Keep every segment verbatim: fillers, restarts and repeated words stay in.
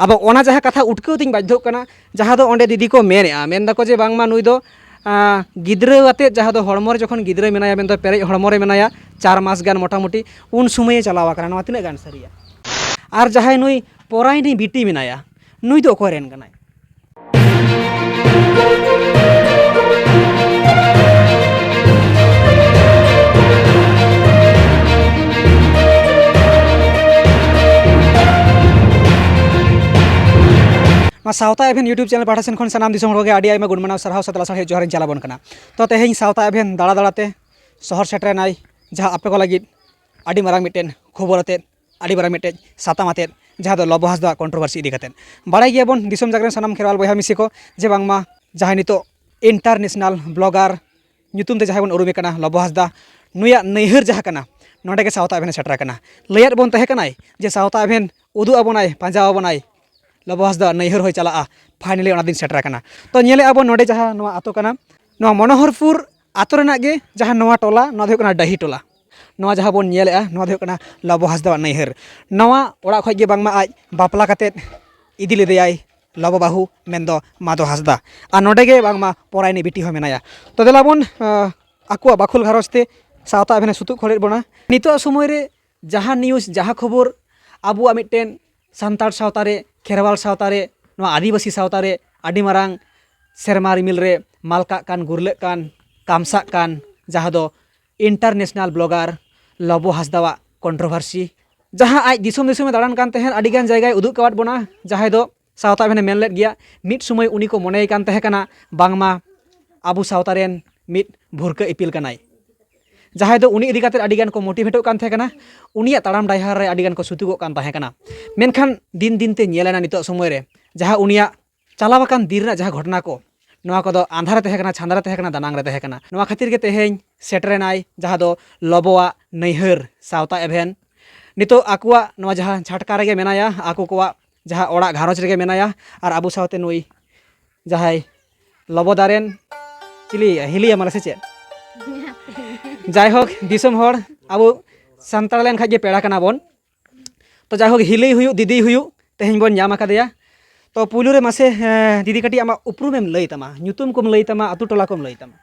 ᱟᱫᱚ ᱚᱱᱟ ᱡᱟᱦᱟᱸ ᱠᱟᱛᱷᱟ ᱩᱴᱠᱟᱹᱣ ᱛᱤᱧ ᱵᱟᱫᱽᱫᱷᱚᱜ ᱠᱟᱱᱟ, ᱡᱟᱦᱟᱸ ᱫᱚ ᱚᱸᱰᱮ ᱫᱤᱫᱤ ᱠᱚ ᱢᱮᱱᱮᱫᱼᱟ, ᱢᱮᱱ ᱫᱟᱠᱚ ᱡᱮ ᱵᱟᱝᱢᱟ ᱱᱩᱭ ᱫᱚ, ᱟᱸ, ᱜᱤᱫᱽᱨᱟᱹ ᱟᱛᱮᱫ, ᱡᱟᱦᱟᱸ ᱫᱚ ᱦᱚᱲᱢᱚ ᱨᱮ ᱡᱚᱠᱷᱚᱱ ᱜᱤᱫᱽᱨᱟᱹ ᱢᱮᱱᱟᱭᱟ, ᱢᱮᱱᱫᱚ ᱯᱮᱨᱮᱡ ᱦᱚᱲᱢᱚ ᱨᱮ ᱢᱮᱱᱟᱭᱟ, ᱪᱟᱨ ᱢᱟᱥ ᱜᱟᱱ ᱢᱚᱴᱟᱢᱩᱴᱤ, ᱩᱱ ᱥᱚᱢᱚᱭᱮ ᱪᱟᱞᱟᱣ ᱟᱠᱟᱱᱟ᱾ ᱱᱚᱣᱟ ᱛᱤᱱᱟᱹᱜ ᱜᱟᱱ ᱥᱟᱹᱨᱤᱭᱟ? ᱟᱨ ᱡᱟᱦᱟᱸᱭ ᱱᱩᱭ ᱯᱚᱨᱟᱭᱱᱤ ᱵᱤᱴᱤ ᱢᱮᱱᱟᱭᱟ, ᱱᱩᱭ ᱫᱚ ᱚᱠᱚᱭ ᱨᱮᱱ ᱠᱟᱱᱟᱭ? ᱱᱚᱣᱟ ᱥᱟᱶᱛᱟ ᱮᱵᱷᱮᱱ YouTube channel ᱯᱟᱦᱴᱟ ᱥᱮᱱ ᱠᱷᱚᱱ ᱥᱟᱱᱟᱢ ᱫᱤᱥᱚᱢ ᱦᱚᱲ ᱠᱚᱜᱮ ᱟᱹᱰᱤ ᱟᱭᱢᱟ ᱜᱩᱱ ᱢᱟᱱᱟᱣ ᱥᱟᱨᱦᱟᱣ ᱥᱟᱛᱮ ᱞᱟᱥᱟᱲᱦᱮᱫ ᱡᱚᱦᱟᱨ ᱤᱧ ᱪᱟᱞ ᱟᱵᱚᱱ ᱠᱟᱱᱟ᱾ ᱛᱚ, ᱛᱮᱦᱮᱧ ᱥᱟᱶᱛᱟ ᱮᱵᱷᱮᱱ ᱫᱟᱬᱟ ᱫᱟᱬᱟᱛᱮ ᱥᱚᱦᱚᱨ ᱥᱮᱴᱮᱨᱮᱱᱟᱭ, ᱡᱟᱦᱟᱸ ᱟᱯᱮ ᱠᱚ ᱞᱟᱹᱜᱤᱫ ᱟᱹᱰᱤ ᱢᱟᱨᱟᱝ ᱢᱤᱫᱴᱮᱱ ᱠᱷᱚᱵᱚᱨ ᱟᱛᱮᱫ, ᱟᱹᱰᱤ ᱢᱟᱨᱟᱝ ᱢᱤᱫᱴᱮᱱ ᱥᱟᱛᱟᱢ ᱟᱛᱮᱫ, ᱡᱟᱦᱟᱸ ᱫᱚ ᱞᱚᱵᱚ ᱦᱟᱸᱥᱫᱟᱣᱟᱜ controversy ᱤᱫᱤ ᱠᱟᱛᱮᱫ᱾ ᱵᱟᱲᱟᱭ ᱜᱮᱭᱟᱵᱚᱱ ᱫᱤᱥᱚᱢ ᱡᱟᱜᱽᱨᱚᱱ ᱥᱟᱱᱟᱢ ᱠᱷᱮᱨᱣᱟᱞ ᱵᱚᱭᱦᱟ ᱢᱤᱥᱤ ᱠᱚ, ᱡᱮ ᱵᱟᱝᱢᱟ ᱡᱟᱦᱟᱸᱭ ᱱᱤᱛᱚᱜ international blogger ᱧᱩᱛᱩᱢ ᱛᱮ ᱡᱟᱦᱟᱸᱭ ᱵᱚᱱ ᱩᱨᱩᱢᱮ ᱠᱟᱱᱟ, ᱞᱚᱵᱚ ᱦᱟᱸᱥᱫᱟ, ᱱᱩᱭᱟᱜ ᱱᱟᱹᱭᱦᱟᱹᱨ ᱡᱟᱦᱟᱸ ᱠᱟᱱᱟ, ᱱᱚᱸᱰᱮ ᱜᱮ ᱥᱟᱶᱛᱟ ᱮᱵᱷᱮᱱᱮ ᱥᱮᱴᱮᱨ ᱟᱠᱟᱱᱟ᱾ ᱞᱟᱹᱭᱟᱫ ᱵᱚᱱ ᱛᱟᱦᱮᱸ ᱠᱟᱱᱟᱭ ᱡᱮ ᱥᱟᱶᱛᱟ ᱮᱵᱷᱮᱱ ᱩᱫᱩᱜ ᱟᱵᱚᱱᱟᱭ, ᱯᱟᱸᱡᱟ ᱟᱵᱚᱱᱟᱭ, ᱞᱚᱵᱚ ᱦᱟᱸᱥᱫᱟ ᱱᱟᱹᱭᱦᱟᱹᱨ ᱦᱚᱭ ᱪᱟᱞᱟᱜᱼᱟ᱾ Finally ᱚᱱᱟ ᱫᱤᱱ ᱥᱮᱴᱮᱨ ᱟᱠᱟᱱᱟ᱾ ᱛᱚ, ᱧᱮᱞᱮᱫᱼᱟ ᱵᱚᱱ ᱱᱚᱸᱰᱮ ᱡᱟᱦᱟᱸ ᱱᱚᱣᱟ ᱟᱛᱳ ᱠᱟᱱᱟ, ᱱᱚᱣᱟ ᱢᱚᱱᱳᱦᱚᱨᱯᱩᱨ ᱟᱛᱳ ᱨᱮᱱᱟᱜ ᱜᱮ ᱡᱟᱦᱟᱸ ᱱᱚᱣᱟ ᱴᱚᱞᱟ, ᱱᱚᱣᱟ ᱫᱚ ᱦᱩᱭᱩᱜ ᱠᱟᱱᱟ ᱰᱟᱹᱦᱤ ᱴᱚᱞᱟ᱾ ᱱᱚᱣᱟ ᱡᱟᱦᱟᱸ ᱵᱚᱱ ᱧᱮᱞᱮᱫᱼᱟ, ᱱᱚᱣᱟ ᱫᱚ ᱦᱩᱭᱩᱜ ᱠᱟᱱᱟ ᱞᱚᱵᱚ ᱦᱟᱸᱥᱫᱟᱣᱟᱜ ᱱᱟᱹᱭᱦᱟᱹᱨ᱾ ᱱᱚᱣᱟ ᱚᱲᱟᱜ ᱠᱷᱚᱡ ᱜᱮ ᱵᱟᱝᱢᱟ ᱟᱡ ᱵᱟᱯᱞᱟ ᱠᱟᱛᱮᱫ ᱤᱫᱤ ᱞᱮᱫᱮᱭᱟᱭ ᱞᱚᱵᱚ ᱵᱟᱹᱦᱩ, ᱢᱮᱱᱫᱚ ᱢᱟᱫᱚ ᱦᱟᱸᱥᱫᱟ᱾ ᱟᱨ ᱱᱚᱸᱰᱮ ᱜᱮ ᱵᱟᱝᱢᱟ ᱯᱚᱨᱟᱭᱱᱤ ᱵᱤᱴᱤ ᱦᱚᱸ ᱢᱮᱱᱟᱭᱟ᱾ ᱛᱚ, ᱫᱮᱞᱟ ᱵᱚᱱ, ᱟᱸ, ᱟᱠᱚᱣᱟᱜ ᱵᱟᱠᱷᱳᱞ ᱜᱷᱟᱨᱚᱸᱡᱽ ᱛᱮ ᱥᱟᱶᱛᱟ ᱮᱵᱷᱮᱱᱮ ᱥᱩᱛᱩᱜ ᱠᱷᱚᱞᱮᱫ ᱵᱚᱱᱟ᱾ ᱱᱤᱛᱚᱜ ᱥᱚᱢᱚᱭ ᱨᱮ ᱡᱟᱦᱟᱸ news, ᱡᱟᱦᱟᱸ ᱠᱷᱚᱵᱚᱨ ᱟᱵᱚᱣᱟᱜ ᱢᱤᱫᱴᱮᱱ ᱥᱟᱱᱛᱟᱲ ᱥᱟᱶᱛᱟ ᱨᱮ, ᱠᱷᱮᱨᱣᱟᱞ ᱥᱟᱶᱛᱟ ᱨᱮ, ᱱᱚᱣᱟ ᱟᱹᱫᱤᱵᱟᱹᱥᱤ ᱥᱟᱶᱛᱟ ᱨᱮ ᱟᱹᱰᱤ ᱢᱟᱨᱟᱝ ᱥᱮᱨᱢᱟ ᱨᱤᱢᱤᱞ ᱨᱮ ᱢᱟᱞᱠᱟᱜ ᱠᱟᱱ, ᱜᱩᱨᱞᱟᱹᱜ ᱠᱟᱱ, ᱠᱟᱢᱥᱟᱜ ᱠᱟᱱ, ᱡᱟᱦᱟᱸ ᱫᱚ international blogger ᱞᱚᱵᱚ ᱦᱟᱸᱥᱫᱟᱣᱟᱜ controversy, ᱡᱟᱦᱟᱸ ᱟᱡ ᱫᱤᱥᱚᱢ ᱫᱤᱥᱚᱢᱮ ᱫᱟᱬᱟᱱ ᱠᱟᱱ ᱛᱟᱦᱮᱸᱫ, ᱟᱹᱰᱤᱜᱟᱱ ᱡᱟᱭᱜᱟᱭ ᱩᱫᱩᱜ ᱠᱟᱣᱟᱫ ᱵᱚᱱᱟ, ᱡᱟᱦᱟᱸᱭ ᱫᱚ ᱥᱟᱶᱛᱟ ᱮᱵᱷᱮᱱᱮ ᱢᱮᱱ ᱞᱮᱫ ᱜᱮᱭᱟ, ᱢᱤᱫ ᱥᱚᱢᱚᱭ ᱩᱱᱤ ᱠᱚ ᱢᱚᱱᱮᱭᱮ ᱠᱟᱱ ᱛᱟᱦᱮᱸ ᱠᱟᱱᱟ ᱵᱟᱝᱢᱟ ᱟᱵᱚ ᱥᱟᱶᱛᱟ ᱨᱮᱱ ᱢᱤᱫ ᱵᱷᱩᱨᱠᱟᱹ ᱤᱯᱤᱞ ᱠᱟᱱᱟᱭ, ᱡᱟᱦᱟᱸᱭ ᱫᱚ ᱩᱱᱤ ᱤᱫᱤ ᱠᱟᱛᱮᱫ ᱟᱹᱰᱤᱜᱟᱱ ᱠᱚ motivateᱚᱜ ᱠᱟᱱ ᱛᱟᱦᱮᱸ ᱠᱟᱱᱟ, ᱩᱱᱤᱭᱟᱜ ᱛᱟᱲᱟᱢ ᱰᱟᱦᱟᱨ ᱨᱮ ᱟᱹᱰᱤᱜᱟᱱ ᱠᱚ ᱥᱩᱛᱩᱜᱚᱜ ᱠᱟᱱ ᱛᱟᱦᱮᱸ ᱠᱟᱱᱟ᱾ ᱢᱮᱱᱠᱷᱟᱱ ᱫᱤᱱ ᱫᱤᱱ ᱛᱮ ᱧᱮᱞ ᱮᱱᱟ ᱱᱤᱛᱚᱜ ᱥᱚᱢᱚᱭ ᱨᱮ ᱡᱟᱦᱟᱸ ᱩᱱᱤᱭᱟᱜ ᱪᱟᱞᱟᱣ ᱟᱠᱟᱱ ᱫᱤᱱ ᱨᱮᱱᱟᱜ ᱡᱟᱦᱟᱸ ᱜᱷᱚᱴᱚᱱᱟ ᱠᱚ, ᱱᱚᱣᱟ ᱠᱚᱫᱚ ᱟᱸᱫᱷᱟ ᱨᱮ ᱛᱟᱦᱮᱸ ᱠᱟᱱᱟ, ᱪᱷᱟᱸᱫᱟ ᱨᱮ ᱛᱟᱦᱮᱸ ᱠᱟᱱᱟ, ᱫᱟᱱᱟᱝ ᱨᱮ ᱛᱟᱦᱮᱸ ᱠᱟᱱᱟ᱾ ᱱᱚᱣᱟ ᱠᱷᱟᱹᱛᱤᱨ ᱜᱮ ᱛᱮᱦᱮᱧ ᱥᱮᱴᱮᱨᱮᱱᱟᱭ ᱡᱟᱦᱟᱸ ᱫᱚ ᱞᱚᱵᱚᱣᱟᱜ ᱱᱟᱹᱭᱦᱟᱹᱨ ᱥᱟᱶᱛᱟ ᱮᱵᱷᱮᱱ᱾ ᱱᱤᱛᱚᱜ ᱟᱠᱚᱣᱟᱜ ᱱᱚᱣᱟ ᱡᱟᱦᱟᱸ ᱪᱷᱟᱴᱠᱟ ᱨᱮᱜᱮ ᱢᱮᱱᱟᱭᱟ, ᱟᱠᱚ ᱠᱚᱣᱟᱜ ᱡᱟᱦᱟᱸ ᱚᱲᱟᱜ ᱜᱷᱟᱨᱚᱸᱡᱽ ᱨᱮᱜᱮ ᱢᱮᱱᱟᱭᱟ, ᱟᱨ ᱟᱵᱚ ᱥᱟᱶᱛᱮ ᱱᱩᱭ ᱡᱟᱦᱟᱸᱭ ᱞᱚᱵᱚ ᱫᱟᱨᱮᱱ ᱪᱤᱞᱤ ᱦᱤᱞᱤᱭᱟ ᱢᱟᱞᱮ ᱥᱮ ᱪᱮᱫ? ᱡᱟᱭᱦᱳᱠ, ᱫᱤᱥᱚᱢ ᱦᱚᱲ, ᱟᱵᱚ ᱥᱟᱱᱛᱟᱲ ᱞᱮᱱ ᱠᱷᱟᱡ ᱜᱮ ᱯᱮᱲᱟ ᱠᱟᱱᱟ ᱵᱚᱱ᱾ ᱛᱚ ᱡᱟᱭᱦᱳᱠ, ᱦᱤᱞᱤ ᱦᱩᱭᱩᱜ, ᱫᱤᱫᱤ ᱦᱩᱭᱩᱜ, ᱛᱮᱦᱮᱧ ᱵᱚᱱ ᱧᱟᱢ ᱟᱠᱟᱫᱮᱭᱟ᱾ ᱛᱚ, ᱯᱩᱭᱞᱩ ᱨᱮ ᱢᱟᱥᱮ, ᱮᱸ, ᱫᱤᱫᱤ, ᱠᱟᱹᱴᱤᱡ ᱟᱢᱟᱜ ᱩᱯᱨᱩᱢᱮᱢ ᱞᱟᱹᱭ ᱛᱟᱢᱟ, ᱧᱩᱛᱩᱢ ᱠᱚᱢ ᱞᱟᱹᱭ ᱛᱟᱢᱟ, ᱟᱹᱛᱩ ᱴᱚᱞᱟ ᱠᱚᱢ ᱞᱟᱹᱭ ᱛᱟᱢᱟ᱾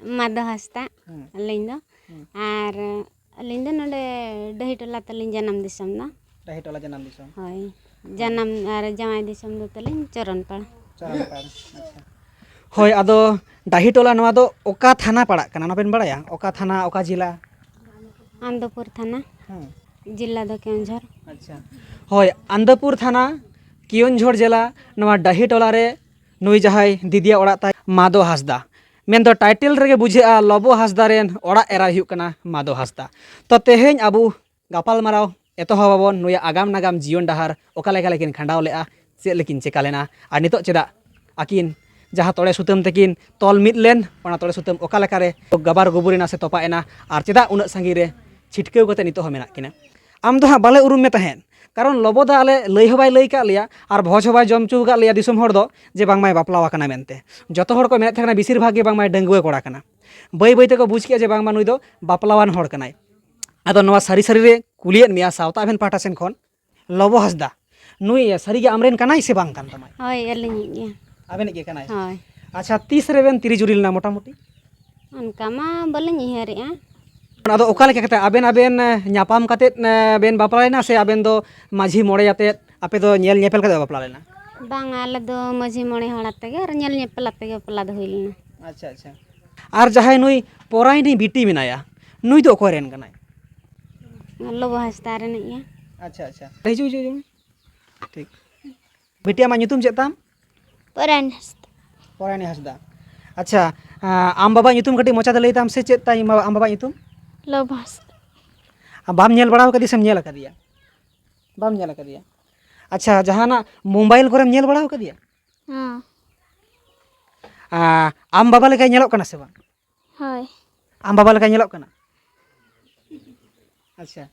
ᱢᱟᱫᱚ ᱦᱟᱸᱥᱫᱟ᱾ ᱦᱩᱸ᱾ ᱟᱹᱞᱤᱧ ᱫᱚ᱾ ᱦᱩᱸ᱾ ᱟᱨ ᱟᱹᱞᱤᱧ ᱫᱚ ᱱᱚᱰᱮ ᱰᱟᱹᱦᱤ ᱴᱚᱞᱟ ᱛᱟᱹᱞᱤᱧ ᱡᱟᱱᱟᱢ ᱫᱤᱥᱚᱢ ᱫᱚ᱾ ᱰᱟᱹᱦᱤ ᱴᱚᱞᱟ ᱡᱟᱱᱟᱢ ᱫᱤᱥᱚᱢ᱾ ᱦᱳᱭ᱾ ᱡᱟᱱᱟᱢ ᱟᱨ ᱡᱟᱶᱟᱭ ᱫᱤᱥᱚᱢ ᱫᱚ ᱛᱟᱹᱞᱤᱧ ᱪᱚᱨᱚᱱᱯᱟᱲ᱾ ᱪᱚᱨᱚᱱᱯᱟᱲ, ᱟᱪᱪᱷᱟ᱾ ᱦᱳᱭ, ᱟᱫᱚ ᱰᱟᱹᱦᱤ ᱴᱚᱞᱟ ᱱᱚᱣᱟ ᱫᱚ ᱚᱠᱟ ᱛᱷᱟᱱᱟ ᱯᱟᱲᱟᱜ ᱠᱟᱱᱟ, ᱚᱱᱟ ᱵᱮᱱ ᱵᱟᱲᱟᱭᱟ? ᱚᱠᱟ ᱛᱷᱟᱱᱟ, ᱚᱠᱟ ᱡᱮᱞᱟ? ᱟᱱᱫᱚᱯᱩᱨ ᱛᱷᱟᱱᱟ᱾ ᱦᱩᱸ᱾ ᱡᱮᱞᱟ ᱫᱚ ᱠᱮᱣᱚᱱᱡᱷᱚᱨ᱾ ᱟᱪᱪᱷᱟ᱾ ᱦᱳᱭ, ᱟᱱᱫᱚᱯᱩᱨ ᱛᱷᱟᱱᱟ, ᱠᱮᱣᱚᱱᱡᱷᱚᱨ ᱡᱮᱞᱟ, ᱱᱚᱣᱟ ᱰᱟᱹᱦᱤ ᱴᱚᱞᱟ ᱨᱮ ᱱᱩᱭ ᱡᱟᱦᱟᱸᱭ ᱫᱤᱫᱤᱭᱟᱜ ᱚᱲᱟᱜ ᱛᱟᱭ, ᱢᱟᱫᱚ ᱦᱟᱸᱥᱫᱟ᱾ ᱢᱮᱱᱫᱚ title ᱨᱮᱜᱮ ᱵᱩᱡᱷᱟᱹᱜᱼᱟ, ᱞᱚᱵᱚ ᱦᱟᱸᱥᱫᱟ ᱨᱮᱱ ᱚᱲᱟᱜ ᱮᱨᱟᱭ ᱦᱩᱭᱩᱜ ᱠᱟᱱᱟ ᱢᱟᱫᱚ ᱦᱟᱸᱥᱫᱟ᱾ ᱛᱚ, ᱛᱮᱦᱮᱧ ᱟᱵᱚ ᱜᱟᱯᱟᱞᱢᱟᱨᱟᱣ ᱮᱛᱚᱦᱚᱵ ᱟᱵᱚᱱ ᱱᱩᱭᱟᱜ ᱟᱜᱟᱢ ᱱᱟᱜᱟᱢ ᱡᱤᱭᱚᱱ ᱰᱟᱦᱟᱨ, ᱚᱠᱟ ᱞᱮᱠᱟ ᱞᱮᱠᱤᱱ ᱠᱷᱟᱸᱰᱟᱣ ᱞᱮᱜᱼᱟ, ᱪᱮᱫ ᱞᱮᱠᱤᱱ ᱪᱮᱠᱟ ᱞᱮᱱᱟ, ᱟᱨ ᱱᱤᱛᱚᱜ ᱪᱮᱫᱟᱜ ᱟᱹᱠᱤᱱ ᱡᱟᱦᱟᱸ ᱛᱚᱲᱮ ᱥᱩᱛᱟᱹᱢ ᱛᱮᱠᱤᱱ ᱛᱚᱞ ᱢᱤᱫ ᱞᱮᱱ, ᱚᱱᱟ ᱛᱚᱲᱮ ᱥᱩᱛᱟᱹᱢ ᱚᱠᱟ ᱞᱮᱠᱟᱨᱮ ᱜᱟᱵᱟᱨ ᱜᱩᱵᱩᱨ ᱮᱱᱟ ᱥᱮ ᱛᱚᱯᱟᱜ ᱮᱱᱟ, ᱟᱨ ᱪᱮᱫᱟᱜ ᱩᱱᱟᱹᱜ ᱥᱟᱺᱜᱤᱧ ᱨᱮ ᱪᱷᱤᱴᱠᱟᱹᱣ ᱠᱟᱛᱮ ᱱᱤᱛᱚᱜ ᱦᱚᱸ ᱢᱮᱱᱟᱜ ᱠᱤᱱᱟ᱾ ᱟᱢ ᱫᱚ ᱦᱟᱸᱜ ᱵᱟᱞᱮ ᱩᱨᱩᱢ ᱢᱮ ᱛᱟᱦᱮᱸᱫ, ᱠᱟᱨᱚᱱ ᱞᱚᱵᱚ ᱫᱚ ᱟᱞᱮ ᱞᱟᱹᱭ ᱦᱚᱸ ᱵᱟᱭ ᱞᱟᱹᱭ ᱟᱠᱟᱫ ᱞᱮᱭᱟ ᱟᱨ ᱵᱷᱚᱡᱽ ᱦᱚᱸ ᱵᱟᱭ ᱡᱚᱢ ᱦᱚᱪᱚ ᱟᱠᱟᱫ ᱞᱮᱭᱟ ᱫᱤᱥᱚᱢ ᱦᱚᱲ ᱫᱚ, ᱡᱮ ᱵᱟᱝᱢᱟᱭ ᱵᱟᱯᱞᱟ ᱟᱠᱟᱱᱟ ᱢᱮᱱᱛᱮ᱾ ᱡᱚᱛᱚ ᱦᱚᱲ ᱠᱚ ᱢᱮᱱᱮᱫ ᱛᱟᱦᱮᱸ ᱠᱟᱱᱟ ᱵᱮᱥᱤᱨ ᱵᱷᱟᱜᱽ ᱜᱮ ᱵᱟᱝᱢᱟᱭ ᱰᱟᱺᱜᱩᱣᱟᱹ ᱠᱚᱲᱟ ᱠᱟᱱᱟ᱾ ᱵᱟᱹᱭ ᱵᱟᱹᱭ ᱛᱮᱠᱚ ᱵᱩᱡᱽ ᱠᱮᱫᱼᱟ ᱡᱮ ᱵᱟᱝᱢᱟ ᱱᱩᱭ ᱫᱚ ᱵᱟᱯᱞᱟᱣᱟᱱ ᱦᱚᱲ ᱠᱟᱱᱟᱭ᱾ ᱟᱫᱚ ᱱᱚᱣᱟ ᱥᱟᱹᱨᱤ ᱥᱟᱹᱨᱤ ᱨᱮ ᱠᱩᱞᱤᱭᱮᱫ ᱢᱮᱭᱟ ᱥᱟᱶᱛᱟ ᱟᱵᱷᱮᱱ ᱯᱟᱦᱴᱟ ᱥᱮᱱ ᱠᱷᱚᱱ, ᱞᱚᱵᱚ ᱦᱟᱸᱥᱫᱟ, ᱱᱩᱭ ᱥᱟᱹᱨᱤᱜᱮ ᱟᱢᱨᱮᱱ ᱠᱟᱱᱟᱭ ᱥᱮ ᱵᱟᱝ ᱠᱟᱱ ᱛᱟᱢᱟᱭ? ᱦᱳᱭ, ᱟᱹᱞᱤᱧᱤᱡ ᱜᱮ᱾ ᱟᱵᱮᱱᱤᱡ ᱜᱮ ᱠᱟᱱᱟᱭ? ᱦᱳᱭ᱾ ᱟᱪᱪᱷᱟ, ᱛᱤᱥ ᱨᱮᱵᱮᱱ ᱛᱤᱨᱤ ᱡᱩᱨᱤ ᱞᱮᱱᱟ ᱢᱚᱴᱟᱢᱩᱴᱤ? ᱚᱱᱠᱟ ᱢᱟ ᱵᱟᱹᱞᱤᱧ ᱩᱭᱦᱟᱹᱨᱮᱜᱼᱟ᱾ ᱟᱫᱚ ᱚᱠᱟ ᱞᱮᱠᱟ ᱠᱟᱛᱮ ᱟᱵᱮᱱ, ᱟᱵᱮᱱ, ᱮ, ᱧᱟᱯᱟᱢ ᱠᱟᱛᱮᱫ, ᱮ, ᱵᱮᱱ ᱵᱟᱯᱞᱟᱭᱮᱱᱟ ᱥᱮ ᱟᱵᱮᱱ ᱫᱚ ᱢᱟᱹᱡᱷᱤ ᱢᱚᱬᱮ ᱟᱛᱮᱫ ᱟᱯᱮ ᱫᱚ ᱧᱮᱞ ᱧᱮᱯᱮᱞ ᱠᱟᱛᱮ ᱵᱟᱯᱞᱟ ᱞᱮᱱᱟ? ᱵᱟᱝᱟ, ᱟᱞᱮ ᱫᱚ ᱢᱟᱹᱡᱷᱤ ᱢᱚᱬᱮ ᱦᱚᱲ ᱟᱛᱮ ᱜᱮ ᱟᱨ ᱧᱮᱞ ᱧᱮᱯᱮᱞ ᱟᱛᱮ ᱜᱮ ᱵᱟᱯᱞᱟ ᱫᱚ ᱦᱩᱭ ᱞᱮᱱᱟ᱾ ᱟᱪᱪᱷᱟ, ᱟᱪᱪᱷᱟ᱾ ᱟᱨ ᱡᱟᱦᱟᱸᱭ ᱱᱩᱭ ᱯᱚᱨᱟᱭᱱᱤ ᱵᱤᱴᱤ ᱢᱮᱱᱟᱭᱟ, ᱱᱩᱭ ᱫᱚ ᱚᱠᱚᱭ ᱨᱮᱱ ᱠᱟᱱᱟᱭ? ᱞᱚᱵᱚ ᱦᱟᱸᱥᱫᱟ ᱨᱤᱱᱤᱡ ᱜᱮ᱾ ᱟᱪᱪᱷᱟ, ᱟᱪᱪᱷᱟ᱾ ᱦᱤᱡᱩᱜ, ᱦᱤᱡᱩᱜ, ᱦᱤᱡᱩᱜ ᱢᱮ᱾ ᱴᱷᱤᱠ᱾ ᱵᱤᱴᱤ, ᱟᱢᱟᱜ ᱧᱩᱛᱩᱢ ᱪᱮᱫ ᱛᱟᱢ? ᱯᱚᱨᱟᱭᱱᱤ ᱦᱟᱸᱥᱫᱟ᱾ ᱯᱚᱨᱟᱭᱱᱤ ᱦᱟᱸᱥᱫᱟ᱾ ᱟᱪᱪᱷᱟ, ᱟᱢ ᱵᱟᱵᱟᱣᱟᱜ ᱧᱩᱛᱩᱢ ᱠᱟᱹᱴᱤᱡ ᱢᱚᱪᱟ ᱛᱮ ᱞᱟᱹᱭ ᱛᱟᱢ ᱥᱮ, ᱪᱮᱫ ᱛᱟᱭ ᱟᱢ ᱵᱟᱵᱟᱣᱟᱜ ᱧᱩᱛᱩᱢ? ᱞᱚᱵᱚ ᱦᱟᱸᱥᱫᱟ᱾ ᱵᱟᱢ ᱧᱮᱞ ᱵᱟᱲᱟ ᱟᱠᱟᱫᱮᱭᱟ ᱥᱮᱢ ᱧᱮᱞ ᱟᱠᱟᱫᱮᱭᱟ? ᱵᱟᱢ ᱧᱮᱞ ᱟᱠᱟᱫᱮᱭᱟ᱾ ᱟᱪᱪᱷᱟ, ᱡᱟᱦᱟᱱᱟᱜ mobile ᱠᱚᱨᱮᱢ ᱧᱮᱞ ᱵᱟᱲᱟ ᱟᱠᱟᱫᱮᱭᱟ? ᱦᱮᱸ᱾ ᱟᱢ ᱵᱟᱵᱟ ᱞᱮᱠᱟᱭ ᱧᱮᱞᱚᱜ ᱠᱟᱱᱟ ᱥᱮ ᱵᱟᱝ? ᱦᱳᱭ᱾ ᱟᱢ ᱵᱟᱵᱟ ᱞᱮᱠᱟᱭ ᱧᱮᱞᱚᱜ ᱠᱟᱱᱟ? ᱟᱪᱪᱷᱟ᱾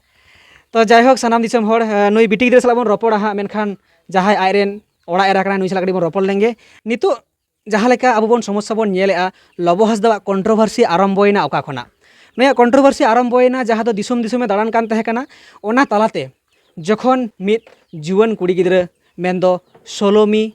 ᱛᱚ, ᱡᱟᱭᱦᱳᱠ, ᱥᱟᱱᱟᱢ ᱫᱤᱥᱚᱢ ᱦᱚᱲ, ᱮ, ᱱᱩᱭ ᱵᱤᱴᱤ ᱜᱤᱫᱽᱨᱟᱹ ᱥᱟᱞᱟᱜ ᱵᱚᱱ ᱨᱚᱯᱚᱲᱟ ᱦᱟᱸᱜ, ᱢᱮᱱᱠᱷᱟᱱ ᱡᱟᱦᱟᱸᱭ ᱟᱡᱨᱮᱱ ᱚᱲᱟᱜ ᱮᱨᱟ ᱠᱟᱱᱟᱭ, ᱱᱩᱭ ᱥᱟᱞᱟᱜ ᱠᱟᱹᱴᱤᱡ ᱵᱚᱱ ᱨᱚᱯᱚᱲ ᱞᱮᱱᱜᱮ᱾ ᱱᱤᱛᱚᱜ ᱡᱟᱦᱟᱸ ᱞᱮᱠᱟ ᱟᱵᱚ ᱵᱚᱱ ᱥᱚᱢᱚᱥᱥᱟ ᱵᱚᱱ ᱧᱮᱞᱮᱜᱼᱟ, ᱞᱚᱵᱚ ᱦᱟᱸᱥᱫᱟᱣᱟᱜ controversy ᱟᱨᱟᱢᱵᱚᱭᱮᱱᱟ ᱚᱠᱟ ᱠᱷᱚᱱᱟᱜ? ᱱᱩᱭᱟᱜ controversy ᱟᱨᱟᱢᱵᱚᱭᱮᱱᱟ ᱡᱟᱦᱟᱸ ᱫᱚ ᱫᱤᱥᱚᱢ ᱫᱤᱥᱚᱢᱮ ᱫᱟᱬᱟᱱ ᱠᱟᱱ ᱛᱟᱦᱮᱸ ᱠᱟᱱᱟ, ᱚᱱᱟ ᱛᱟᱞᱟᱛᱮ ᱡᱚᱠᱷᱚᱱ ᱢᱤᱫ ᱡᱩᱣᱟᱹᱱ ᱠᱩᱲᱤ ᱜᱤᱫᱽᱨᱟᱹ, ᱢᱮᱱᱫᱚ ᱥᱳᱞᱳᱢᱤ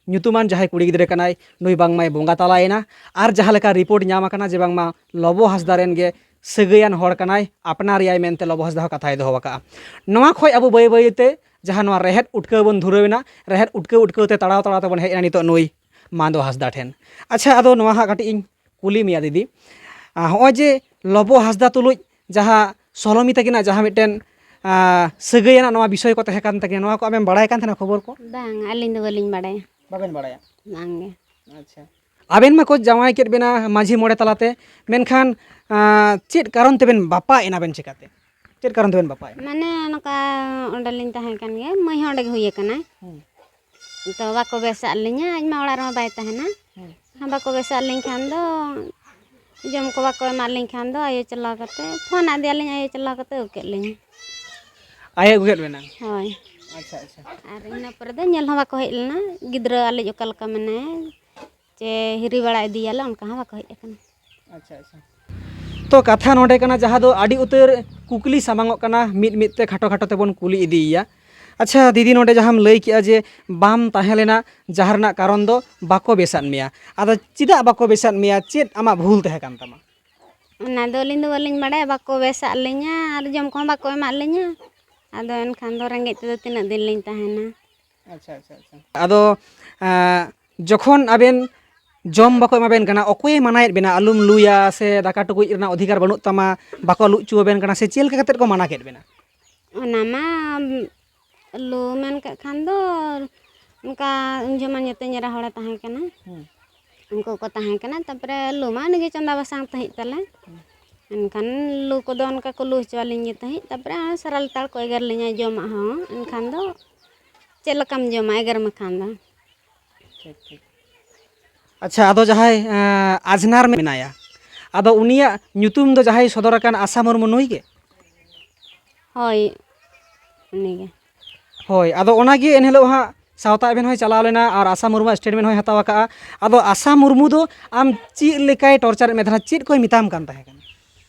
ᱧᱩᱛᱩᱢᱟᱱ ᱡᱟᱦᱟᱸᱭ ᱠᱩᱲᱤ ᱜᱤᱫᱽᱨᱟᱹ ᱠᱟᱱᱟᱭ, ᱱᱩᱭ ᱵᱟᱝᱢᱟᱭ ᱵᱚᱸᱜᱟ ᱛᱟᱞᱟᱭᱮᱱᱟ᱾ ᱟᱨ ᱡᱟᱦᱟᱸ ᱞᱮᱠᱟ ᱨᱤᱯᱳᱨᱴ ᱧᱟᱢ ᱟᱠᱟᱱᱟ ᱡᱮ ᱵᱟᱝᱢᱟ ᱞᱚᱵᱚ ᱦᱟᱸᱥᱫᱟ ᱨᱮᱱ ᱜᱮ ᱥᱟᱹᱜᱟᱹᱭᱟᱱ ᱦᱚᱲ ᱠᱟᱱᱟᱭ, ᱟᱯᱱᱟᱨᱮᱭᱟᱭ ᱢᱮᱱᱛᱮ ᱞᱚᱵᱚ ᱦᱟᱸᱥᱫᱟ ᱦᱚᱸ ᱠᱟᱛᱷᱟᱭ ᱫᱚᱦᱚ ᱟᱠᱟᱫᱼᱟ᱾ ᱱᱚᱣᱟ ᱠᱷᱚᱱ ᱟᱵᱚ ᱵᱟᱹᱭ ᱵᱟᱹᱭ ᱛᱮ ᱡᱟᱦᱟᱸ ᱱᱚᱣᱟ ᱨᱮᱦᱮᱫ ᱩᱴᱠᱟᱹᱣ ᱵᱚᱱ ᱫᱷᱩᱨᱟᱹᱣ ᱮᱱᱟ, ᱨᱮᱦᱮᱫ ᱩᱴᱠᱟᱹᱣ ᱩᱴᱠᱟᱹᱣ ᱛᱮ ᱛᱟᱲᱟᱣ ᱛᱟᱲᱟᱣ ᱛᱮᱵᱚᱱ ᱦᱮᱡ ᱮᱱᱟ ᱱᱤᱛᱚᱜ ᱱᱩᱭ ᱢᱟᱱᱫᱚ ᱦᱟᱸᱥᱫᱟ ᱴᱷᱮᱱ᱾ ᱟᱪᱪᱷᱟ, ᱟᱫᱚ ᱱᱚᱣᱟ ᱦᱟᱸᱜ ᱠᱟᱹᱴᱤᱡ ᱤᱧ ᱠᱩᱞᱤ ᱢᱮᱭᱟ ᱫᱤᱫᱤ, ᱟᱨ ᱦᱚᱸᱜᱼᱚᱭ ᱡᱮ ᱞᱚᱵᱚ ᱦᱟᱸᱥᱫᱟ ᱛᱩᱞᱩᱡ ᱡᱟᱦᱟᱸ ᱥᱳᱞᱳᱢᱤ ᱛᱟᱹᱠᱤᱱᱟᱜ ᱡᱟᱦᱟᱸ ᱢᱤᱫᱴᱮᱱ, ᱟᱨ, ᱥᱟᱹᱜᱟᱹᱭ ᱟᱱᱟᱜ ᱱᱚᱣᱟ ᱵᱤᱥᱚᱭ ᱠᱚ ᱛᱟᱦᱮᱸ ᱠᱟᱱ ᱛᱟᱹᱠᱤᱱᱟ, ᱱᱚᱣᱟ ᱠᱚ ᱟᱢᱮᱢ ᱵᱟᱲᱟᱭ ᱠᱟᱱ ᱛᱟᱦᱮᱱᱟ ᱠᱷᱚᱵᱚᱨ ᱠᱚ? ᱵᱟᱝ, ᱟᱹᱞᱤᱧ ᱫᱚ ᱵᱟᱹᱞᱤᱧ ᱵᱟᱲᱟᱭᱟ᱾ ᱵᱟᱵᱮᱱ ᱵᱟᱲᱟᱭᱟ? ᱵᱟᱝᱜᱮ᱾ ᱟᱪᱪᱷᱟ᱾ ᱟᱵᱮᱱ ᱢᱟᱠᱚ ᱡᱟᱶᱟᱭ ᱠᱮᱫ ᱵᱮᱱᱟ ᱢᱟᱹᱡᱷᱤ ᱢᱚᱬᱮ ᱛᱟᱞᱟᱛᱮ, ᱢᱮᱱᱠᱷᱟᱱ, ᱟᱨ, ᱪᱮᱫ ᱠᱟᱨᱚᱱ ᱛᱮᱵᱮᱱ ᱵᱟᱯᱟ ᱮᱱᱟ ᱵᱮᱱ ᱪᱮᱠᱟᱛᱮ? ᱪᱮᱫ ᱠᱟᱨᱚᱱ ᱛᱮᱵᱮᱱ ᱵᱟᱯᱟ ᱮᱱᱟ? ᱢᱟᱱᱮ ᱱᱚᱝᱠᱟ ᱚᱸᱰᱮᱞᱤᱧ ᱛᱟᱦᱮᱸ ᱠᱟᱱ ᱜᱮᱭᱟ, ᱢᱟᱹᱭ ᱦᱚᱸ ᱚᱸᱰᱮ ᱜᱮ ᱦᱩᱭ ᱟᱠᱟᱱᱟᱭ᱾ ᱦᱩᱸ᱾ ᱛᱚ ᱵᱟᱠᱚ ᱵᱮᱥᱟᱜ ᱞᱤᱧᱟ, ᱟᱡ ᱢᱟ ᱚᱲᱟᱜ ᱨᱮᱢᱟ ᱵᱟᱭ ᱛᱟᱦᱮᱱᱟ᱾ ᱦᱩᱸ᱾ ᱵᱟᱠᱚ ᱵᱮᱥᱟᱜ ᱞᱤᱧ ᱠᱷᱟᱱ ᱫᱚ, ᱡᱚᱢ ᱠᱚ ᱵᱟᱠᱚ ᱮᱢᱟᱜ ᱞᱤᱧ ᱠᱷᱟᱱ ᱫᱚ, ᱟᱭᱳ ᱪᱟᱞᱟᱣ ᱠᱟᱛᱮ, ᱯᱷᱳᱱ ᱟᱫᱮᱭᱟᱞᱤᱧ, ᱟᱭᱳ ᱪᱟᱞᱟᱣ ᱠᱟᱛᱮ ᱟᱹᱜᱩ ᱠᱮᱫ ᱞᱤᱧᱟ᱾ ᱟᱭᱳ ᱟᱹᱜᱩ ᱠᱮᱫ ᱵᱮᱱᱟ? ᱦᱳᱭ᱾ ᱟᱪᱪᱷᱟ, ᱟᱪᱪᱷᱟ᱾ ᱟᱨ ᱤᱱᱟᱹ ᱯᱚᱨᱮ ᱫᱚ ᱧᱮᱞ ᱦᱚᱸ ᱵᱟᱠᱚ ᱦᱮᱡ ᱞᱮᱱᱟ, ᱜᱤᱫᱽᱨᱟᱹ ᱟᱞᱮ ᱚᱠᱟ ᱞᱮᱠᱟ ᱢᱮᱱᱟᱭᱟ, ᱪᱮ ᱦᱤᱨᱤ ᱵᱟᱲᱟ ᱤᱫᱤᱭᱟᱞᱮ, ᱚᱱᱠᱟ ᱦᱚᱸ ᱵᱟᱠᱚ ᱦᱮᱡ ᱟᱠᱟᱱᱟ᱾ ᱟᱪᱪᱷᱟ, ᱟᱪᱪᱷᱟ᱾ ᱛᱚ ᱠᱟᱛᱷᱟ ᱱᱚᱰᱮ ᱠᱟᱱᱟ, ᱡᱟᱦᱟᱸ ᱫᱚ ᱟᱹᱰᱤ ᱩᱛᱟᱹᱨ ᱠᱩᱠᱞᱤ ᱥᱟᱢᱟᱝᱚᱜ ᱠᱟᱱᱟ, ᱢᱤᱫ ᱢᱤᱫ ᱛᱮ ᱠᱷᱟᱴᱚ ᱠᱷᱟᱴᱚ ᱛᱮᱵᱚᱱ ᱠᱩᱞᱤ ᱤᱫᱤᱭᱮᱭᱟ᱾ ᱟᱪᱪᱷᱟ ᱫᱤᱫᱤ, ᱱᱚᱰᱮ ᱡᱟᱦᱟᱸᱢ ᱞᱟᱹᱭ ᱠᱮᱜᱼᱟ ᱡᱮ ᱵᱟᱢ ᱛᱟᱦᱮᱸ ᱞᱮᱱᱟ, ᱡᱟᱦᱟᱸ ᱨᱮᱱᱟᱜ ᱠᱟᱨᱚᱱ ᱫᱚ ᱵᱟᱠᱚ ᱵᱮᱥᱟᱫ ᱢᱮᱭᱟ, ᱟᱫᱚ ᱪᱮᱫᱟᱜ ᱵᱟᱠᱚ ᱵᱮᱥᱟᱫ ᱢᱮᱭᱟ? ᱪᱮᱫ ᱟᱢᱟᱜ ᱵᱷᱩᱞ ᱛᱟᱦᱮᱸ ᱠᱟᱱ ᱛᱟᱢᱟ? ᱚᱱᱟ ᱫᱚ ᱟᱹᱞᱤᱧ ᱫᱚ ᱵᱟᱹᱞᱤᱧ ᱵᱟᱲᱟᱭᱟ, ᱵᱟᱠᱚ ᱵᱮᱥᱟᱜ ᱞᱤᱧᱟ ᱟᱨ ᱡᱚᱢ ᱠᱚᱦᱚᱸ ᱵᱟᱠᱚ ᱮᱢᱟᱜ ᱞᱤᱧᱟ᱾ ᱟᱫᱚ ᱮᱱᱠᱷᱟᱱ ᱫᱚ ᱨᱮᱸᱜᱮᱡ ᱛᱮᱫᱚ ᱛᱤᱱᱟᱹᱜ ᱫᱤᱱ ᱞᱤᱧ ᱛᱟᱦᱮᱱᱟ? ᱟᱪᱪᱷᱟ, ᱟᱪᱪᱷᱟ, ᱟᱪᱪᱷᱟ᱾ ᱟᱫᱚ, ᱟᱸ, ᱡᱚᱠᱷᱚᱱ ᱟᱵᱮᱱ ᱡᱚᱢ ᱵᱟᱠᱚ ᱮᱢᱟ ᱵᱮᱱ ᱠᱟᱱᱟ, ᱚᱠᱚᱭᱮ ᱢᱟᱱᱟᱭᱮᱫ ᱵᱮᱱᱟ ᱟᱞᱚᱢ ᱞᱩᱭᱟ ᱥᱮ ᱫᱟᱠᱟ ᱴᱩᱠᱩᱡ ᱨᱮᱱᱟᱜ ᱚᱫᱷᱤᱠᱟᱨ ᱵᱟᱹᱱᱩᱜ ᱛᱟᱢᱟ, ᱵᱟᱠᱚ ᱞᱩ ᱦᱚᱪᱚ ᱟᱵᱮᱱ ᱠᱟᱱᱟ, ᱥᱮ ᱪᱮᱫ ᱞᱮᱠᱟ ᱠᱟᱛᱮᱫ ᱠᱚ ᱢᱟᱱᱟ ᱠᱮᱫ ᱵᱮᱱᱟ? ᱚᱱᱟ ᱢᱟ ᱞᱩ ᱢᱮᱱ ᱠᱟᱜ ᱠᱷᱟᱱ ᱫᱚ, ᱚᱱᱠᱟ ᱩᱱ ᱡᱚᱢᱟ ᱧᱩᱛᱮᱧ ᱮᱨᱟ ᱦᱚᱲᱮ ᱛᱟᱦᱮᱸ ᱠᱟᱱᱟ᱾ ᱦᱩᱸ᱾ ᱩᱱᱠᱩ ᱠᱚ ᱛᱟᱦᱮᱸ ᱠᱟᱱᱟ, ᱛᱟᱨᱯᱚᱨᱮ ᱞᱩ ᱢᱟ ᱩᱱᱤᱜᱮ ᱪᱚᱸᱫᱟ ᱵᱟᱥᱟᱝ ᱛᱟᱦᱮᱸᱫ ᱛᱟᱞᱮ᱾ ᱦᱩᱸ᱾ ᱮᱱᱠᱷᱟᱱ ᱞᱩ ᱠᱚᱫᱚ ᱚᱱᱠᱟ ᱠᱚ ᱞᱩ ᱦᱚᱪᱚ ᱟᱹᱞᱤᱧ ᱜᱮ ᱛᱟᱦᱮᱸᱫ, ᱛᱟᱨᱯᱚᱨᱮ ᱥᱟᱨᱟ ᱞᱮᱛᱟᱲ ᱠᱚ ᱮᱜᱮᱨ ᱞᱤᱧᱟ ᱡᱚᱢᱟᱜ ᱦᱚᱸ, ᱮᱱᱠᱷᱟᱱ ᱫᱚ ᱪᱮᱫ ᱞᱮᱠᱟᱢ ᱡᱚᱢᱟ ᱮᱜᱮᱨ ᱢᱮ ᱠᱷᱟᱱ ᱫᱚ? ᱴᱷᱤᱠ, ᱴᱷᱤᱠ᱾ ᱟᱪᱪᱷᱟ, ᱟᱫᱚ ᱡᱟᱦᱟᱸᱭ, ᱮᱸ, ᱟᱡᱽᱱᱟᱨ ᱢᱮᱱᱟᱭᱟ, ᱟᱫᱚ ᱩᱱᱤᱭᱟᱜ ᱧᱩᱛᱩᱢ ᱫᱚ ᱡᱟᱦᱟᱸᱭ ᱥᱚᱫᱚᱨ ᱟᱠᱟᱱ ᱟᱥᱟ ᱢᱩᱨᱢᱩ ᱱᱩᱭ ᱜᱮ? ᱦᱳᱭ, ᱩᱱᱤᱜᱮ᱾ ᱦᱳᱭ, ᱟᱫᱚ ᱚᱱᱟᱜᱮ ᱮᱱᱦᱤᱞᱳᱜ ᱦᱟᱸᱜ ᱥᱟᱶᱛᱟ ᱮᱵᱷᱮᱱ ᱦᱚᱸᱭ ᱪᱟᱞᱟᱣ ᱞᱮᱱᱟ ᱟᱨ ᱟᱥᱟ ᱢᱩᱨᱢᱩᱣᱟᱜ ᱥᱴᱮᱴᱢᱮᱱᱴ ᱦᱚᱸᱭ ᱦᱟᱛᱟᱣ ᱟᱠᱟᱫᱼᱟ᱾ ᱟᱫᱚ ᱟᱥᱟ ᱢᱩᱨᱢᱩ ᱫᱚ ᱟᱢ ᱪᱮᱫ ᱞᱮᱠᱟᱭ ᱴᱚᱨᱪᱟᱨᱮᱫ ᱢᱮ ᱛᱟᱦᱮᱱᱟ, ᱪᱮᱫ ᱠᱚᱭ ᱢᱮᱛᱟᱢ ᱠᱟᱱ ᱛᱟᱦᱮᱸ ᱠᱟᱱᱟ?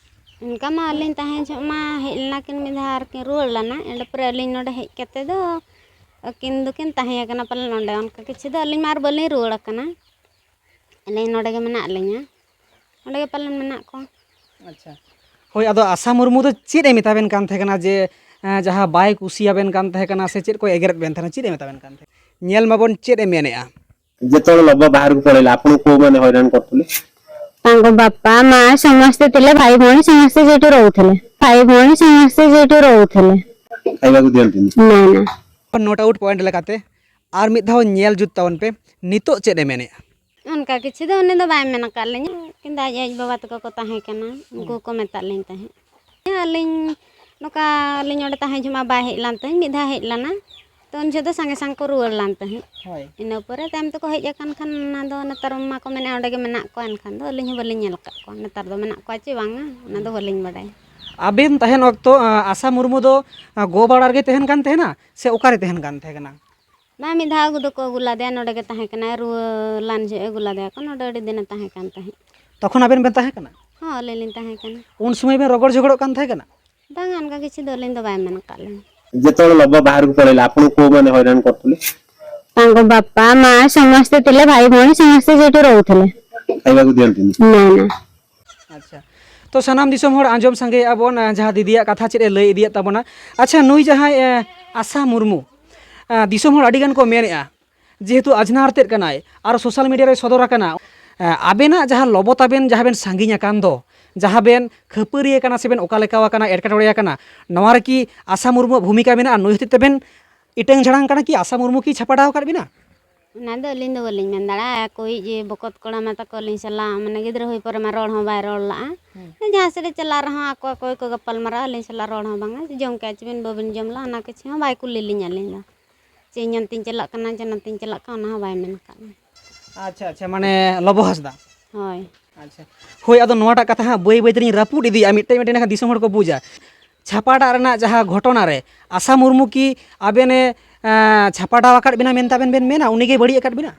ᱚᱱᱠᱟ ᱢᱟ ᱟᱹᱞᱤᱧ ᱛᱟᱦᱮᱸ ᱡᱚᱦᱚᱜ ᱢᱟ ᱦᱮᱡ ᱞᱮᱱᱟ ᱠᱤᱱ ᱢᱤᱫ ᱫᱷᱟᱣ ᱟᱨ ᱠᱤᱱ ᱨᱩᱣᱟᱹᱲ ᱞᱮᱱᱟ᱾ ᱤᱱᱟᱹ ᱯᱚᱨᱮ ᱟᱹᱞᱤᱧ ᱱᱚᱰᱮ ᱦᱮᱡ ᱠᱟᱛᱮ ᱫᱚ ᱟᱹᱠᱤᱱ ᱫᱚᱠᱤᱱ ᱛᱟᱦᱮᱸ ᱠᱟᱱᱟ ᱯᱟᱞᱮᱱ ᱚᱸᱰᱮ᱾ ᱚᱱᱠᱟ ᱠᱤᱪᱷᱩ ᱫᱚ ᱟᱹᱞᱤᱧ ᱢᱟ ᱟᱨ ᱵᱟᱹᱞᱤᱧ ᱨᱩᱣᱟᱹᱲ ᱟᱠᱟᱱᱟ᱾ ᱟᱹᱞᱤᱧ ᱱᱚᱰᱮ ᱜᱮ ᱢᱮᱱᱟᱜ ᱞᱤᱧᱟ, ᱱᱚᱰᱮ ᱜᱮ ᱯᱟᱞᱮᱱ ᱢᱮᱱᱟᱜ ᱠᱚᱣᱟ᱾ ᱟᱪᱪᱷᱟ᱾ ᱦᱳᱭ, ᱟᱫᱚ ᱟᱥᱟ ᱢᱩᱨᱢᱩ ᱫᱚ ᱪᱮᱫ ᱮ ᱢᱮᱛᱟ ᱵᱮᱱ ᱠᱟᱱ ᱛᱟᱦᱮᱸ ᱠᱟᱱᱟ ᱡᱮ ᱮᱸ, ᱡᱟᱦᱟᱸ ᱵᱟᱭ ᱠᱩᱥᱤᱭᱟᱵᱮᱱ ᱠᱟᱱ ᱛᱟᱦᱮᱸ ᱠᱟᱱᱟ ᱥᱮ ᱪᱮᱫ ᱠᱚ ᱮᱜᱮᱨᱮᱫ ᱵᱮᱱ ᱛᱟᱦᱮᱸᱱᱟ, ᱪᱮᱫ ᱮ ᱢᱮᱛᱟ ᱵᱮᱱ ᱠᱟᱱ ᱛᱟᱦᱮᱸ? ᱧᱮᱞ ᱢᱟᱵᱚᱱ ᱪᱮᱫ ᱮ ᱢᱮᱱᱮᱜᱼᱟ᱾ ଯେତେବେଳେ ବାବା ବାହାରକୁ ପଳେଇଲେ, ଆପଣଙ୍କୁ କୋଉମାନେ ହଇରାଣ କରୁଥିଲେ? ତାଙ୍କ ବାପା, ମା, ସମସ୍ତେ ଥିଲେ, ଭାଇ ଭଉଣୀ ସମସ୍ତେ ସେଇଠି ରହୁଥିଲେ। ଭାଇ ଭଉଣୀ ସମସ୍ତେ ସେଇଠି ରହୁଥିଲେ। ଖାଇବାକୁ ଦିଅନ୍ତିନି? ନା, ନା। ᱱᱳᱴ ᱟᱣᱩᱴ ᱯᱚᱭᱮᱱᱴ ᱞᱮᱠᱟᱛᱮ ᱟᱨ ᱢᱤᱫ ᱫᱷᱟᱣ ᱧᱮᱞ ᱡᱩᱛ ᱛᱟᱵᱚᱱ ᱯᱮ, ᱱᱤᱛᱚᱜ ᱪᱮᱫ ᱮ ᱢᱮᱱᱮᱜᱼᱟ? ᱚᱱᱠᱟ ᱠᱤᱪᱷᱩ ᱫᱚ ᱩᱱᱤ ᱫᱚ ᱵᱟᱭ ᱢᱮᱱ ᱟᱠᱟᱫ ᱞᱤᱧᱟ, ᱠᱤᱱᱛᱩ ᱟᱡ ᱟᱡ ᱵᱟᱵᱟ ᱛᱟᱠᱚ ᱠᱚ ᱛᱟᱦᱮᱸ ᱠᱟᱱᱟ, ᱩᱱᱠᱩ ᱠᱚ ᱢᱮᱛᱟᱜ ᱞᱤᱧ ᱛᱟᱦᱮᱸᱫ᱾ ᱟᱹᱞᱤᱧ ᱱᱚᱝᱠᱟ ᱟᱹᱞᱤᱧ ᱚᱸᱰᱮ ᱛᱟᱦᱮᱸ ᱡᱚᱦᱚᱜ ᱢᱟ ᱵᱟᱭ ᱦᱮᱡ ᱞᱮᱱ ᱛᱟᱦᱮᱸᱫ, ᱢᱤᱫ ᱫᱷᱟᱣ ᱦᱮᱡ ᱞᱮᱱᱟ, ᱛᱚ ᱩᱱ ᱡᱚᱦᱚᱜ ᱫᱚ ᱥᱟᱸᱜᱮ ᱥᱟᱝ ᱠᱚ ᱨᱩᱣᱟᱹᱲ ᱞᱮᱱ ᱛᱟᱦᱮᱸᱫ᱾ ᱦᱳᱭ᱾ ᱤᱱᱟᱹ ᱯᱚᱨᱮ ᱛᱟᱭᱚᱢ ᱛᱮᱠᱚ ᱦᱮᱡ ᱟᱠᱟᱱ ᱠᱷᱟᱱ, ᱚᱱᱟ ᱫᱚ ᱱᱮᱛᱟᱨ ᱢᱟ ᱠᱚ ᱢᱮᱱᱮᱫᱼᱟ ᱚᱸᱰᱮ ᱜᱮ ᱢᱮᱱᱟᱜ ᱠᱚᱣᱟ, ᱮᱱᱠᱷᱟᱱ ᱫᱚ ᱟᱹᱞᱤᱧ ᱦᱚᱸ ᱵᱟᱹᱞᱤᱧ ᱧᱮᱞ ᱟᱠᱟᱫ ᱠᱚᱣᱟ, ᱱᱮᱛᱟᱨ ᱫᱚ ᱢᱮᱱᱟᱜ ᱠᱚᱣᱟ ᱪᱮ ᱵᱟᱝᱟ, ᱚᱱᱟ ᱫᱚ ᱵᱟᱹᱞᱤᱧ ᱵᱟᱰᱟᱭᱟ᱾ ᱟᱵᱮᱱ ᱛᱟᱦᱮᱱ ᱚᱠᱛᱚ ᱟ, ᱟᱥᱟ ᱢᱩᱨᱢᱩ ᱫᱚ ᱟ, ᱜᱚ ᱵᱟᱲᱟ ᱨᱮᱜᱮ ᱛᱟᱦᱮᱱ ᱠᱟᱱ ᱛᱟᱦᱮᱱᱟ ᱥᱮ ᱚᱠᱟᱨᱮ ᱛᱟᱦᱮᱱ ᱠᱟᱱ ᱛᱟᱦᱮᱸ ᱠᱟᱱᱟ? ᱵᱟᱝ, ᱢᱤᱫ ᱫᱷᱟᱣ ᱟᱹᱜᱩ ᱫᱚᱠᱚ ᱟᱹᱜᱩ ᱞᱮᱫᱮᱭᱟ, ᱱᱚᱰᱮ ᱜᱮ ᱛᱟᱦᱮᱸ ᱠᱟᱱᱟᱭ, ᱨᱩᱣᱟᱹ ᱞᱟᱱ ᱡᱚᱦᱚᱜ ᱟᱹᱜᱩ ᱞᱮᱫᱮᱭᱟ ᱠᱚ, ᱱᱚᱰᱮ ᱟᱹᱰᱤ ᱫᱤᱱᱮ ᱛᱟᱦᱮᱸ ᱠᱟᱱ ᱛᱟᱦᱮᱸᱫ᱾ ᱛᱚᱠᱷᱚᱱ ᱟᱵᱮᱱ ᱵᱮᱱ ᱛᱟᱦᱮᱸ ᱠᱟᱱᱟ? ᱦᱚᱸ, ᱟᱹᱞᱤᱧ ᱞᱤᱧ ᱛᱟᱦᱮᱸ ᱠᱟᱱᱟ᱾ ᱩᱱ ᱥᱚᱢᱚᱭ ᱵᱮᱱ ᱨᱚᱜᱚᱲ ᱡᱷᱚᱜᱚᱲᱚᱜ ᱠᱟᱱ ᱛᱟᱦᱮᱸ ᱠᱟᱱᱟ? ᱵᱟᱝᱟ, ᱚᱱᱠᱟ ᱠᱤᱪᱷᱩ ᱫᱚ ᱟᱹᱞᱤᱧ ᱫᱚ ᱵᱟᱭ ᱢᱮᱱ ᱟᱠᱟᱫ ᱞᱤᱧᱟ᱾ ଯେତେବେଳେ ବାବା ବାହାରକୁ ପଳେଇଲେ, ଆପଣଙ୍କୁ କୋଉମାନେ ହଇରାଣ କରୁଥିଲେ? ତାଙ୍କ ବାପା, ମା, ସମସ୍ତେ ଥିଲେ, ଭାଇ ଭଉଣୀ ସମସ୍ତେ ସେଇଠି ରହୁଥିଲେ। ଖାଇବାକୁ ଦିଅନ୍ତିନି? ନା, ନା। ᱟᱪᱪᱷᱟ, ᱛᱚ ᱥᱟᱱᱟᱢ ᱫᱤᱥᱚᱢ ᱦᱚᱲ ᱟᱸᱡᱚᱢ ᱥᱟᱸᱜᱮᱭᱮᱫᱼᱟ ᱵᱚᱱ, ᱟᱸ, ᱡᱟᱦᱟᱸ ᱫᱤᱫᱤᱭᱟᱜ ᱠᱟᱛᱷᱟ ᱪᱮᱫ ᱮ ᱞᱟᱹᱭ ᱤᱫᱤᱭᱮᱫ ᱛᱟᱵᱚᱱᱟ᱾ ᱟᱪᱪᱷᱟ, ᱱᱩᱭ ᱡᱟᱦᱟᱸᱭ ᱮ, ᱟᱥᱟ ᱢᱩᱨᱢᱩ, ᱟᱸ, ᱫᱤᱥᱚᱢ ᱦᱚᱲ ᱟᱹᱰᱤ ᱜᱟᱱ ᱠᱚ ᱢᱮᱱᱮᱫᱼᱟ, ᱡᱮᱦᱮᱛᱩ ᱟᱡᱷᱱᱟᱨ ᱛᱮᱫ ᱠᱟᱱᱟᱭ ᱟᱨ ᱥᱳᱥᱟᱞ ᱢᱤᱰᱤᱭᱟ ᱨᱮ ᱥᱚᱫᱚᱨ ᱟᱠᱟᱱᱟ, ᱮ, ᱟᱵᱮᱱᱟᱜ ᱡᱟᱦᱟᱸ ᱞᱚᱵᱚ ᱛᱟᱵᱮᱱ, ᱡᱟᱦᱟᱸ ᱵᱮᱱ ᱥᱟᱺᱜᱤᱧ ᱟᱠᱟᱱ ᱫᱚ, ᱡᱟᱦᱟᱸ ᱵᱮᱱ ᱠᱷᱟᱹᱯᱟᱹᱨᱤ ᱟᱠᱟᱱᱟ ᱥᱮ ᱵᱮᱱ ᱚᱠᱟ ᱞᱮᱠᱟ ᱟᱠᱟᱱᱟ, ᱮᱴᱠᱮᱴᱚᱬᱮ ᱟᱠᱟᱱᱟ, ᱱᱚᱣᱟ ᱨᱮᱠᱤ ᱟᱥᱟ ᱢᱩᱨᱢᱩᱣᱟᱜ ᱵᱷᱩᱢᱤᱠᱟ ᱢᱮᱱᱟᱜᱼᱟ? ᱱᱩᱭ ᱦᱚᱛᱮᱡ ᱛᱮᱵᱮᱱ ᱤᱴᱟᱹᱝ ᱡᱷᱟᱲᱟᱝ ᱠᱟᱱᱟ ᱠᱤ? ᱟᱥᱟ ᱢᱩᱨᱢᱩ ᱠᱤ ᱪᱷᱟᱯᱟᱰᱟᱣ ᱟᱠᱟᱫ ᱵᱮᱱᱟ? ᱚᱱᱟ ᱫᱚ ᱟᱹᱞᱤᱧ ᱫᱚ ᱵᱟᱹᱞᱤᱧ ᱢᱮᱱ ᱫᱟᱲᱮᱭᱟᱜᱼᱟ᱾ ᱟᱠᱚᱭᱤᱡ ᱡᱮ ᱵᱚᱠᱚᱛ ᱠᱚᱲᱟ ᱢᱟ ᱛᱟᱠᱚ ᱟᱹᱞᱤᱧ ᱥᱟᱞᱟᱜ, ᱢᱟᱱᱮ, ᱜᱤᱫᱽᱨᱟᱹ ᱦᱩᱭ ᱯᱚᱨᱮ ᱢᱟ ᱨᱚᱲ ᱦᱚᱸ ᱵᱟᱭ ᱨᱚᱲ ᱞᱟᱜᱼᱟ᱾ ᱡᱟᱦᱟᱸ ᱥᱮᱫ ᱮ ᱪᱟᱞᱟᱜ ᱨᱮᱦᱚᱸ ᱟᱠᱚ ᱟᱠᱚ ᱜᱮᱠᱚ ᱜᱟᱯᱟᱞ ᱢᱟᱨᱟᱣᱟ, ᱟᱹᱞᱤᱧ ᱥᱟᱞᱟᱜ ᱨᱚᱲ ᱦᱚᱸ ᱵᱟᱝᱟ᱾ ᱡᱚᱢ ᱠᱮᱜᱼᱟ ᱪᱮ ᱵᱮᱱ, ᱵᱟᱵᱮᱱ ᱡᱚᱢ ᱞᱮᱜᱼᱟ, ᱚᱱᱟ ᱠᱤᱪᱷᱩ ᱦᱚᱸ ᱵᱟᱭ ᱠᱩᱞᱤ ᱞᱤᱧᱟ ᱟᱹᱞᱤᱧ ᱫᱚ᱾ ᱪᱮ ᱤᱧ ᱚᱱᱛᱮᱧ ᱪᱟᱞᱟᱜ ᱠᱟᱱᱟ ᱪᱮ ᱱᱚᱛᱮᱧ ᱪᱟᱞᱟᱜ ᱠᱟᱱᱟ, ᱚᱱᱟ ᱦᱚᱸ ᱵᱟᱭ ᱢᱮᱱ ᱟᱠᱟᱫ ᱞᱤᱧᱟ᱾ ᱟᱪᱪᱷᱟ, ᱟᱪᱪᱷᱟ, ᱢᱟᱱᱮ ᱞᱚᱵᱚ ᱦᱟᱸᱥᱫᱟ᱾ ᱦᱳᱭ᱾ ᱟᱪᱪᱷᱟ, ᱦᱳᱭ, ᱟᱫᱚ ᱱᱚᱣᱟᱴᱟᱜ ᱠᱟᱛᱷᱟ ᱦᱟᱸᱜ ᱵᱟᱹᱭ ᱵᱟᱹᱭ ᱛᱮᱞᱤᱧ ᱨᱟᱹᱯᱩᱫ ᱤᱫᱤᱭᱟ, ᱢᱤᱫᱴᱮᱡ ᱢᱤᱫᱴᱮᱡ ᱮᱱᱠᱷᱟᱱ ᱫᱤᱥᱚᱢ ᱦᱚᱲ ᱠᱚ ᱵᱩᱡᱟ᱾ ᱪᱷᱟᱯᱟᱴᱟᱜ ᱨᱮᱱᱟᱜ ᱡᱟᱦᱟᱸ ᱜᱷᱚᱴᱚᱱᱟ ᱨᱮ ᱟᱥᱟ ᱢᱩᱨᱢᱩ ᱠᱤ ᱟᱵᱮᱱᱮ, ᱮᱸ, ᱪᱷᱟᱯᱟᱰᱟᱣ ᱟᱠᱟᱫ ᱵᱮᱱᱟ ᱢᱮᱱᱛᱮ ᱟᱵᱮᱱ ᱵᱮᱱ ᱢᱮᱱᱟ, ᱩᱱᱤᱜᱮ ᱵᱟᱹᱲᱤᱡ ᱟᱠᱟᱫ ᱵᱮᱱᱟ?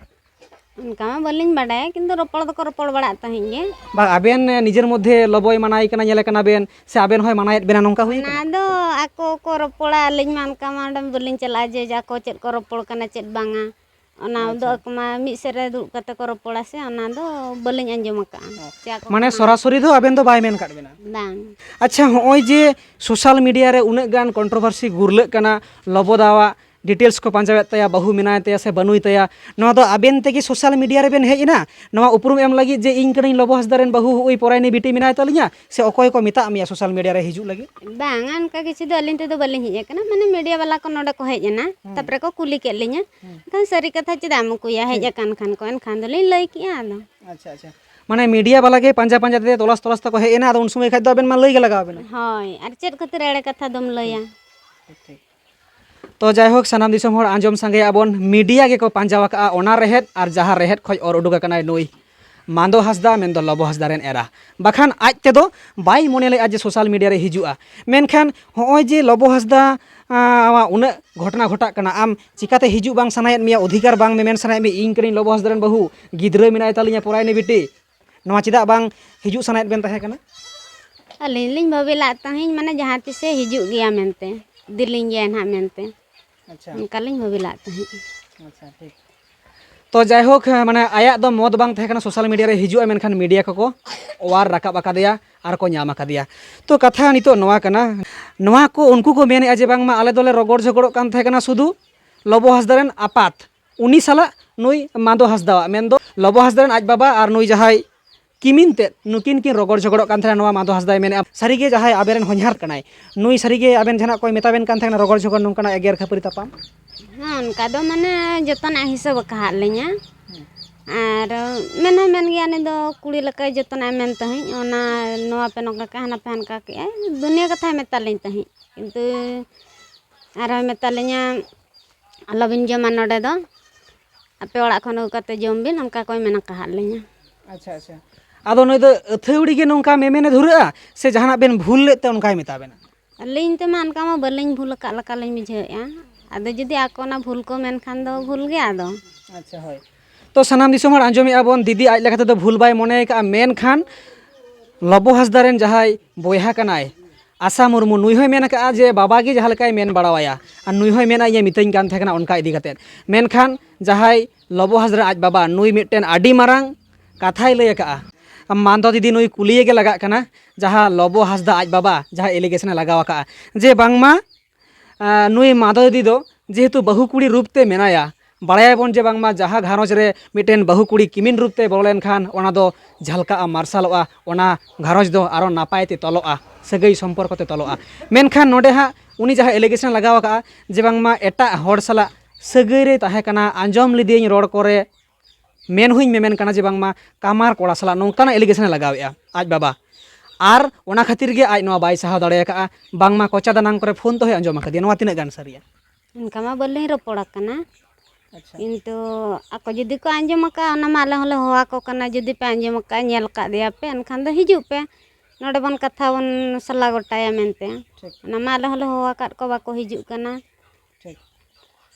ᱚᱱᱠᱟ ᱢᱟ ᱵᱟᱹᱞᱤᱧ ᱵᱟᱰᱟᱭᱟ, ᱠᱤᱱᱛᱩ ᱨᱚᱯᱚᱲ ᱫᱚᱠᱚ ᱨᱚᱯᱚᱲ ᱵᱟᱲᱟᱜ ᱛᱟᱦᱮᱸᱫ ᱜᱮ᱾ ᱵᱟᱝ, ᱟᱵᱮᱱ ᱱᱤᱡᱮᱨ ᱢᱚᱫᱽᱫᱷᱮ ᱞᱚᱵᱚᱭ ᱢᱟᱱᱟᱭ ᱠᱟᱱᱟ, ᱧᱮᱞᱮ ᱠᱟᱱᱟ ᱵᱮᱱ, ᱥᱮ ᱟᱵᱮᱱ ᱦᱚᱸᱭ ᱢᱟᱱᱟᱭᱮᱫ ᱵᱮᱱᱟ, ᱱᱚᱝᱠᱟ ᱦᱩᱭ ᱚᱱᱟ ᱠᱟᱱᱟ? ᱫᱚ ᱟᱠᱚ ᱠᱚ ᱨᱚᱯᱚᱲᱟ, ᱟᱹᱞᱤᱧ ᱢᱟ ᱚᱱᱠᱟ ᱢᱟ ᱚᱸᱰᱮ ᱵᱟᱹᱞᱤᱧ ᱪᱟᱞᱟᱜᱼᱟ ᱡᱮ ᱟᱠᱚ ᱪᱮᱫ ᱠᱚ ᱨᱚᱯᱚᱲ ᱠᱟᱱᱟ ᱪᱮᱫ ᱵᱟᱝᱟ᱾ ᱚᱱᱟ ᱫᱚ ᱟᱪᱪᱷᱟ᱾ ᱟᱠᱚ ᱢᱟ ᱢᱤᱫ ᱥᱮᱫ ᱨᱮ ᱫᱩᱲᱩᱵ ᱠᱟᱛᱮ ᱠᱚ ᱨᱚᱯᱚᱲᱟ ᱥᱮ, ᱚᱱᱟ ᱫᱚ ᱵᱟᱹᱞᱤᱧ ᱟᱸᱡᱚᱢ ᱟᱠᱟᱫᱼᱟ᱾ ᱚ᱾ ᱪᱮᱫ ᱟᱠᱚ ᱢᱟᱱᱮ ᱠᱚ ᱥᱚᱨᱟᱥᱚᱨᱤ ᱫᱚ ᱟᱵᱮᱱ ᱫᱚ ᱵᱟᱭ ᱢᱮᱱ ᱟᱠᱟᱫ ᱵᱮᱱᱟ? ᱵᱟᱝ᱾ ᱟᱪᱪᱷᱟ, ᱦᱚᱸᱜᱼᱚᱭ ᱡᱮ social media ᱨᱮ ᱩᱱᱟᱹᱜ ᱜᱟᱱ controversy ᱜᱩᱨᱞᱟᱹᱜ ᱠᱟᱱᱟ, ᱞᱚᱵᱚᱫᱟᱣᱟᱜ details ᱠᱚ ᱯᱟᱸᱡᱟᱣᱮᱫ ᱛᱟᱭᱟ, ᱵᱟᱹᱦᱩ ᱢᱮᱱᱟᱭ ᱛᱟᱭᱟ ᱥᱮ ᱵᱟᱹᱱᱩᱭ ᱛᱟᱭᱟ, ᱱᱚᱣᱟ ᱫᱚ ᱟᱵᱮᱱ ᱛᱮᱜᱮ social media ᱨᱮᱵᱮᱱ ᱦᱮᱡ ᱮᱱᱟ ᱱᱚᱣᱟ ᱩᱯᱨᱩᱢ ᱮᱢ ᱞᱟᱹᱜᱤᱫ ᱡᱮ ᱤᱧ ᱠᱟᱹᱱᱟᱹᱧ ᱞᱚᱵᱚ ᱦᱟᱸᱥᱫᱟ ᱨᱮᱱ ᱵᱟᱹᱦᱩ, ᱦᱩᱜᱼᱩᱭ ᱯᱚᱨᱟᱭᱱᱤ ᱵᱤᱴᱤ ᱢᱮᱱᱟᱭ ᱛᱟᱹᱞᱤᱧᱟ, ᱥᱮ ᱚᱠᱚᱭ ᱠᱚ ᱢᱮᱛᱟᱜ ᱢᱮᱭᱟ social media ᱨᱮ ᱦᱤᱡᱩᱜ ᱞᱟᱹᱜᱤᱫ? ᱵᱟᱝᱟ, ᱚᱱᱠᱟ ᱠᱤᱪᱷᱩ ᱫᱚ ᱟᱹᱞᱤᱧ ᱛᱮᱫᱚ ᱵᱟᱹᱞᱤᱧ ᱦᱮᱡ ᱟᱠᱟᱱᱟ, ᱢᱟᱱᱮ media ᱵᱟᱞᱟ ᱠᱚ ᱱᱚᱰᱮ ᱠᱚ ᱦᱮᱡ ᱮᱱᱟ, ᱦᱩᱸ᱾ ᱛᱟᱯᱚᱨᱮ ᱠᱚ ᱠᱩᱞᱤ ᱠᱮᱫ ᱞᱤᱧᱟ᱾ ᱦᱩᱸ᱾ ᱮᱱᱠᱷᱟᱱ ᱥᱟᱹᱨᱤ ᱠᱟᱛᱷᱟ ᱪᱮᱫᱟᱜ ᱮᱢ ᱩᱠᱩᱭᱟ, ᱦᱮᱡ ᱴᱷᱤᱠ᱾ ᱟᱠᱟᱱ ᱠᱷᱟᱱ ᱠᱚ, ᱮᱱᱠᱷᱟᱱ ᱫᱚᱞᱤᱧ ᱞᱟᱹᱭ ᱠᱮᱜᱼᱟ ᱟᱫᱚ᱾ ᱟᱪᱪᱷᱟ, ᱟᱪᱪᱷᱟ᱾ ᱢᱟᱱᱮ media ᱵᱟᱞᱟ ᱜᱮ ᱯᱟᱸᱡᱟ ᱯᱟᱸᱡᱟ ᱛᱮ ᱛᱚᱞᱟᱥ ᱛᱚᱞᱟᱥ ᱛᱮᱠᱚ ᱦᱮᱡ ᱮᱱᱟ, ᱟᱫᱚ ᱩᱱ ᱥᱚᱢᱚᱭ ᱠᱷᱟᱡ ᱫᱚ ᱟᱵᱮᱱ ᱢᱟ ᱞᱟᱹᱭ ᱜᱮ ᱞᱟᱜᱟᱣ ᱵᱮᱱᱟ᱾ ᱦᱳᱭ, ᱟᱨ ᱪᱮᱫ ᱠᱷᱟᱹᱛᱤᱨ ᱮᱲᱮ ᱠᱟᱛᱷᱟ ᱫᱚᱢ ᱞᱟᱹᱭᱟ? ᱴᱷᱤᱠ, ᱴᱷᱤᱠ᱾ ᱛᱚ ᱡᱟᱭᱦᱳᱠ, ᱥᱟᱱᱟᱢ ᱫᱤᱥᱚᱢ ᱦᱚᱲ ᱟᱸᱡᱚᱢ ᱥᱟᱸᱜᱮᱭᱟᱜ ᱵᱚᱱ, media ᱜᱮᱠᱚ ᱯᱟᱸᱡᱟ ᱟᱠᱟᱫᱼᱟ ᱚᱱᱟ ᱨᱮᱦᱮᱫ ᱟᱨ ᱡᱟᱦᱟᱸ ᱨᱮᱦᱮᱫ ᱠᱷᱚᱡ ᱚᱨ ᱩᱰᱩᱠ ᱟᱠᱟᱱᱟᱭ ᱱᱩᱭ ᱢᱟᱱᱫᱚ ᱦᱟᱸᱥᱫᱟ, ᱢᱮᱱᱫᱚ ᱞᱚᱵᱚ ᱦᱟᱸᱥᱫᱟ ᱨᱮᱱ ᱮᱨᱟ᱾ ᱵᱟᱠᱷᱟᱱ ᱟᱡ ᱛᱮᱫᱚ ᱵᱟᱭ ᱢᱚᱱᱮ ᱞᱮᱫᱼᱟ ᱡᱮ social media ᱨᱮ ᱦᱤᱡᱩᱜᱼᱟ᱾ ᱢᱮᱱᱠᱷᱟᱱ ᱦᱚᱸᱜᱼᱚᱭ ᱡᱮ ᱞᱚᱵᱚ ᱦᱟᱸᱥᱫᱟ, ᱟᱸ, ᱩᱱᱟᱹᱜ ᱜᱷᱚᱴᱚᱱᱟ ᱜᱷᱚᱴᱟᱜ ᱠᱟᱱᱟ, ᱟᱢ ᱪᱤᱠᱟᱛᱮ ᱦᱤᱡᱩᱜ ᱵᱟᱝ ᱥᱟᱱᱟᱭᱮᱫ ᱢᱮᱭᱟ, ᱚᱫᱷᱤᱠᱟᱨ ᱵᱟᱝ ᱢᱮᱢᱮᱱ ᱥᱟᱱᱟᱭᱮᱫ ᱢᱮᱭᱟ, ᱤᱧ ᱠᱟᱹᱱᱟᱹᱧ ᱞᱚᱵᱚ ᱦᱟᱸᱥᱫᱟ ᱨᱮᱱ ᱵᱟᱹᱦᱩ, ᱜᱤᱫᱽᱨᱟᱹ ᱢᱮᱱᱟᱭ ᱛᱟᱞᱤᱧᱟ ᱯᱚᱨᱟᱭᱱᱤ ᱵᱤᱴᱤ, ᱱᱚᱣᱟ ᱪᱮᱫᱟᱜ ᱵᱟᱝ ᱦᱤᱡᱩᱜ ᱥᱟᱱᱟᱭᱮᱫ ᱵᱮᱱ ᱛᱟᱦᱮᱸ ᱠᱟᱱᱟ? ᱟᱹᱞᱤᱧ ᱞᱤᱧ ᱵᱷᱟᱹᱵᱤ ᱞᱟᱜ ᱛᱟᱦᱮᱸᱫ, ᱢᱟᱱᱮ ᱡᱟᱦᱟᱸ ᱛᱤᱥᱮ ᱦᱤᱡᱩᱜ ᱜᱮᱭᱟ ᱢᱮᱱᱛᱮ, ᱤᱫᱤᱞᱤᱧ ᱜᱮᱭᱟ ᱱᱟᱦᱟᱜ ᱢᱮᱱᱛᱮ᱾ ᱟᱪᱪᱷᱟ᱾ ᱚᱱᱠᱟᱞᱤᱧ ᱵᱷᱟᱹᱵᱤ ᱞᱟᱜ ᱛᱟᱦᱮᱸᱫ᱾ ᱟᱪᱪᱷᱟ, ᱴᱷᱤᱠ᱾ ᱛᱚ ᱡᱟᱭᱦᱳᱠ, ᱢᱟᱱᱮ ᱟᱭᱟᱜ ᱫᱚ ᱢᱚᱛ ᱵᱟᱝ ᱛᱟᱦᱮᱸ ᱠᱟᱱᱟ social media ᱨᱮ ᱦᱤᱡᱩᱜᱼᱟ, ᱢᱮᱱᱠᱷᱟᱱ media ᱠᱚᱠᱚ ᱚᱣᱟᱨ ᱨᱟᱠᱟᱵ ᱟᱠᱟᱫᱮᱭᱟ ᱟᱨ ᱠᱚ ᱧᱟᱢ ᱟᱠᱟᱫᱮᱭᱟ᱾ ᱛᱚ ᱠᱟᱛᱷᱟ ᱱᱤᱛᱚᱜ ᱱᱚᱣᱟ ᱠᱟᱱᱟ, ᱱᱚᱣᱟ ᱠᱚ ᱩᱱᱠᱩ ᱠᱚ ᱢᱮᱱᱮᱫᱼᱟ ᱡᱮ ᱵᱟᱝᱢᱟ ᱟᱞᱮ ᱫᱚᱞᱮ ᱨᱚᱜᱚᱲ ᱡᱷᱚᱜᱚᱲᱚᱜ ᱠᱟᱱ ᱛᱟᱦᱮᱸ ᱠᱟᱱᱟ ᱥᱩᱫᱷᱩ ᱞᱚᱵᱚ ᱦᱟᱸᱥᱫᱟ ᱨᱮᱱ ᱟᱯᱟᱛ, ᱩᱱᱤ ᱥᱟᱞᱟᱜ ᱱᱩᱭ ᱢᱟᱱᱫᱚ ᱦᱟᱸᱥᱫᱟᱣᱟᱜ, ᱢᱮᱱᱫᱚ ᱞᱚᱵᱚ ᱦᱟᱸᱥᱫᱟ ᱨᱮᱱ ᱟᱡ ᱵᱟᱵᱟ ᱟᱨ ᱱᱩᱭ ᱡᱟᱦᱟᱸᱭ ᱠᱤᱢᱤᱱ ᱛᱮᱫ, ᱱᱩᱠᱤᱱ ᱠᱤᱱ ᱨᱚᱜᱚᱲ ᱡᱷᱚᱜᱚᱲᱚᱜ ᱠᱟᱱ ᱛᱟᱦᱮᱱᱟ, ᱱᱚᱣᱟ ᱢᱟᱱᱫᱚ ᱦᱟᱸᱥᱫᱟᱭ ᱢᱮᱱᱮᱫᱼᱟ᱾ ᱥᱟᱹᱨᱤᱜᱮ ᱡᱟᱦᱟᱸᱭ ᱟᱵᱮᱱ ᱨᱮᱱ ᱦᱚᱧᱦᱟᱨ ᱠᱟᱱᱟᱭ, ᱱᱩᱭ ᱥᱟᱹᱨᱤᱜᱮ ᱟᱵᱮᱱ ᱡᱟᱦᱟᱱᱟᱜ ᱠᱚᱭ ᱢᱮᱛᱟ ᱵᱮᱱ ᱠᱟᱱ ᱛᱟᱦᱮᱱᱟ, ᱨᱚᱜᱚᱲ ᱡᱷᱚᱜᱚᱲ ᱱᱚᱝᱠᱟᱱᱟᱜ ᱮᱜᱮᱨ ᱠᱷᱟᱹᱯᱟᱹᱨᱤ ᱛᱟᱯᱟᱢ? ᱦᱮᱸ, ᱚᱱᱠᱟ ᱫᱚ ᱢᱟᱱᱮ ᱡᱚᱛᱚᱱᱟᱜ ᱦᱤᱥᱟᱹᱵ ᱟᱠᱟᱫ ᱞᱤᱧᱟ᱾ ᱦᱮᱸ᱾ ᱟᱨ ᱢᱮᱱ ᱦᱚᱸ ᱢᱮᱱ ᱜᱮᱭᱟ, ᱩᱱᱤ ᱫᱚ ᱠᱩᱲᱤ ᱞᱮᱠᱟᱭ ᱡᱚᱛᱚᱱᱟᱜ ᱮ ᱢᱮᱱ ᱛᱟᱦᱮᱸᱫ, ᱚᱱᱟ ᱱᱚᱣᱟ ᱯᱮ ᱱᱚᱝᱠᱟ ᱠᱟᱜᱼᱟ, ᱦᱟᱱᱟ ᱯᱮ ᱦᱟᱱᱠᱟ ᱠᱮᱜᱼᱟᱭ, ᱫᱩᱱᱤᱭᱟᱹ ᱠᱟᱛᱷᱟᱭ ᱢᱮᱛᱟ ᱞᱤᱧ ᱛᱟᱦᱮᱸᱫ᱾ ᱠᱤᱱᱛᱩ ᱟᱨᱦᱚᱸᱭ ᱢᱮᱛᱟ ᱞᱤᱧᱟ, "ᱟᱞᱚᱵᱤᱱ ᱡᱚᱢᱟ ᱱᱚᱰᱮ ᱫᱚ, ᱟᱯᱮ ᱚᱲᱟᱜ ᱠᱷᱚᱱ ᱟᱹᱜᱩ ᱠᱟᱛᱮ ᱡᱚᱢ ᱵᱤᱱ", ᱚᱱᱠᱟ ᱠᱚᱭ ᱢᱮᱱ ᱟᱠᱟᱫ ᱞᱤᱧᱟ᱾ ᱟᱪᱪᱷᱟ, ᱟᱪᱪᱷᱟ᱾ ᱟᱫᱚ ᱱᱩᱭ ᱫᱚ ᱟᱹᱛᱷᱟᱹᱣᱲᱤ ᱜᱮ ᱱᱚᱝᱠᱟ ᱢᱮᱢᱮᱱᱮ ᱫᱷᱩᱨᱟᱹᱜᱼᱟ, ᱥᱮ ᱡᱟᱦᱟᱱᱟᱜ ᱵᱮᱱ ᱵᱷᱩᱞ ᱞᱮᱫ ᱛᱮ ᱚᱱᱠᱟᱭ ᱢᱮᱛᱟ ᱵᱮᱱᱟ? ᱟᱹᱞᱤᱧ ᱛᱮᱢᱟ ᱚᱱᱠᱟ ᱢᱟ ᱵᱟᱹᱞᱤᱧ ᱵᱷᱩᱞ ᱟᱠᱟᱫ ᱞᱮᱠᱟᱞᱤᱧ ᱵᱩᱡᱷᱟᱹᱣᱮᱫᱼᱟ᱾ ᱟᱫᱚ ᱡᱩᱫᱤ ᱟᱠᱚ ᱚᱱᱟ ᱵᱷᱩᱞ ᱠᱚ ᱢᱮᱱᱠᱷᱟᱱ ᱫᱚ ᱵᱷᱩᱞ ᱜᱮ ᱟᱫᱚ᱾ ᱟᱪᱪᱷᱟ, ᱦᱳᱭ᱾ ᱛᱚ ᱥᱟᱱᱟᱢ ᱫᱤᱥᱚᱢ ᱦᱚᱲ ᱟᱸᱡᱚᱢᱮᱫᱼᱟ ᱵᱚᱱ, ᱫᱤᱫᱤ ᱟᱡ ᱞᱮᱠᱟ ᱛᱮᱫᱚ ᱵᱷᱩᱞ ᱵᱟᱭ ᱢᱚᱱᱮ ᱟᱠᱟᱫᱼᱟ, ᱢᱮᱱᱠᱷᱟᱱ ᱞᱚᱵᱚ ᱦᱟᱸᱥᱫᱟ ᱨᱮᱱ ᱡᱟᱦᱟᱸᱭ ᱵᱚᱭᱦᱟ ᱠᱟᱱᱟᱭ ᱟᱥᱟ ᱢᱩᱨᱢᱩ, ᱱᱩᱭ ᱦᱚᱸᱭ ᱢᱮᱱ ᱟᱠᱟᱫᱼᱟ ᱡᱮ ᱵᱟᱵᱟ ᱜᱮ ᱡᱟᱦᱟᱸ ᱞᱮᱠᱟᱭ ᱢᱮᱱ ᱵᱟᱲᱟᱣᱟᱭᱟ, ᱟᱨ ᱱᱩᱭ ᱦᱚᱸᱭ ᱢᱮᱱᱟ ᱤᱧᱮ ᱢᱤᱛᱟᱹᱧ ᱠᱟᱱ ᱛᱟᱦᱮᱸ ᱠᱟᱱᱟ ᱚᱱᱠᱟ ᱤᱫᱤ ᱠᱟᱛᱮᱫ᱾ ᱢᱮᱱᱠᱷᱟᱱ ᱡᱟᱦᱟᱸᱭ ᱞᱚᱵᱚ ᱦᱟᱸᱥᱫᱟ ᱨᱮᱱ ᱟᱡ ᱵᱟᱵᱟ, ᱱᱩᱭ ᱢᱤᱫᱴᱮᱱ ᱟᱹᱰᱤ ᱢᱟᱨᱟᱝ ᱠᱟᱛᱷᱟᱭ ᱞᱟᱹᱭ ᱟᱠᱟᱫᱼᱟ᱾ ᱢᱟᱱᱫᱚ ᱫᱤᱫᱤ ᱱᱩᱭ ᱠᱩᱞᱤᱭᱮ ᱜᱮ ᱞᱟᱜᱟᱜ ᱠᱟᱱᱟ, ᱡᱟᱦᱟᱸ ᱞᱚᱵᱚ ᱦᱟᱸᱥᱫᱟ ᱟᱡ ᱵᱟᱵᱟ ᱡᱟᱦᱟᱸ allegation ᱮ ᱞᱟᱜᱟᱣ ᱟᱠᱟᱫᱼᱟ ᱡᱮ ᱵᱟᱝᱢᱟ ᱟᱸ, ᱱᱩᱭ ᱢᱟᱫᱚ ᱫᱤᱫᱤ ᱫᱚ ᱡᱮᱦᱮᱛᱩ ᱵᱟᱹᱦᱩ ᱠᱩᱲᱤ ᱨᱩᱯ ᱛᱮ ᱢᱮᱱᱟᱭᱟ, ᱵᱟᱲᱟᱭᱟᱵᱚᱱ ᱡᱮ ᱵᱟᱝᱢᱟ ᱡᱟᱦᱟᱸ ᱜᱷᱟᱨᱚᱸᱡᱽ ᱨᱮ ᱢᱤᱫᱴᱮᱱ ᱵᱟᱹᱦᱩ ᱠᱩᱲᱤ ᱠᱤᱢᱤᱱ ᱨᱩᱯ ᱛᱮ ᱵᱚᱞᱚ ᱞᱮᱱᱠᱷᱟᱱ ᱚᱱᱟ ᱫᱚ ᱡᱷᱟᱞᱠᱟᱜᱼᱟ, ᱢᱟᱨᱥᱟᱞᱚᱜᱼᱟ, ᱚᱱᱟ ᱜᱷᱟᱨᱚᱸᱡᱽ ᱫᱚ ᱟᱨᱚ ᱱᱟᱯᱟᱭ ᱛᱮ ᱛᱚᱞᱚᱜᱼᱟ, ᱥᱟᱹᱜᱟᱹᱭ ᱥᱚᱢᱯᱚᱨᱠᱚ ᱛᱮ ᱛᱚᱞᱚᱜᱼᱟ᱾ ᱢᱮᱱᱠᱷᱟᱱ ᱱᱚᱰᱮ ᱦᱟᱸᱜ ᱩᱱᱤ ᱡᱟᱦᱟᱸ allegation ᱮ ᱞᱟᱜᱟᱣ ᱟᱠᱟᱫᱼᱟ ᱡᱮ ᱵᱟᱝᱢᱟ ᱮᱴᱟᱜ ᱦᱚᱲ ᱥᱟᱞᱟᱜ ᱥᱟᱹᱜᱟᱹᱭ ᱨᱮ ᱛᱟᱦᱮᱸ ᱠᱟᱱᱟ, ᱟᱸᱡᱚᱢ ᱞᱮᱫᱮᱭᱟᱹᱧ ᱨᱚᱲ ᱠᱚᱨᱮ, ᱢᱮᱱ ᱦᱚᱸᱧ ᱢᱮᱢᱮᱱ ᱠᱟᱱᱟ ᱡᱮ ᱵᱟᱝᱢᱟ ᱠᱟᱢᱟᱨ ᱠᱚᱲᱟ ᱥᱟᱞᱟᱜ ᱱᱚᱝᱠᱟᱱᱟᱜ allegation ᱮ ᱞᱟᱜᱟᱣᱮᱫᱼᱟ ᱟᱡ ᱵᱟᱵᱟ᱾ ᱟᱨ ᱚᱱᱟ ᱠᱷᱟᱹᱛᱤᱨ ᱜᱮ ᱟᱡ ᱱᱚᱣᱟ ᱵᱟᱭ ᱥᱟᱦᱟᱣ ᱫᱟᱲᱮ ᱟᱠᱟᱫᱼᱟ, ᱵᱟᱝᱢᱟ ᱠᱚᱪᱟ ᱫᱟᱱᱟᱝ ᱠᱚᱨᱮ ᱯᱷᱳᱱ ᱛᱮᱦᱚᱸᱭ ᱟᱸᱡᱚᱢ ᱟᱠᱟᱫᱮᱭᱟ᱾ ᱱᱚᱣᱟ ᱛᱤᱱᱟᱹᱜ ᱜᱟᱱ ᱥᱟᱹᱨᱤᱭᱟ? ᱚᱱᱠᱟ ᱢᱟ ᱵᱟᱹᱞᱤᱧ ᱨᱚᱯᱚᱲ ᱟᱠᱟᱱᱟ᱾ ᱟᱪᱪᱷᱟ᱾ ᱠᱤᱱᱛᱩ ᱟᱠᱚ ᱡᱩᱫᱤ ᱠᱚ ᱟᱸᱡᱚᱢ ᱟᱠᱟᱫᱼᱟ, ᱚᱱᱟ ᱢᱟ ᱟᱞᱮ ᱦᱚᱸᱞᱮ ᱦᱚᱦᱚ ᱟᱠᱚ ᱠᱟᱱᱟ, ᱡᱩᱫᱤ ᱯᱮ ᱟᱸᱡᱚᱢ ᱟᱠᱟᱫᱼᱟ, ᱧᱮᱞ ᱟᱠᱟᱫᱮᱭᱟ ᱯᱮ, ᱮᱱᱠᱷᱟᱱ ᱫᱚ ᱦᱤᱡᱩᱜ ᱯᱮ, ᱱᱚᱰᱮ ᱵᱚᱱ ᱠᱟᱛᱷᱟ ᱵᱚᱱ ᱥᱟᱞᱟ ᱜᱚᱴᱟᱭᱟ ᱢᱮᱱᱛᱮ᱾ ᱴᱷᱤᱠ᱾ ᱚᱱᱟ ᱢᱟ ᱟᱞᱮ ᱦᱚᱸᱞᱮ ᱦᱚᱦᱚ ᱟᱠᱟᱫ ᱠᱚ, ᱵᱟᱠᱚ ᱦᱤᱡᱩᱜ ᱠᱟᱱᱟ᱾ ᱴᱷᱤᱠ᱾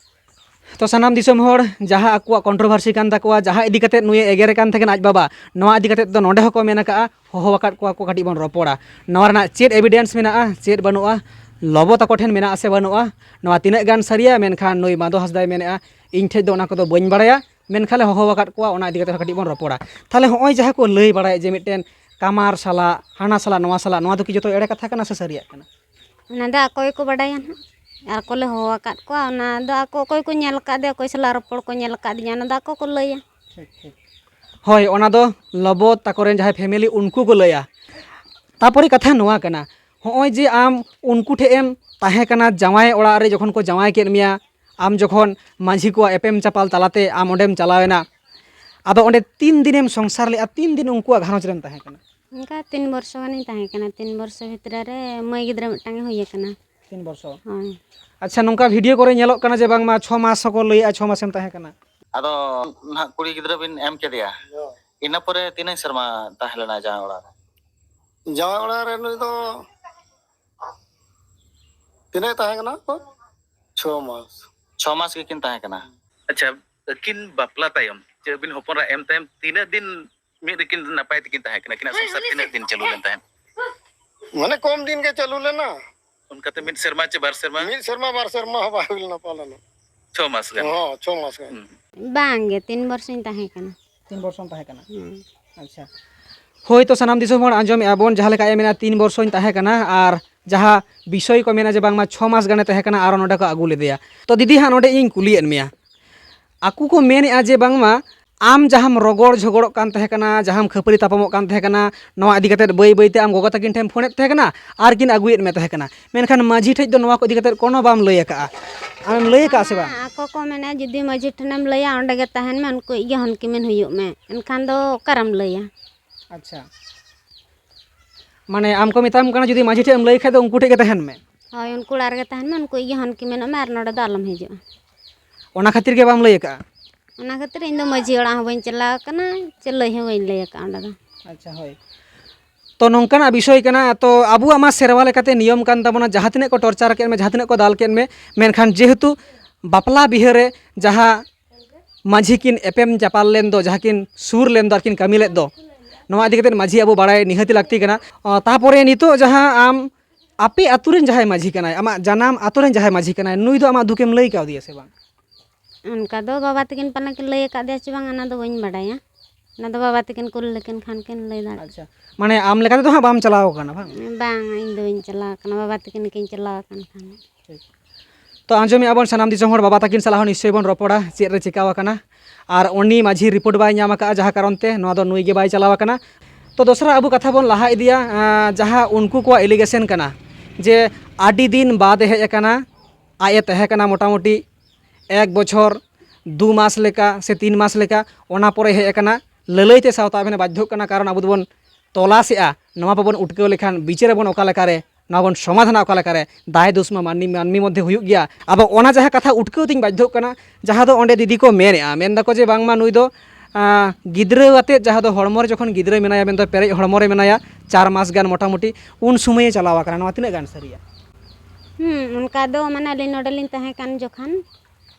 ᱛᱚ ᱥᱟᱱᱟᱢ ᱫᱤᱥᱚᱢ ᱦᱚᱲ, ᱡᱟᱦᱟᱸ ᱟᱠᱚᱣᱟᱜ controversy ᱠᱟᱱ ᱛᱟᱠᱚᱣᱟ, ᱡᱟᱦᱟᱸ ᱤᱫᱤ ᱠᱟᱛᱮᱫ ᱱᱩᱭᱮ ᱮᱜᱮᱨᱮ ᱠᱟᱱ ᱛᱟᱦᱮᱸ ᱠᱟᱱᱟ ᱟᱡ ᱵᱟᱵᱟ, ᱱᱚᱣᱟ ᱤᱫᱤ ᱠᱟᱛᱮᱫ ᱫᱚ ᱱᱚᱰᱮ ᱦᱚᱸᱠᱚ ᱢᱮᱱ ᱟᱠᱟᱫᱼᱟ, ᱦᱚᱦᱚ ᱟᱠᱟᱫ ᱠᱚᱣᱟ ᱠᱚ, ᱠᱟᱹᱴᱤᱡ ᱵᱚᱱ ᱨᱚᱯᱚᱲᱟ᱾ ᱱᱚᱣᱟ ᱨᱮᱱᱟᱜ ᱪᱮᱫ evidence ᱢᱮᱱᱟᱜᱼᱟ, ᱪᱮᱫ ᱵᱟᱹᱱᱩᱜᱼᱟ, ᱞᱚᱵᱚ ᱛᱟᱠᱚ ᱴᱷᱮᱱ ᱢᱮᱱᱟᱜᱼᱟ ᱥᱮ ᱵᱟᱹᱱᱩᱜᱼᱟ, ᱱᱚᱣᱟ ᱛᱤᱱᱟᱹᱜ ᱜᱟᱱ ᱥᱟᱹᱨᱤᱭᱟ? ᱢᱮᱱᱠᱷᱟᱱ ᱱᱩᱭ ᱢᱟᱫᱚ ᱦᱟᱸᱥᱫᱟᱭ ᱢᱮᱱᱮᱫᱼᱟ, ᱤᱧ ᱴᱷᱮᱡ ᱫᱚ ᱚᱱᱟ ᱠᱚᱫᱚ ᱵᱟᱹᱧ ᱵᱟᱲᱟᱭᱟ, ᱢᱮᱱᱠᱷᱟᱱ ᱞᱮ ᱦᱚᱦᱚ ᱟᱠᱟᱫ ᱠᱚᱣᱟ, ᱚᱱᱟ ᱤᱫᱤ ᱠᱟᱛᱮᱫ ᱦᱚᱸ ᱠᱟᱹᱴᱤᱡ ᱵᱚᱱ ᱨᱚᱯᱚᱲᱟ᱾ ᱛᱟᱦᱚᱞᱮ ᱦᱚᱸᱜᱼᱚᱭ ᱡᱟᱦᱟᱸ ᱠᱚ ᱞᱟᱹᱭ ᱵᱟᱲᱟᱭᱮᱫ ᱡᱮ ᱢᱤᱫᱴᱮᱱ ᱠᱟᱢᱟᱨ ᱥᱟᱞᱟᱜ, ᱦᱟᱱᱟ ᱥᱟᱞᱟᱜ, ᱱᱚᱣᱟ ᱥᱟᱞᱟᱜ, ᱱᱚᱣᱟ ᱫᱚ ᱠᱤ ᱡᱚᱛᱚ ᱮᱲᱮ ᱠᱟᱛᱷᱟ ᱠᱟᱱᱟ ᱥᱮ ᱥᱟᱹᱨᱤᱭᱟᱜ ᱠᱟᱱᱟ? ᱚᱱᱟ ᱫᱚ ᱟᱠᱚ ᱜᱮᱠᱚ ᱵᱟᱰᱟᱭᱟ ᱱᱟᱦᱟᱜ, ᱟᱨ ᱠᱚᱞᱮ ᱦᱚᱦᱚ ᱟᱠᱟᱫ ᱠᱚᱣᱟ᱾ ᱚᱱᱟ ᱫᱚ ᱟᱠᱚ ᱚᱠᱚᱭ ᱠᱚ ᱧᱮᱞ ᱟᱠᱟᱫᱮᱭᱟ, ᱚᱠᱚᱭ ᱥᱟᱞᱟᱜ ᱨᱚᱯᱚᱲ ᱠᱚ ᱧᱮᱞ ᱟᱠᱟᱫᱤᱧᱟ, ᱚᱱᱟ ᱫᱚ ᱟᱠᱚ ᱠᱚ ᱞᱟᱹᱭᱟ᱾ ᱴᱷᱤᱠ, ᱴᱷᱤᱠ᱾ ᱦᱳᱭ, ᱚᱱᱟ ᱫᱚ ᱞᱚᱵᱚ ᱛᱟᱠᱚ ᱨᱮᱱ ᱡᱟᱦᱟᱸᱭ family, ᱩᱱᱠᱩ ᱠᱚ ᱞᱟᱹᱭᱟ᱾ ᱛᱟᱯᱚᱨᱮ ᱠᱟᱛᱷᱟ ᱱᱚᱣᱟ ᱠᱟᱱᱟ, ᱦᱚᱸᱜᱼᱚᱭ ᱡᱮ ᱟᱢ ᱩᱱᱠᱩ ᱴᱷᱮᱡ ᱮᱢ ᱛᱟᱦᱮᱸ ᱠᱟᱱᱟ, ᱡᱟᱶᱟᱭ ᱚᱲᱟᱜ ᱨᱮ ᱡᱚᱠᱷᱚᱱ ᱠᱚ ᱡᱟᱶᱟᱭ ᱠᱮᱫ ᱢᱮᱭᱟ, ᱟᱢ ᱡᱚᱠᱷᱚᱱ ᱢᱟᱹᱡᱷᱤ ᱠᱚᱣᱟᱜ ᱮᱯᱮᱢ ᱪᱟᱯᱟᱞ ᱛᱟᱞᱟᱛᱮ ᱟᱢ ᱚᱸᱰᱮᱢ ᱪᱟᱞᱟᱣᱮᱱᱟ, ᱟᱫᱚ ᱚᱸᱰᱮ ᱛᱤᱱ ᱫᱤᱱᱮᱢ ᱥᱚᱝᱥᱟᱨ ᱞᱮᱫᱼᱟ, ᱛᱤᱱ ᱫᱤᱱ ᱩᱱᱠᱩᱣᱟᱜ ᱜᱷᱟᱨᱚᱸᱡᱽ ᱨᱮᱢ ᱛᱟᱦᱮᱸ ᱠᱟᱱᱟ? ᱚᱱᱠᱟ ᱛᱤᱱ ᱵᱚᱨᱥᱚ ᱜᱟᱱᱤᱧ ᱛᱟᱦᱮᱸ ᱠᱟᱱᱟ᱾ ᱛᱤᱱ ᱵᱚᱨᱥᱚ ᱵᱷᱤᱛᱨᱤ ᱨᱮ ᱢᱟᱹᱭ ᱜᱤᱫᱽᱨᱟᱹ ᱢᱤᱫᱴᱟᱝ ᱮ ᱦᱩᱭ ᱟᱠᱟᱱᱟ᱾ ᱛᱤᱱ ᱵᱚᱨᱥᱚ? ᱦᱳᱭ᱾ ᱟᱪᱪᱷᱟ, ᱱᱚᱝᱠᱟ video ᱠᱚᱨᱮ ᱧᱮᱞᱚᱜ ᱠᱟᱱᱟ ᱡᱮ ᱵᱟᱝᱢᱟ ᱪᱷᱚ ᱢᱟᱥ ᱦᱚᱸᱠᱚ ᱞᱟᱹᱭᱮᱜᱼᱟ, ᱪᱷᱚ ᱢᱟᱥᱮᱢ ᱛᱟᱦᱮᱸ ᱠᱟᱱᱟ᱾ ᱟᱫᱚ ᱱᱟᱦᱟᱜ ᱠᱩᱲᱤ ᱜᱤᱫᱽᱨᱟᱹ ᱵᱤᱱ ᱮᱢ ᱠᱮᱫᱮᱭᱟ, ᱤᱱᱟᱹ ᱯᱚᱨᱮ ᱛᱤᱱᱟᱹᱜ ᱥᱮᱨᱢᱟ ᱛᱟᱦᱮᱸ ᱞᱮᱱᱟ ᱡᱟᱶᱟᱭ ᱚᱲᱟᱜ ᱨᱮ? ᱡᱟᱶᱟᱭ ᱚᱲᱟᱜ ᱨᱮ ᱱᱩᱭ ᱫᱚ ᱛᱤᱱᱟᱹᱜ ᱛᱟᱦᱮᱸ ᱠᱟᱱᱟ ᱠᱚ? ᱪᱷᱚ ᱢᱟᱥ᱾ ᱪᱷᱚ ᱢᱟᱥ ᱜᱮᱠᱤᱱ ᱛᱟᱦᱮᱸ ᱠᱟᱱᱟ᱾ ᱟᱪᱪᱷᱟ, ᱟᱹᱠᱤᱱ ᱵᱟᱯᱞᱟ ᱛᱟᱭᱚᱢ ᱪᱮ ᱟᱹᱵᱤᱱ ᱦᱚᱯᱚᱱ ᱨᱟ ᱮᱢ ᱛᱟᱭᱚᱢ ᱛᱤᱱᱟᱹᱜ ᱫᱤᱱ ᱢᱤᱫ ᱨᱮᱠᱤᱱ ᱱᱟᱯᱟᱭ ᱛᱮᱠᱤᱱ ᱛᱟᱦᱮᱸ ᱠᱟᱱᱟ? ᱟᱹᱠᱤᱱᱟᱜ ᱥᱚᱝᱥᱟᱨ ᱛᱤᱱᱟᱹᱜ ᱫᱤᱱ ᱪᱟᱹᱞᱩ ᱞᱮᱱ ᱛᱟᱦᱮᱸᱫ? ᱢᱟᱱᱮ ᱠᱚᱢ ᱫᱤᱱ ᱜᱮ ᱪᱟᱹᱞᱩ ᱞᱮᱱᱟ᱾ ᱚᱱᱠᱟᱛᱮ ᱢᱤᱫ ᱥᱮᱨᱢᱟ ᱪᱮ ᱵᱟᱨ ᱥᱮᱨᱢᱟ? ᱢᱤᱫ ᱥᱮᱨᱢᱟ ᱵᱟᱨ ᱥᱮᱨᱢᱟ ᱦᱚᱸ ᱵᱟᱭ ᱦᱩᱭ ᱞᱮᱱᱟ ᱯᱟᱞᱮᱱ᱾ ᱪᱷᱚ ᱢᱟᱥ ᱜᱟᱱ? ᱦᱚᱸ, ᱪᱷᱚ ᱢᱟᱥ ᱜᱟᱱ᱾ ᱦᱩᱸ᱾ ᱵᱟᱝ ᱜᱮ, ᱛᱤᱱ ᱵᱚᱨᱥᱚᱧ ᱛᱟᱦᱮᱸ ᱠᱟᱱᱟ᱾ ᱛᱤᱱ ᱵᱚᱨᱥᱚᱢ ᱛᱟᱦᱮᱸ ᱠᱟᱱᱟ? ᱦᱩᱸ᱾ ᱟᱪᱪᱷᱟ᱾ ᱦᱳᱭ, ᱛᱚ ᱥᱟᱱᱟᱢ ᱫᱤᱥᱚᱢ ᱦᱚᱲ ᱟᱸᱡᱚᱢᱮᱫᱼᱟ ᱵᱚᱱ, ᱡᱟᱦᱟᱸ ᱞᱮᱠᱟ ᱟᱡ ᱮ ᱢᱮᱱᱟ ᱛᱤᱱ ᱵᱚᱨᱥᱚᱧ ᱛᱟᱦᱮᱸ ᱠᱟᱱᱟ, ᱟᱨ ᱡᱟᱦᱟᱸ ᱵᱤᱥᱚᱭ ᱠᱚ ᱢᱮᱱᱟ ᱡᱮ ᱵᱟᱝᱢᱟ ᱪᱷᱚ ᱢᱟᱥ ᱜᱟᱱᱮ ᱛᱟᱦᱮᱸ ᱠᱟᱱᱟ, ᱟᱨᱚ ᱱᱚᱰᱮ ᱠᱚ ᱟᱹᱜᱩ ᱞᱮᱫᱮᱭᱟ᱾ ᱛᱚ ᱫᱤᱫᱤ, ᱦᱟᱸᱜ ᱱᱚᱰᱮ ᱤᱧ ᱠᱩᱞᱤᱭᱮᱫ ᱢᱮᱭᱟ, ᱟᱠᱚ ᱠᱚ ᱢᱮᱱᱮᱫᱼᱟ ᱡᱮ ᱵᱟᱝᱢᱟ ᱟᱢ ᱡᱟᱦᱟᱸᱢ ᱨᱚᱜᱚᱲ ᱡᱷᱚᱜᱚᱲᱚᱜ ᱠᱟᱱ ᱛᱟᱦᱮᱸ ᱠᱟᱱᱟ, ᱡᱟᱦᱟᱸᱢ ᱠᱷᱟᱹᱯᱟᱹᱨᱤ ᱛᱟᱯᱟᱢᱚᱜ ᱠᱟᱱ ᱛᱟᱦᱮᱸ ᱠᱟᱱᱟ, ᱱᱚᱣᱟ ᱤᱫᱤ ᱠᱟᱛᱮᱫ ᱵᱟᱹᱭ ᱵᱟᱹᱭᱛᱮ ᱟᱢ ᱜᱚᱜᱚ ᱛᱟᱹᱠᱤᱱ ᱴᱷᱮᱱ ᱯᱷᱳᱱᱮᱫ ᱛᱟᱦᱮᱸ ᱠᱟᱱᱟ, ᱟᱨ ᱠᱤᱱ ᱟᱹᱜᱩᱭᱮᱫ ᱢᱮ ᱛᱟᱦᱮᱸ ᱠᱟᱱᱟ, ᱢᱮᱱᱠᱷᱟᱱ ᱢᱟᱹᱡᱷᱤ ᱴᱷᱮᱡ ᱫᱚ ᱱᱚᱣᱟ ᱠᱚ ᱤᱫᱤ ᱠᱟᱛᱮᱫ ᱠᱳᱱᱳ ᱵᱟᱢ ᱞᱟᱹᱭ ᱟᱠᱟᱫᱼᱟ᱾ ᱟᱢᱮᱢ ᱞᱟᱹᱭ ᱟᱠᱟᱫᱼᱟ ᱥᱮ ᱵᱟᱝ? ᱟᱠᱚ ᱠᱚ ᱢᱮᱱᱟ, ᱡᱩᱫᱤ ᱢᱟᱹᱡᱷᱤ ᱴᱷᱮᱱᱮᱢ ᱞᱟᱹᱭᱟ, ᱚᱸᱰᱮ ᱜᱮ ᱛᱟᱦᱮᱱ ᱢᱮ, ᱩᱱᱠᱩ ᱤᱡ ᱜᱮ ᱦᱚᱱᱠᱤᱢᱮᱱ ᱦᱩᱭᱩᱜ ᱢᱮ, ᱮᱱᱠᱷᱟᱱ ᱫᱚ ᱚᱠᱟᱨᱮᱢ ᱞᱟᱹᱭᱟ? ᱟᱪᱪᱷᱟ, ᱢᱟᱱᱮ ᱟᱢ ᱠᱚ ᱢᱮᱛᱟᱢ ᱠᱟᱱᱟ ᱡᱩᱫᱤ ᱢᱟᱹᱡᱷᱤ ᱴᱷᱮᱡ ᱮᱢ ᱞᱟᱹᱭ ᱠᱷᱟᱡ ᱫᱚ ᱩᱱᱠᱩ ᱴᱷᱮᱡ ᱜᱮ ᱛᱟᱦᱮᱱ ᱢᱮ? ᱦᱳᱭ, ᱩᱱᱠᱩ ᱚᱲᱟᱜ ᱨᱮᱜᱮ ᱛᱟᱦᱮᱱ ᱢᱮ, ᱩᱱᱠᱩ ᱤᱡ ᱜᱮ ᱦᱚᱱᱠᱤᱢᱮᱱᱚᱜ ᱢᱮ, ᱟᱨ ᱱᱚᱰᱮ ᱫᱚ ᱟᱞᱚᱢ ᱦᱤᱡᱩᱜᱼᱟ᱾ ᱚᱱᱟ ᱠᱷᱟᱹᱛᱤᱨ ᱜᱮ ᱵᱟᱢ ᱞᱟᱹᱭ ᱟᱠᱟᱫᱼᱟ? ᱚᱱᱟ ᱠᱷᱟᱹᱛᱤᱨ ᱤᱧ ᱫᱚ ᱢᱟᱹᱡᱷᱤ ᱚᱲᱟᱜ ᱦᱚᱸ ᱵᱟᱹᱧ ᱪᱟᱞᱟᱣ ᱟᱠᱟᱱᱟ, ᱪᱮ ᱞᱟᱹᱭ ᱦᱚᱸ ᱵᱟᱹᱧ ᱞᱟᱹᱭ ᱟᱠᱟᱫᱼᱟ ᱚᱸᱰᱮ ᱫᱚ᱾ ᱟᱪᱪᱷᱟ, ᱦᱳᱭ᱾ ᱛᱚ ᱱᱚᱝᱠᱟᱱᱟᱜ ᱵᱤᱥᱚᱭ ᱠᱟᱱᱟ, ᱛᱚ ᱟᱵᱚᱣᱟᱜ ᱢᱟ ᱥᱮᱨᱣᱟ ᱞᱮᱠᱟᱛᱮ ᱱᱤᱭᱚᱢ ᱠᱟᱱ ᱛᱟᱵᱚᱱᱟ, ᱡᱟᱦᱟᱸ ᱛᱤᱱᱟᱹᱜ ᱠᱚ ᱴᱚᱨᱪᱟᱨ ᱠᱮᱫ ᱢᱮ, ᱡᱟᱦᱟᱸ ᱛᱤᱱᱟᱹᱜ ᱠᱚ ᱫᱟᱞ ᱠᱮᱫ ᱢᱮ, ᱢᱮᱱᱠᱷᱟᱱ ᱡᱮᱦᱮᱛᱩ ᱵᱟᱯᱞᱟ ᱵᱤᱦᱟᱹ ᱨᱮ ᱡᱟᱦᱟᱸ ᱢᱟᱹᱡᱷᱤ ᱠᱤᱱ ᱮᱯᱮᱢ ᱪᱟᱯᱟᱞ ᱞᱮᱱ ᱫᱚ, ᱡᱟᱦᱟᱸ ᱠᱤᱱ ᱥᱩᱨ ᱞᱮᱱ ᱫᱚ, ᱟᱨ ᱠᱤᱱ ᱠᱟᱹᱢᱤ ᱞᱮᱫ ᱫᱚ, ᱱᱚᱣᱟ ᱤᱫᱤ ᱠᱟᱛᱮᱫ ᱢᱟᱹᱡᱷᱤ ᱟᱵᱚ ᱵᱟᱲᱟᱭ ᱱᱤᱦᱟᱹᱛᱤ ᱞᱟᱹᱠᱛᱤ ᱠᱟᱱᱟ᱾ ᱚ, ᱛᱟᱯᱚᱨᱮ ᱱᱤᱛᱚᱜ ᱡᱟᱦᱟᱸ ᱟᱢ ᱟᱯᱮ ᱟᱛᱳ ᱨᱮᱱ ᱡᱟᱦᱟᱸᱭ ᱢᱟᱹᱡᱷᱤ ᱠᱟᱱᱟᱭ, ᱟᱢᱟᱜ ᱡᱟᱱᱟᱢ ᱟᱛᱳ ᱨᱮᱱ ᱡᱟᱦᱟᱸᱭ ᱢᱟᱹᱡᱷᱤ ᱠᱟᱱᱟᱭ, ᱱᱩᱭ ᱫᱚ ᱟᱢᱟᱜ ᱫᱩᱠᱮᱢ ᱞᱟᱹᱭ ᱠᱟᱣᱫᱮᱭᱟ ᱥᱮ ᱵᱟᱝ? ᱚᱱᱠᱟ ᱫᱚ ᱵᱟᱵᱟ ᱛᱟᱹᱠᱤᱱ ᱯᱟᱞᱮ ᱠᱤᱱ ᱞᱟᱹᱭ ᱟᱠᱟᱫᱮᱭᱟ ᱪᱮ ᱵᱟᱝ, ᱚᱱᱟ ᱫᱚ ᱵᱟᱹᱧ ᱵᱟᱰᱟᱭᱟ᱾ ᱚᱱᱟ ᱫᱚ ᱵᱟᱵᱟ ᱛᱟᱹᱠᱤᱱ ᱠᱩᱞ ᱞᱮᱠᱤᱱ ᱠᱷᱟᱱ ᱠᱤᱱ ᱞᱟᱹᱭ ᱫᱟᱲᱮᱭᱟᱜᱼᱟ᱾ ᱟᱪᱪᱷᱟ, ᱢᱟᱱᱮ ᱟᱢ ᱞᱮᱠᱟ ᱛᱮᱫᱚ ᱦᱟᱸᱜ ᱵᱟᱢ ᱪᱟᱞᱟᱣ ᱟᱠᱟᱱᱟ ᱵᱟᱝ? ᱵᱟᱝ, ᱤᱧ ᱫᱚ ᱵᱟᱹᱧ ᱪᱟᱞᱟᱣ ᱟᱠᱟᱱᱟ, ᱵᱟᱵᱟ ᱛᱟᱹᱠᱤᱱ ᱠᱤᱱ ᱪᱟᱞᱟᱣ ᱟᱠᱟᱱ ᱠᱷᱟᱱ᱾ ᱴᱷᱤᱠ᱾ ᱛᱚ ᱟᱸᱡᱚᱢᱮᱜᱼᱟ ᱵᱚᱱ ᱥᱟᱱᱟᱢ ᱫᱤᱥᱚᱢ ᱦᱚᱲ, ᱵᱟᱵᱟ ᱛᱟᱹᱠᱤᱱ ᱥᱟᱞᱟᱜ ᱦᱚᱸ ᱱᱤᱥᱪᱚᱭ ᱵᱚᱱ ᱨᱚᱯᱚᱲᱟ ᱪᱮᱫ ᱨᱮ ᱪᱤᱠᱟᱣ ᱟᱠᱟᱱᱟ, ᱟᱨ ᱩᱱᱤ ᱢᱟᱹᱡᱷᱤ ᱨᱤᱯᱳᱨᱴ ᱵᱟᱭ ᱧᱟᱢ ᱟᱠᱟᱫᱼᱟ, ᱡᱟᱦᱟᱸ ᱠᱟᱨᱚᱱ ᱛᱮ ᱱᱚᱣᱟ ᱫᱚ ᱱᱩᱭ ᱜᱮ ᱵᱟᱭ ᱪᱟᱞᱟᱣ ᱟᱠᱟᱱᱟ᱾ ᱛᱚ ᱫᱚᱥᱨᱟ ᱟᱵᱚ ᱠᱟᱛᱷᱟ ᱵᱚᱱ ᱞᱟᱦᱟ ᱤᱫᱤᱭᱟ, ᱟᱸ, ᱡᱟᱦᱟᱸ ᱩᱱᱠᱩ ᱠᱚᱣᱟᱜ ᱮᱞᱤᱜᱮᱥᱚᱱ ᱠᱟᱱᱟ ᱡᱮ ᱟᱹᱰᱤ ᱫᱤᱱ ᱵᱟᱫ ᱮ ᱦᱮᱡ ᱟᱠᱟᱱᱟ, ᱟᱡ ᱮ ᱛᱟᱦᱮᱸ ᱠᱟᱱᱟ ᱢᱚᱴᱟᱢᱩᱴᱤ ᱮᱠ ᱵᱚᱪᱷᱚᱨ ᱫᱩ ᱢᱟᱥ ᱞᱮᱠᱟ ᱥᱮ ᱛᱤᱱ ᱢᱟᱥ ᱞᱮᱠᱟ, ᱚᱱᱟ ᱯᱚᱨᱮ ᱦᱮᱡ ᱟᱠᱟᱱᱟ᱾ ᱞᱟᱹᱞᱟᱹᱭ ᱛᱮ ᱥᱟᱶᱛᱟ ᱟᱵᱮᱱ ᱮ ᱵᱟᱫᱽᱫᱷᱚᱜ ᱠᱟᱱᱟ, ᱠᱟᱨᱚᱱ ᱟᱵᱚ ᱫᱚᱵᱚᱱ ᱛᱚᱞᱟᱥᱮᱜᱼᱟ, ᱱᱚᱣᱟ ᱵᱟᱵᱚᱱ ᱩᱴᱠᱟᱹᱣ ᱞᱮᱠᱷᱟᱱ ᱵᱤᱪᱟᱹᱨ ᱟᱵᱚᱱ ᱚᱠᱟ ᱞᱮᱠᱟᱨᱮ, ᱱᱚᱣᱟ ᱵᱚᱱ ᱥᱚᱢᱟᱫᱷᱟᱱᱟ ᱚᱠᱟ ᱞᱮᱠᱟᱨᱮ? ᱫᱟᱭ ᱫᱳᱥ ᱢᱟ ᱢᱟᱹᱱᱢᱤ, ᱢᱟᱹᱱᱢᱤ ᱢᱚᱫᱽᱫᱷᱮ ᱦᱩᱭᱩᱜ ᱜᱮᱭᱟ᱾ ᱟᱫᱚ ᱚᱱᱟ ᱡᱟᱦᱟᱸ ᱠᱟᱛᱷᱟ ᱩᱴᱠᱟᱹᱣ ᱛᱤᱧ ᱵᱟᱫᱽᱫᱷᱚᱜ ᱠᱟᱱᱟ, ᱡᱟᱦᱟᱸ ᱫᱚ ᱚᱸᱰᱮ ᱫᱤᱫᱤ ᱠᱚ ᱢᱮᱱᱮᱜᱼᱟ, ᱢᱮᱱ ᱫᱟᱠᱚ ᱡᱮ ᱵᱟᱝᱢᱟ ᱱᱩᱭ ᱫᱚ, ᱟᱸ, ᱜᱤᱫᱽᱨᱟᱹ ᱟᱛᱮᱫ, ᱡᱟᱦᱟᱸ ᱫᱚ ᱦᱚᱲᱢᱚ ᱨᱮ ᱡᱚᱠᱷᱚᱱ ᱜᱤᱫᱽᱨᱟᱹ ᱢᱮᱱᱟᱭᱟ, ᱢᱮᱱᱫᱚ ᱯᱮᱨᱮᱡ ᱦᱚᱲᱢᱚ ᱨᱮ ᱢᱮᱱᱟᱭᱟ, ᱪᱟᱨ ᱢᱟᱥ ᱜᱟᱱ ᱢᱚᱴᱟᱢᱩᱴᱤ, ᱩᱱ ᱥᱚᱢᱚᱭᱮ ᱪᱟᱞᱟᱣ ᱟᱠᱟᱱᱟ᱾ ᱱᱚᱣᱟ ᱛᱤᱱᱟᱹᱜ ᱜᱟᱱ ᱥᱟᱹᱨᱤᱭᱟ? ᱦᱩᱸ, ᱚᱱᱠᱟ ᱫᱚ ᱢᱟᱱᱮ ᱟᱹᱞᱤᱧ ᱱᱚᱰᱮ ᱞᱤᱧ ᱛᱟᱦᱮᱸ ᱠᱟᱱ ᱡᱚᱠᱷᱚᱱ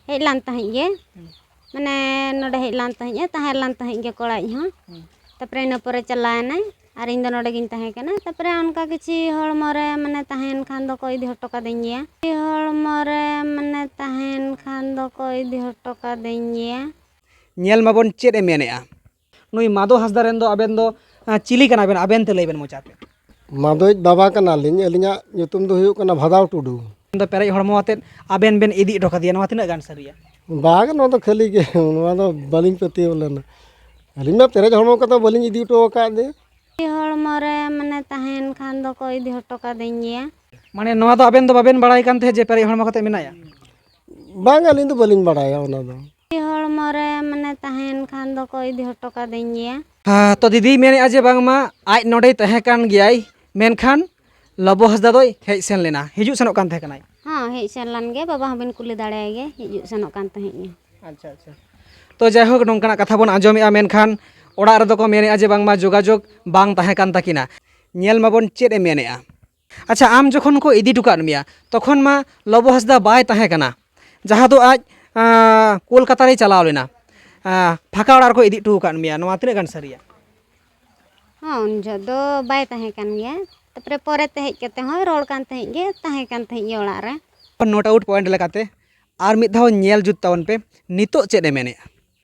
ᱦᱮᱡ ᱞᱮᱱ ᱛᱟᱦᱮᱸᱫ ᱜᱮ᱾ ᱦᱩᱸ᱾ ᱢᱟᱱᱮ ᱱᱚᱰᱮ ᱦᱮᱡ ᱞᱮᱱ ᱛᱟᱦᱮᱸᱫ ᱮ, ᱛᱟᱦᱮᱸ ᱞᱮᱱ ᱛᱟᱦᱮᱸᱫ ᱜᱮ ᱠᱚᱲᱟ ᱤᱡ ᱦᱚᱸ᱾ ᱦᱩᱸ᱾ ᱛᱟᱨᱯᱚᱨᱮ ᱤᱱᱟᱹ ᱯᱚᱨᱮ ᱪᱟᱞᱟᱣ ᱮᱱᱟᱭ ᱟᱨ ᱤᱧ ᱫᱚ ᱱᱚᱰᱮ ᱜᱤᱧ ᱛᱟᱦᱮᱸ ᱠᱟᱱᱟ᱾ ᱛᱟᱨᱯᱚᱨᱮ ᱚᱱᱠᱟ ᱠᱤᱪᱷᱤ ᱦᱚᱲᱢᱚ ᱨᱮ ᱢᱟᱱᱮ ᱛᱟᱦᱮᱸᱭᱮᱱ ᱠᱷᱟᱱ ᱫᱚᱠᱚ ᱤᱫᱤ ᱦᱚᱴᱚ ᱠᱟᱹᱫᱤᱧ ᱜᱮᱭᱟ᱾ ᱦᱚᱲᱢᱚ ᱨᱮ ᱢᱟᱱᱮ ᱛᱟᱦᱮᱸᱭᱮᱱ ᱠᱷᱟᱱ ᱫᱚᱠᱚ ᱤᱫᱤ ᱦᱚᱴᱚ ᱠᱟᱹᱫᱤᱧ ᱜᱮᱭᱟ᱾ ᱧᱮᱞ ᱢᱟᱵᱚᱱ ᱪᱮᱫ ᱮ ᱢᱮᱱᱮᱫᱼᱟ᱾ ᱱᱩᱭ ᱢᱟᱫᱷᱚ ᱦᱟᱸᱥᱫᱟ ᱨᱮᱱ ᱫᱚ ᱟᱵᱮᱱ ᱫᱚ, ᱟᱸ, ᱪᱤᱞᱤ ᱠᱟᱱᱟ ᱵᱮᱱ? ᱟᱵᱮᱱ ᱛᱮ ᱞᱟᱹᱭ ᱵᱮᱱ ᱢᱚᱪᱟ ᱛᱮ᱾ ᱢᱟᱫᱷᱚᱭᱤᱡ ᱵᱟᱵᱟ ᱠᱟᱱᱟᱞᱤᱧ᱾ ᱟᱹᱞᱤᱧᱟᱜ ᱧᱩᱛᱩᱢ ᱫᱚ ᱦᱩᱭᱩᱜ ᱠᱟᱱᱟ ᱵᱷᱟᱫᱟᱣ ᱴᱩᱰᱩ᱾ ᱟᱵᱮᱱ ᱫᱚ ᱯᱮᱨᱮᱡ ᱦᱚᱲᱢᱚ ᱟᱛᱮᱫ ᱟᱵᱮᱱ ᱵᱮᱱ ᱤᱫᱤ ᱦᱚᱴᱚ ᱠᱟᱫᱮᱭᱟ, ᱱᱚᱣᱟ ᱛᱤᱱᱟᱹᱜ ᱜᱟᱱ ᱥᱟᱹᱨᱤᱭᱟ? ᱵᱟᱝ, ᱱᱚᱣᱟ ᱫᱚ ᱠᱷᱟᱹᱞᱤ ᱜᱮ, ᱱᱚᱣᱟ ᱫᱚ ᱵᱟᱹᱞᱤᱧ ᱯᱟᱹᱛᱭᱟᱹᱣ ᱞᱮᱱᱟ᱾ ᱟᱹᱞᱤᱧ ᱢᱟ ᱯᱮᱨᱮᱡ ᱦᱚᱲᱢᱚ ᱠᱟᱛᱮ ᱵᱟᱹᱞᱤᱧ ᱤᱫᱤ ᱦᱚᱴᱚ ᱟᱠᱟᱫ ᱫᱮ᱾ ᱦᱚᱲᱢᱚ ᱨᱮ ᱢᱟᱱᱮ ᱛᱟᱦᱮᱸᱭᱮᱱ ᱠᱷᱟᱱ ᱫᱚᱠᱚ ᱤᱫᱤ ᱦᱚᱴᱚ ᱠᱟᱹᱫᱤᱧ ᱜᱮᱭᱟ᱾ ᱢᱟᱱᱮ ᱱᱚᱣᱟ ᱫᱚ ᱟᱵᱮᱱ ᱫᱚ ᱵᱟᱵᱮᱱ ᱵᱟᱲᱟᱭ ᱠᱟᱱ ᱛᱟᱦᱮᱸᱫ ᱡᱮ ᱯᱮᱨᱮᱡ ᱦᱚᱲᱢᱚ ᱠᱟᱛᱮ ᱢᱮᱱᱟᱭᱟ? ᱵᱟᱝ, ᱟᱹᱞᱤᱧ ᱫᱚ ᱵᱟᱹᱞᱤᱧ ᱵᱟᱲᱟᱭᱟ ᱚᱱᱟ ᱫᱚ᱾ ᱦᱚᱲᱢᱚ ᱨᱮ ᱢᱟᱱᱮ ᱛᱟᱦᱮᱸᱭᱮᱱ ᱠᱷᱟᱱ ᱫᱚᱠᱚ ᱤᱫᱤ ᱦᱚᱴᱚ ᱠᱟᱹᱫᱤᱧ ᱜᱮᱭᱟ᱾ ᱦᱮᱸ, ᱛᱚ ᱫᱤᱫᱤᱭ ᱢᱮᱱᱮᱫᱼᱟ ᱡᱮ ᱵᱟᱝᱢᱟ ᱟᱡ ᱱᱚᱰᱮᱭ ᱛᱟᱦᱮᱸ ᱠᱟᱱ ᱜᱮᱭᱟᱭ, ᱢᱮᱱᱠᱷᱟᱱ ᱞᱚᱵᱚ ᱦᱟᱸᱥᱫᱟ ᱫᱚᱭ ᱦᱮᱡ ᱥᱮᱱ ᱞᱮᱱᱟ, ᱦᱤᱡᱩᱜ ᱥᱮᱱᱚᱜ ᱠᱟᱱ ᱛᱟᱦᱮᱸ ᱠᱟᱱᱟᱭ᱾ ᱦᱚᱸ, ᱦᱮᱡ ᱥᱮᱱ ᱞᱮᱱ ᱜᱮ, ᱵᱟᱵᱟ ᱦᱚᱸᱵᱤᱱ ᱠᱩᱞᱤ ᱫᱟᱲᱮᱭᱟᱭ ᱜᱮ, ᱦᱤᱡᱩᱜ ᱥᱮᱱᱚᱜ ᱠᱟᱱ ᱛᱟᱦᱮᱸᱫ ᱜᱮ᱾ ᱟᱪᱪᱷᱟ, ᱟᱪᱪᱷᱟ᱾ ᱛᱚ ᱡᱟᱭᱦᱳᱠ, ᱱᱚᱝᱠᱟᱱᱟᱜ ᱠᱟᱛᱷᱟ ᱵᱚᱱ ᱟᱸᱡᱚᱢᱮᱫᱼᱟ, ᱢᱮᱱᱠᱷᱟᱱ ᱚᱲᱟᱜ ᱨᱮᱫᱚ ᱠᱚ ᱢᱮᱱᱮᱫᱼᱟ ᱡᱮ ᱵᱟᱝᱢᱟ ᱡᱳᱜᱟᱡᱳᱜᱽ ᱵᱟᱝ ᱛᱟᱦᱮᱸ ᱠᱟᱱ ᱛᱟᱹᱠᱤᱱᱟ᱾ ᱧᱮᱞ ᱢᱟᱵᱚᱱ ᱪᱮᱫ ᱮ ᱢᱮᱱᱮᱫᱼᱟ᱾ ᱟᱪᱪᱷᱟ, ᱟᱢ ᱡᱚᱠᱷᱚᱱ ᱠᱚ ᱤᱫᱤ ᱦᱚᱴᱚ ᱠᱟᱫ ᱢᱮᱭᱟ, ᱛᱚᱠᱷᱚᱱ ᱢᱟ ᱞᱚᱵᱚ ᱦᱟᱸᱥᱫᱟ ᱵᱟᱭ ᱛᱟᱦᱮᱸ ᱠᱟᱱᱟ, ᱡᱟᱦᱟᱸ ᱫᱚ ᱟᱡ, ᱟᱸ, ᱠᱳᱞᱠᱟᱛᱟ ᱨᱮᱭ ᱪᱟᱞᱟᱣ ᱞᱮᱱᱟ, ᱟᱸ, ᱯᱷᱟᱸᱠᱟ ᱚᱲᱟᱜ ᱨᱮᱠᱚ ᱤᱫᱤ ᱦᱚᱴᱚ ᱟᱠᱟᱫ ᱢᱮᱭᱟ, ᱱᱚᱣᱟ ᱛᱤᱱᱟᱹᱜ ᱜᱟᱱ ᱥᱟᱹᱨᱤᱭᱟ? ᱦᱚᱸ, ᱩᱱ ᱡᱚᱦᱚᱜ ᱫᱚ ᱵᱟᱭ ᱛᱟᱦᱮᱸ ᱠᱟᱱ ᱜᱮᱭᱟ᱾ ᱛᱟᱨᱯᱚᱨᱮ ᱯᱚᱨᱮ ᱛᱮ ᱦᱮᱡ ᱠᱟᱛᱮ ᱦᱚᱸᱭ ᱨᱚᱲ ᱠᱟᱱ ᱛᱟᱦᱮᱸᱫ ᱜᱮ, ᱛᱟᱦᱮᱸ ᱠᱟᱱ ᱛᱟᱦᱮᱸᱫ ᱜᱮ ᱚᱲᱟᱜ ᱨᱮ᱾ ᱱᱳᱴ ᱟᱣᱩᱴ ᱯᱚᱭᱮᱱᱴ ᱞᱮᱠᱟᱛᱮ ᱟᱨ ᱢᱤᱫ ᱫᱷᱟᱣ ᱧᱮᱞ ᱡᱩᱛ ᱛᱟᱵᱚᱱ ᱯᱮ, ᱱᱤᱛᱚᱜ ᱪᱮᱫ ᱮ ᱢᱮᱱᱮᱫᱼᱟ?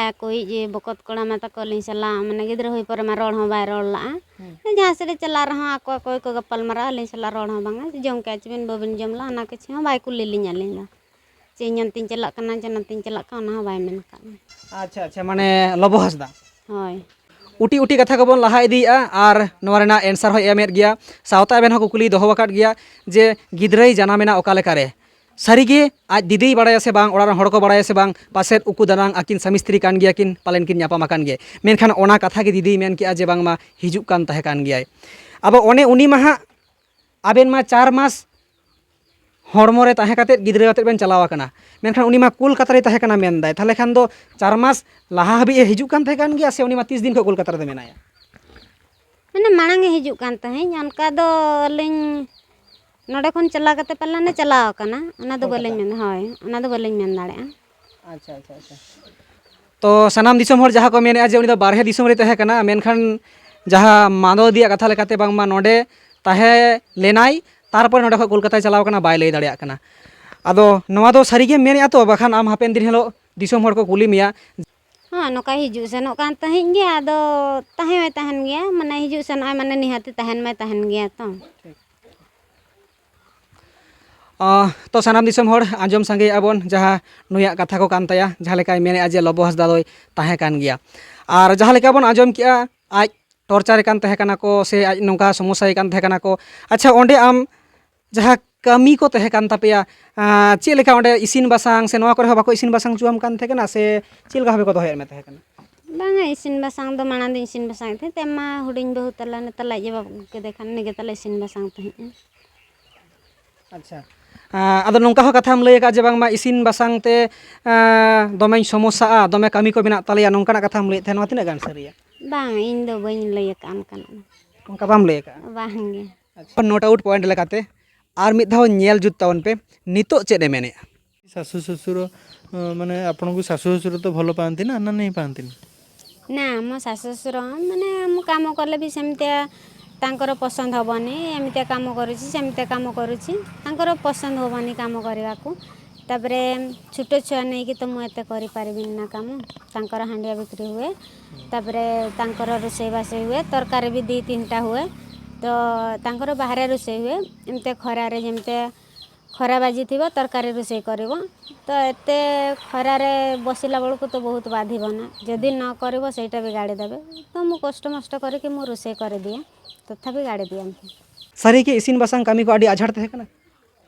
ᱟᱠᱚᱭᱤᱡ ᱡᱮ ᱵᱚᱠᱚᱛ ᱠᱚᱲᱟ ᱢᱟ ᱛᱟᱠᱚ ᱟᱹᱞᱤᱧ ᱥᱟᱞᱟᱜ, ᱢᱟᱱᱮ, ᱜᱤᱫᱽᱨᱟᱹ ᱦᱩᱭ ᱯᱚᱨᱮ ᱢᱟ ᱨᱚᱲ ᱦᱚᱸ ᱵᱟᱭ ᱨᱚᱲ ᱞᱟᱜᱼᱟ᱾ ᱦᱩᱸ᱾ ᱡᱟᱦᱟᱸ ᱥᱮᱫ ᱮ ᱪᱟᱞᱟᱜ ᱨᱮᱦᱚᱸ ᱟᱠᱚ ᱟᱠᱚ ᱜᱮᱠᱚ ᱜᱟᱯᱟᱞ ᱢᱟᱨᱟᱣᱟ, ᱟᱹᱞᱤᱧ ᱥᱟᱞᱟᱜ ᱨᱚᱲ ᱦᱚᱸ ᱵᱟᱝᱟ᱾ ᱡᱚᱢ ᱠᱮᱜᱼᱟ ᱪᱮ ᱵᱤᱱ, ᱵᱟᱹᱵᱤᱱ ᱡᱚᱢ ᱞᱟᱜᱼᱟ, ᱚᱱᱟ ᱠᱤᱪᱷᱩ ᱦᱚᱸ ᱵᱟᱭ ᱠᱩᱞᱤ ᱞᱤᱧᱟ ᱟᱹᱞᱤᱧ ᱫᱚ᱾ ᱪᱮ ᱤᱧ ᱚᱱᱛᱮᱧ ᱪᱟᱞᱟᱜ ᱠᱟᱱᱟ, ᱪᱮ ᱱᱚᱛᱮᱧ ᱪᱟᱞᱟᱜ ᱠᱟᱱᱟ, ᱚᱱᱟ ᱦᱚᱸ ᱵᱟᱭ ᱢᱮᱱ ᱟᱠᱟᱫ ᱞᱤᱧᱟ᱾ ᱟᱪᱪᱷᱟ, ᱟᱪᱪᱷᱟ, ᱢᱟᱱᱮ ᱞᱚᱵᱚ ᱦᱟᱸᱥᱫᱟ᱾ ᱦᱳᱭ᱾ ᱩᱴᱤ ᱩᱴᱤ ᱠᱟᱛᱷᱟ ᱠᱚᱵᱚᱱ ᱞᱟᱦᱟ ᱤᱫᱤᱭᱮᱫᱼᱟ ᱟᱨ ᱱᱚᱣᱟ ᱨᱮᱱᱟᱜ ᱮᱱᱥᱟᱨ ᱦᱚᱸᱭ ᱮᱢᱮᱫ ᱜᱮᱭᱟ, ᱥᱟᱶᱛᱮ ᱟᱵᱮᱱ ᱦᱚᱸ ᱠᱩᱠᱞᱤᱭ ᱫᱚᱦᱚ ᱟᱠᱟᱫ ᱜᱮᱭᱟ ᱡᱮ ᱜᱤᱫᱽᱨᱟᱹᱭ ᱡᱟᱱᱟᱢᱮᱱᱟ ᱚᱠᱟ ᱞᱮᱠᱟᱨᱮ? ᱥᱟᱹᱨᱤᱜᱮ ᱟᱡ ᱫᱤᱫᱤᱭ ᱵᱟᱲᱟᱭᱟ ᱥᱮ ᱵᱟᱝ, ᱚᱲᱟᱜ ᱨᱮᱱ ᱦᱚᱲ ᱠᱚ ᱵᱟᱲᱟᱭᱟ ᱥᱮ ᱵᱟᱝ, ᱯᱟᱥᱮᱫ ᱩᱠᱩ ᱫᱟᱱᱟᱝ ᱟᱹᱠᱤᱱ ᱥᱟᱢᱤ ᱥᱛᱨᱤ ᱠᱟᱱ ᱜᱮᱭᱟ ᱠᱤᱱ, ᱯᱟᱞᱮᱱ ᱠᱤᱱ ᱧᱟᱯᱟᱢ ᱟᱠᱟᱱ ᱜᱮᱭᱟ᱾ ᱢᱮᱱᱠᱷᱟᱱ ᱚᱱᱟ ᱠᱟᱛᱷᱟ ᱜᱮ ᱫᱤᱫᱤᱭ ᱢᱮᱱ ᱠᱮᱜᱼᱟ ᱡᱮ ᱵᱟᱝᱢᱟ ᱦᱤᱡᱩᱜ ᱠᱟᱱ ᱛᱟᱦᱮᱸ ᱠᱟᱱ ᱜᱮᱭᱟᱭ᱾ ᱟᱵᱚ ᱚᱱᱮ ᱩᱱᱤ ᱢᱟ ᱦᱟᱸᱜ ᱟᱵᱮᱱ ᱢᱟ ᱪᱟᱨ ᱢᱟᱥ ᱦᱚᱲᱢᱚ ᱨᱮ ᱛᱟᱦᱮᱸ ᱠᱟᱛᱮᱫ ᱜᱤᱫᱽᱨᱟᱹ ᱟᱛᱮᱫ ᱵᱮᱱ ᱪᱟᱞᱟᱣ ᱟᱠᱟᱱᱟ, ᱢᱮᱱᱠᱷᱟᱱ ᱩᱱᱤ ᱢᱟ ᱠᱳᱞᱠᱟᱛᱟ ᱨᱮᱭ ᱛᱟᱦᱮᱸ ᱠᱟᱱᱟ ᱢᱮᱱᱫᱟᱭ, ᱛᱟᱦᱚᱞᱮ ᱠᱷᱟᱱ ᱫᱚ ᱪᱟᱨ ᱢᱟᱥ ᱞᱟᱦᱟ ᱦᱟᱹᱵᱤᱡ ᱮ ᱦᱤᱡᱩᱜ ᱠᱟᱱ ᱛᱟᱦᱮᱸ ᱠᱟᱱ ᱜᱮᱭᱟ ᱥᱮ ᱩᱱᱤ ᱢᱟ ᱛᱤᱥ ᱫᱤᱱ ᱠᱷᱚᱱ ᱠᱳᱞᱠᱟᱛᱟ ᱨᱮᱫᱚ ᱢᱮᱱᱟᱭᱟ? ᱢᱟᱱᱮ ᱢᱟᱲᱟᱝ ᱮ ᱦᱤᱡᱩᱜ ᱠᱟᱱ ᱛᱟᱦᱮᱸᱫ, ᱚᱱᱠᱟ ᱫᱚ ᱟᱹᱞᱤᱧ ᱱᱚᱰᱮ ᱠᱷᱚᱱ ᱪᱟᱞᱟᱣ ᱠᱟᱛᱮ ᱯᱟᱞᱮᱱ ᱮ ᱪᱟᱞᱟᱣ ᱟᱠᱟᱱᱟ, ᱚᱱᱟ ᱫᱚ ᱠᱳᱞᱠᱟᱛᱟ᱾ ᱵᱟᱹᱞᱤᱧ ᱢᱮᱱ, ᱦᱳᱭ, ᱚᱱᱟ ᱫᱚ ᱵᱟᱹᱞᱤᱧ ᱢᱮᱱ ᱫᱟᱲᱮᱭᱟᱜᱼᱟ᱾ ᱟᱪᱪᱷᱟ, ᱟᱪᱪᱷᱟ, ᱟᱪᱪᱷᱟ᱾ ᱛᱚ ᱥᱟᱱᱟᱢ ᱫᱤᱥᱚᱢ ᱦᱚᱲ ᱡᱟᱦᱟᱸ ᱠᱚ ᱢᱮᱱᱮᱫᱼᱟ ᱡᱮ ᱩᱱᱤ ᱫᱚ ᱵᱟᱨᱦᱮ ᱫᱤᱥᱚᱢ ᱨᱮ ᱛᱟᱦᱮᱸ ᱠᱟᱱᱟ, ᱢᱮᱱᱠᱷᱟᱱ ᱡᱟᱦᱟᱸ ᱢᱟᱫᱚ ᱫᱤᱫᱤᱭᱟᱜ ᱠᱟᱛᱷᱟ ᱞᱮᱠᱟᱛᱮ ᱵᱟᱝᱢᱟ ᱱᱚᱰᱮ ᱛᱟᱦᱮᱸ ᱞᱮᱱᱟᱭ, ᱛᱟᱨᱯᱚᱨᱮ ᱱᱚᱰᱮ ᱠᱷᱚᱱ ᱠᱳᱞᱠᱟᱛᱟᱭ ᱪᱟᱞᱟᱣ ᱠᱟᱱᱟ, ᱵᱟᱭ ᱞᱟᱹᱭ ᱫᱟᱲᱮᱭᱟᱜ ᱠᱟᱱᱟ᱾ ᱟᱫᱚ ᱱᱚᱣᱟ ᱫᱚ ᱥᱟᱹᱨᱤ ᱜᱮᱢ ᱢᱮᱱᱮᱫᱼᱟ ᱛᱚ? ᱵᱟᱠᱷᱟᱱ ᱟᱢ ᱦᱟᱯᱮᱱ ᱫᱤᱱ ᱦᱤᱞᱳᱜ ᱫᱤᱥᱚᱢ ᱦᱚᱲ ᱠᱚ ᱠᱩᱞᱤ ᱢᱮᱭᱟ᱾ ᱦᱚᱸ, ᱱᱚᱝᱠᱟ ᱦᱤᱡᱩᱜ ᱥᱮᱱᱚᱜ ᱠᱟᱱ ᱛᱟᱦᱮᱸᱫ ᱜᱮ, ᱟᱫᱚ ᱛᱟᱦᱮᱸ ᱦᱚᱸᱭ ᱛᱟᱦᱮᱱ ᱜᱮᱭᱟ, ᱢᱟᱱᱮ ᱦᱤᱡᱩᱜ ᱥᱮᱱᱚᱜ ᱟᱭ, ᱢᱟᱱᱮ ᱱᱤᱦᱟᱹᱛᱤ ᱛᱟᱦᱮᱱ ᱢᱟᱭ ᱛᱟᱦᱮᱱ ᱜᱮᱭᱟ ᱛᱚ᱾ ᱟᱸ, ᱛᱚ ᱥᱟᱱᱟᱢ ᱫᱤᱥᱚᱢ ᱦᱚᱲ ᱟᱸᱡᱚᱢ ᱥᱟᱸᱜᱮᱭᱮᱫᱼᱟ ᱵᱚᱱ ᱡᱟᱦᱟᱸ ᱱᱩᱭᱟᱜ ᱠᱟᱛᱷᱟ ᱠᱚ ᱠᱟᱱ ᱛᱟᱭᱟ, ᱡᱟᱦᱟᱸ ᱞᱮᱠᱟᱭ ᱢᱮᱱᱮᱫᱼᱟ ᱡᱮ ᱞᱚᱵᱚ ᱦᱟᱸᱥᱫᱟ ᱫᱚᱭ ᱛᱟᱦᱮᱸ ᱠᱟᱱ ᱜᱮᱭᱟ᱾ ᱟᱨ ᱡᱟᱦᱟᱸ ᱞᱮᱠᱟ ᱵᱚᱱ ᱟᱸᱡᱚᱢ ᱠᱮᱜᱼᱟ, ᱟᱡ ᱴᱚᱨᱪᱟᱨᱮ ᱠᱟᱱ ᱛᱟᱦᱮᱸ ᱠᱟᱱᱟ ᱠᱚ ᱥᱮ ᱟᱡ ᱱᱚᱝᱠᱟ ᱥᱚᱢᱚᱥᱥᱟᱭᱮ ᱠᱟᱱ ᱛᱟᱦᱮᱸ ᱠᱟᱱᱟ ᱠᱚ᱾ ᱟᱪᱪᱷᱟ, ᱚᱸᱰᱮ ᱟᱢ ᱡᱟᱦᱟᱸ ᱠᱟᱹᱢᱤ ᱠᱚ ᱛᱟᱦᱮᱸ ᱠᱟᱱ ᱛᱟᱯᱮᱭᱟ, ᱟᱸ, ᱪᱮᱫ ᱞᱮᱠᱟ ᱚᱸᱰᱮ ᱤᱥᱤᱱ ᱵᱟᱥᱟᱝ ᱥᱮ ᱱᱚᱣᱟ ᱠᱚᱨᱮ ᱦᱚᱸ ᱵᱟᱠᱚ ᱤᱥᱤᱱ ᱵᱟᱥᱟᱝ ᱦᱚᱪᱚᱣᱟᱢ ᱠᱟᱱ ᱛᱟᱦᱮᱸ ᱠᱟᱱᱟ ᱥᱮ ᱪᱮᱫ ᱞᱮᱠᱟ ᱵᱷᱟᱵᱮ ᱠᱚ ᱫᱚᱦᱚᱭᱮᱫ ᱢᱮ ᱛᱟᱦᱮᱸ ᱠᱟᱱᱟ? ᱵᱟᱝᱟ, ᱤᱥᱤᱱ ᱵᱟᱥᱟᱝ ᱫᱚ ᱢᱟᱲᱟᱝ ᱫᱚᱧ ᱤᱥᱤᱱ ᱵᱟᱥᱟᱝᱮᱫ ᱛᱟᱦᱮᱸᱫ, ᱛᱮ ᱢᱟ ᱦᱩᱰᱤᱧ ᱵᱟᱹᱦᱩ ᱛᱟᱞᱮ, ᱱᱮᱛᱟᱨ ᱞᱟᱡ ᱡᱮ ᱵᱟᱵᱟ ᱠᱮᱫᱮ ᱠᱷᱟᱱ ᱱᱤᱡᱮ ᱛᱟᱞᱮ ᱤᱥᱤᱱ ᱵᱟᱥᱟᱝ ᱛᱟᱦᱮᱸᱫᱼᱟ᱾ ᱟᱪᱪᱷᱟ᱾ ᱟᱸ, ᱟᱫᱚ ᱱᱚᱝᱠᱟ ᱦᱚᱸ ᱠᱟᱛᱷᱟᱢ ᱞᱟᱹᱭ ᱟᱠᱟᱫ ᱡᱮ ᱵᱟᱝᱢᱟ ᱤᱥᱤᱱ ᱵᱟᱥᱟᱝ ᱛᱮ, ᱟᱸ, ᱫᱚᱢᱮᱧ ᱥᱚᱢᱚᱥᱥᱟᱜᱼᱟ, ᱫᱚᱢᱮ ᱠᱟᱹᱢᱤ ᱠᱚ ᱢᱮᱱᱟᱜ ᱛᱟᱞᱮᱭᱟ, ᱱᱚᱝᱠᱟᱱᱟᱜ ᱠᱟᱛᱷᱟᱢ ᱞᱟᱹᱭᱮᱫ ᱛᱟᱦᱮᱸᱫ, ᱱᱚᱣᱟ ᱛᱤᱱᱟᱹᱜ ᱜᱟᱱ ᱥᱟᱹᱨᱤᱭᱟ? ᱵᱟᱝ, ᱤᱧ ᱫᱚ ᱵᱟᱹᱧ ᱞᱟᱹᱭ ᱟᱠᱟᱫᱼᱟ ᱚᱱᱠᱟᱱᱟᱜ ᱫᱚ᱾ ᱚᱱᱠᱟ ᱵᱟᱢ ᱞᱟᱹᱭ ᱟᱠᱟᱫᱼᱟ? ᱵᱟᱝ ᱜᱮ᱾ ᱟᱪᱪᱷᱟ, ᱱᱳᱴ ᱟᱣᱩᱴ ᱯᱚᱭᱮᱱᱴ ᱞᱮᱠᱟᱛᱮ ᱟᱨ ᱢᱤᱫ ᱫᱷᱟᱣ ᱧᱮᱞ ᱡᱩᱛ ᱛᱟᱵᱚᱱ ᱯᱮ, ᱱᱤᱛᱚᱜ ᱪᱮᱫ ᱮ ᱢᱮᱱᱮᱫᱼᱟ? ଶାଶୁ ଶ୍ୱଶୁର, ଅ, ମାନେ ଆପଣଙ୍କୁ ଶାଶୁ ଶ୍ୱଶୁର ତ ଭଲ ପାଆନ୍ତି ନା, ନା ନାହିଁ ପାଆନ୍ତିନି? ନା, ମୋ ଶାଶୁ ଶ୍ୱଶୁର, ମାନେ, ମୁଁ କାମ କଲେ ବି ସେମିତିଆ ତାଙ୍କର ପସନ୍ଦ ହବନି, ଏମିତିଆ କାମ କରୁଛି, ସେମିତିଆ କାମ କରୁଛି, ତାଙ୍କର ପସନ୍ଦ ହବନି କାମ କରିବାକୁ। ତାପରେ ଛୋଟ ଛୁଆ ନେଇକି ତ ମୁଁ ଏତେ କରିପାରିବିନି ନା କାମ। ତାଙ୍କର ହାଣ୍ଡିଆ ବିକ୍ରି ହୁଏ, ତାପରେ ତାଙ୍କର ରୋଷେଇବାସ ହୁଏ, ତରକାରୀ ବି ଦୁଇ ତିନିଟା ହୁଏ। ତ ତାଙ୍କର ବାହାରେ ରୋଷେଇ ହୁଏ, ଏମିତି ଖରାରେ ଯେମିତି, ଖରା ବାଜିଥିବ, ତରକାରୀ ରୋଷେଇ କରିବ। ତ ଏତେ ଖରାରେ ବସିଲା ବେଳକୁ ତ ବହୁତ ବାଧିବ ନା, ଯଦି ନ କରିବ ସେଇଟା ବି ଗାଳି ଦେବେ। ତ ମୁଁ କଷ୍ଟମଷ୍ଟ କରିକି ମୁଁ ରୋଷେଇ କରିଦିଏ, ତଥାପି ଗାଳି ଦିଅନ୍ତି। ᱥᱟᱹᱨᱤ ᱜᱮ ᱤᱥᱤᱱ ᱵᱟᱥᱟᱝ ᱠᱟᱹᱢᱤ ᱠᱚ ᱟᱹᱰᱤ ᱟᱡᱷᱟᱴ ᱛᱟᱦᱮᱸ ᱠᱟᱱᱟ?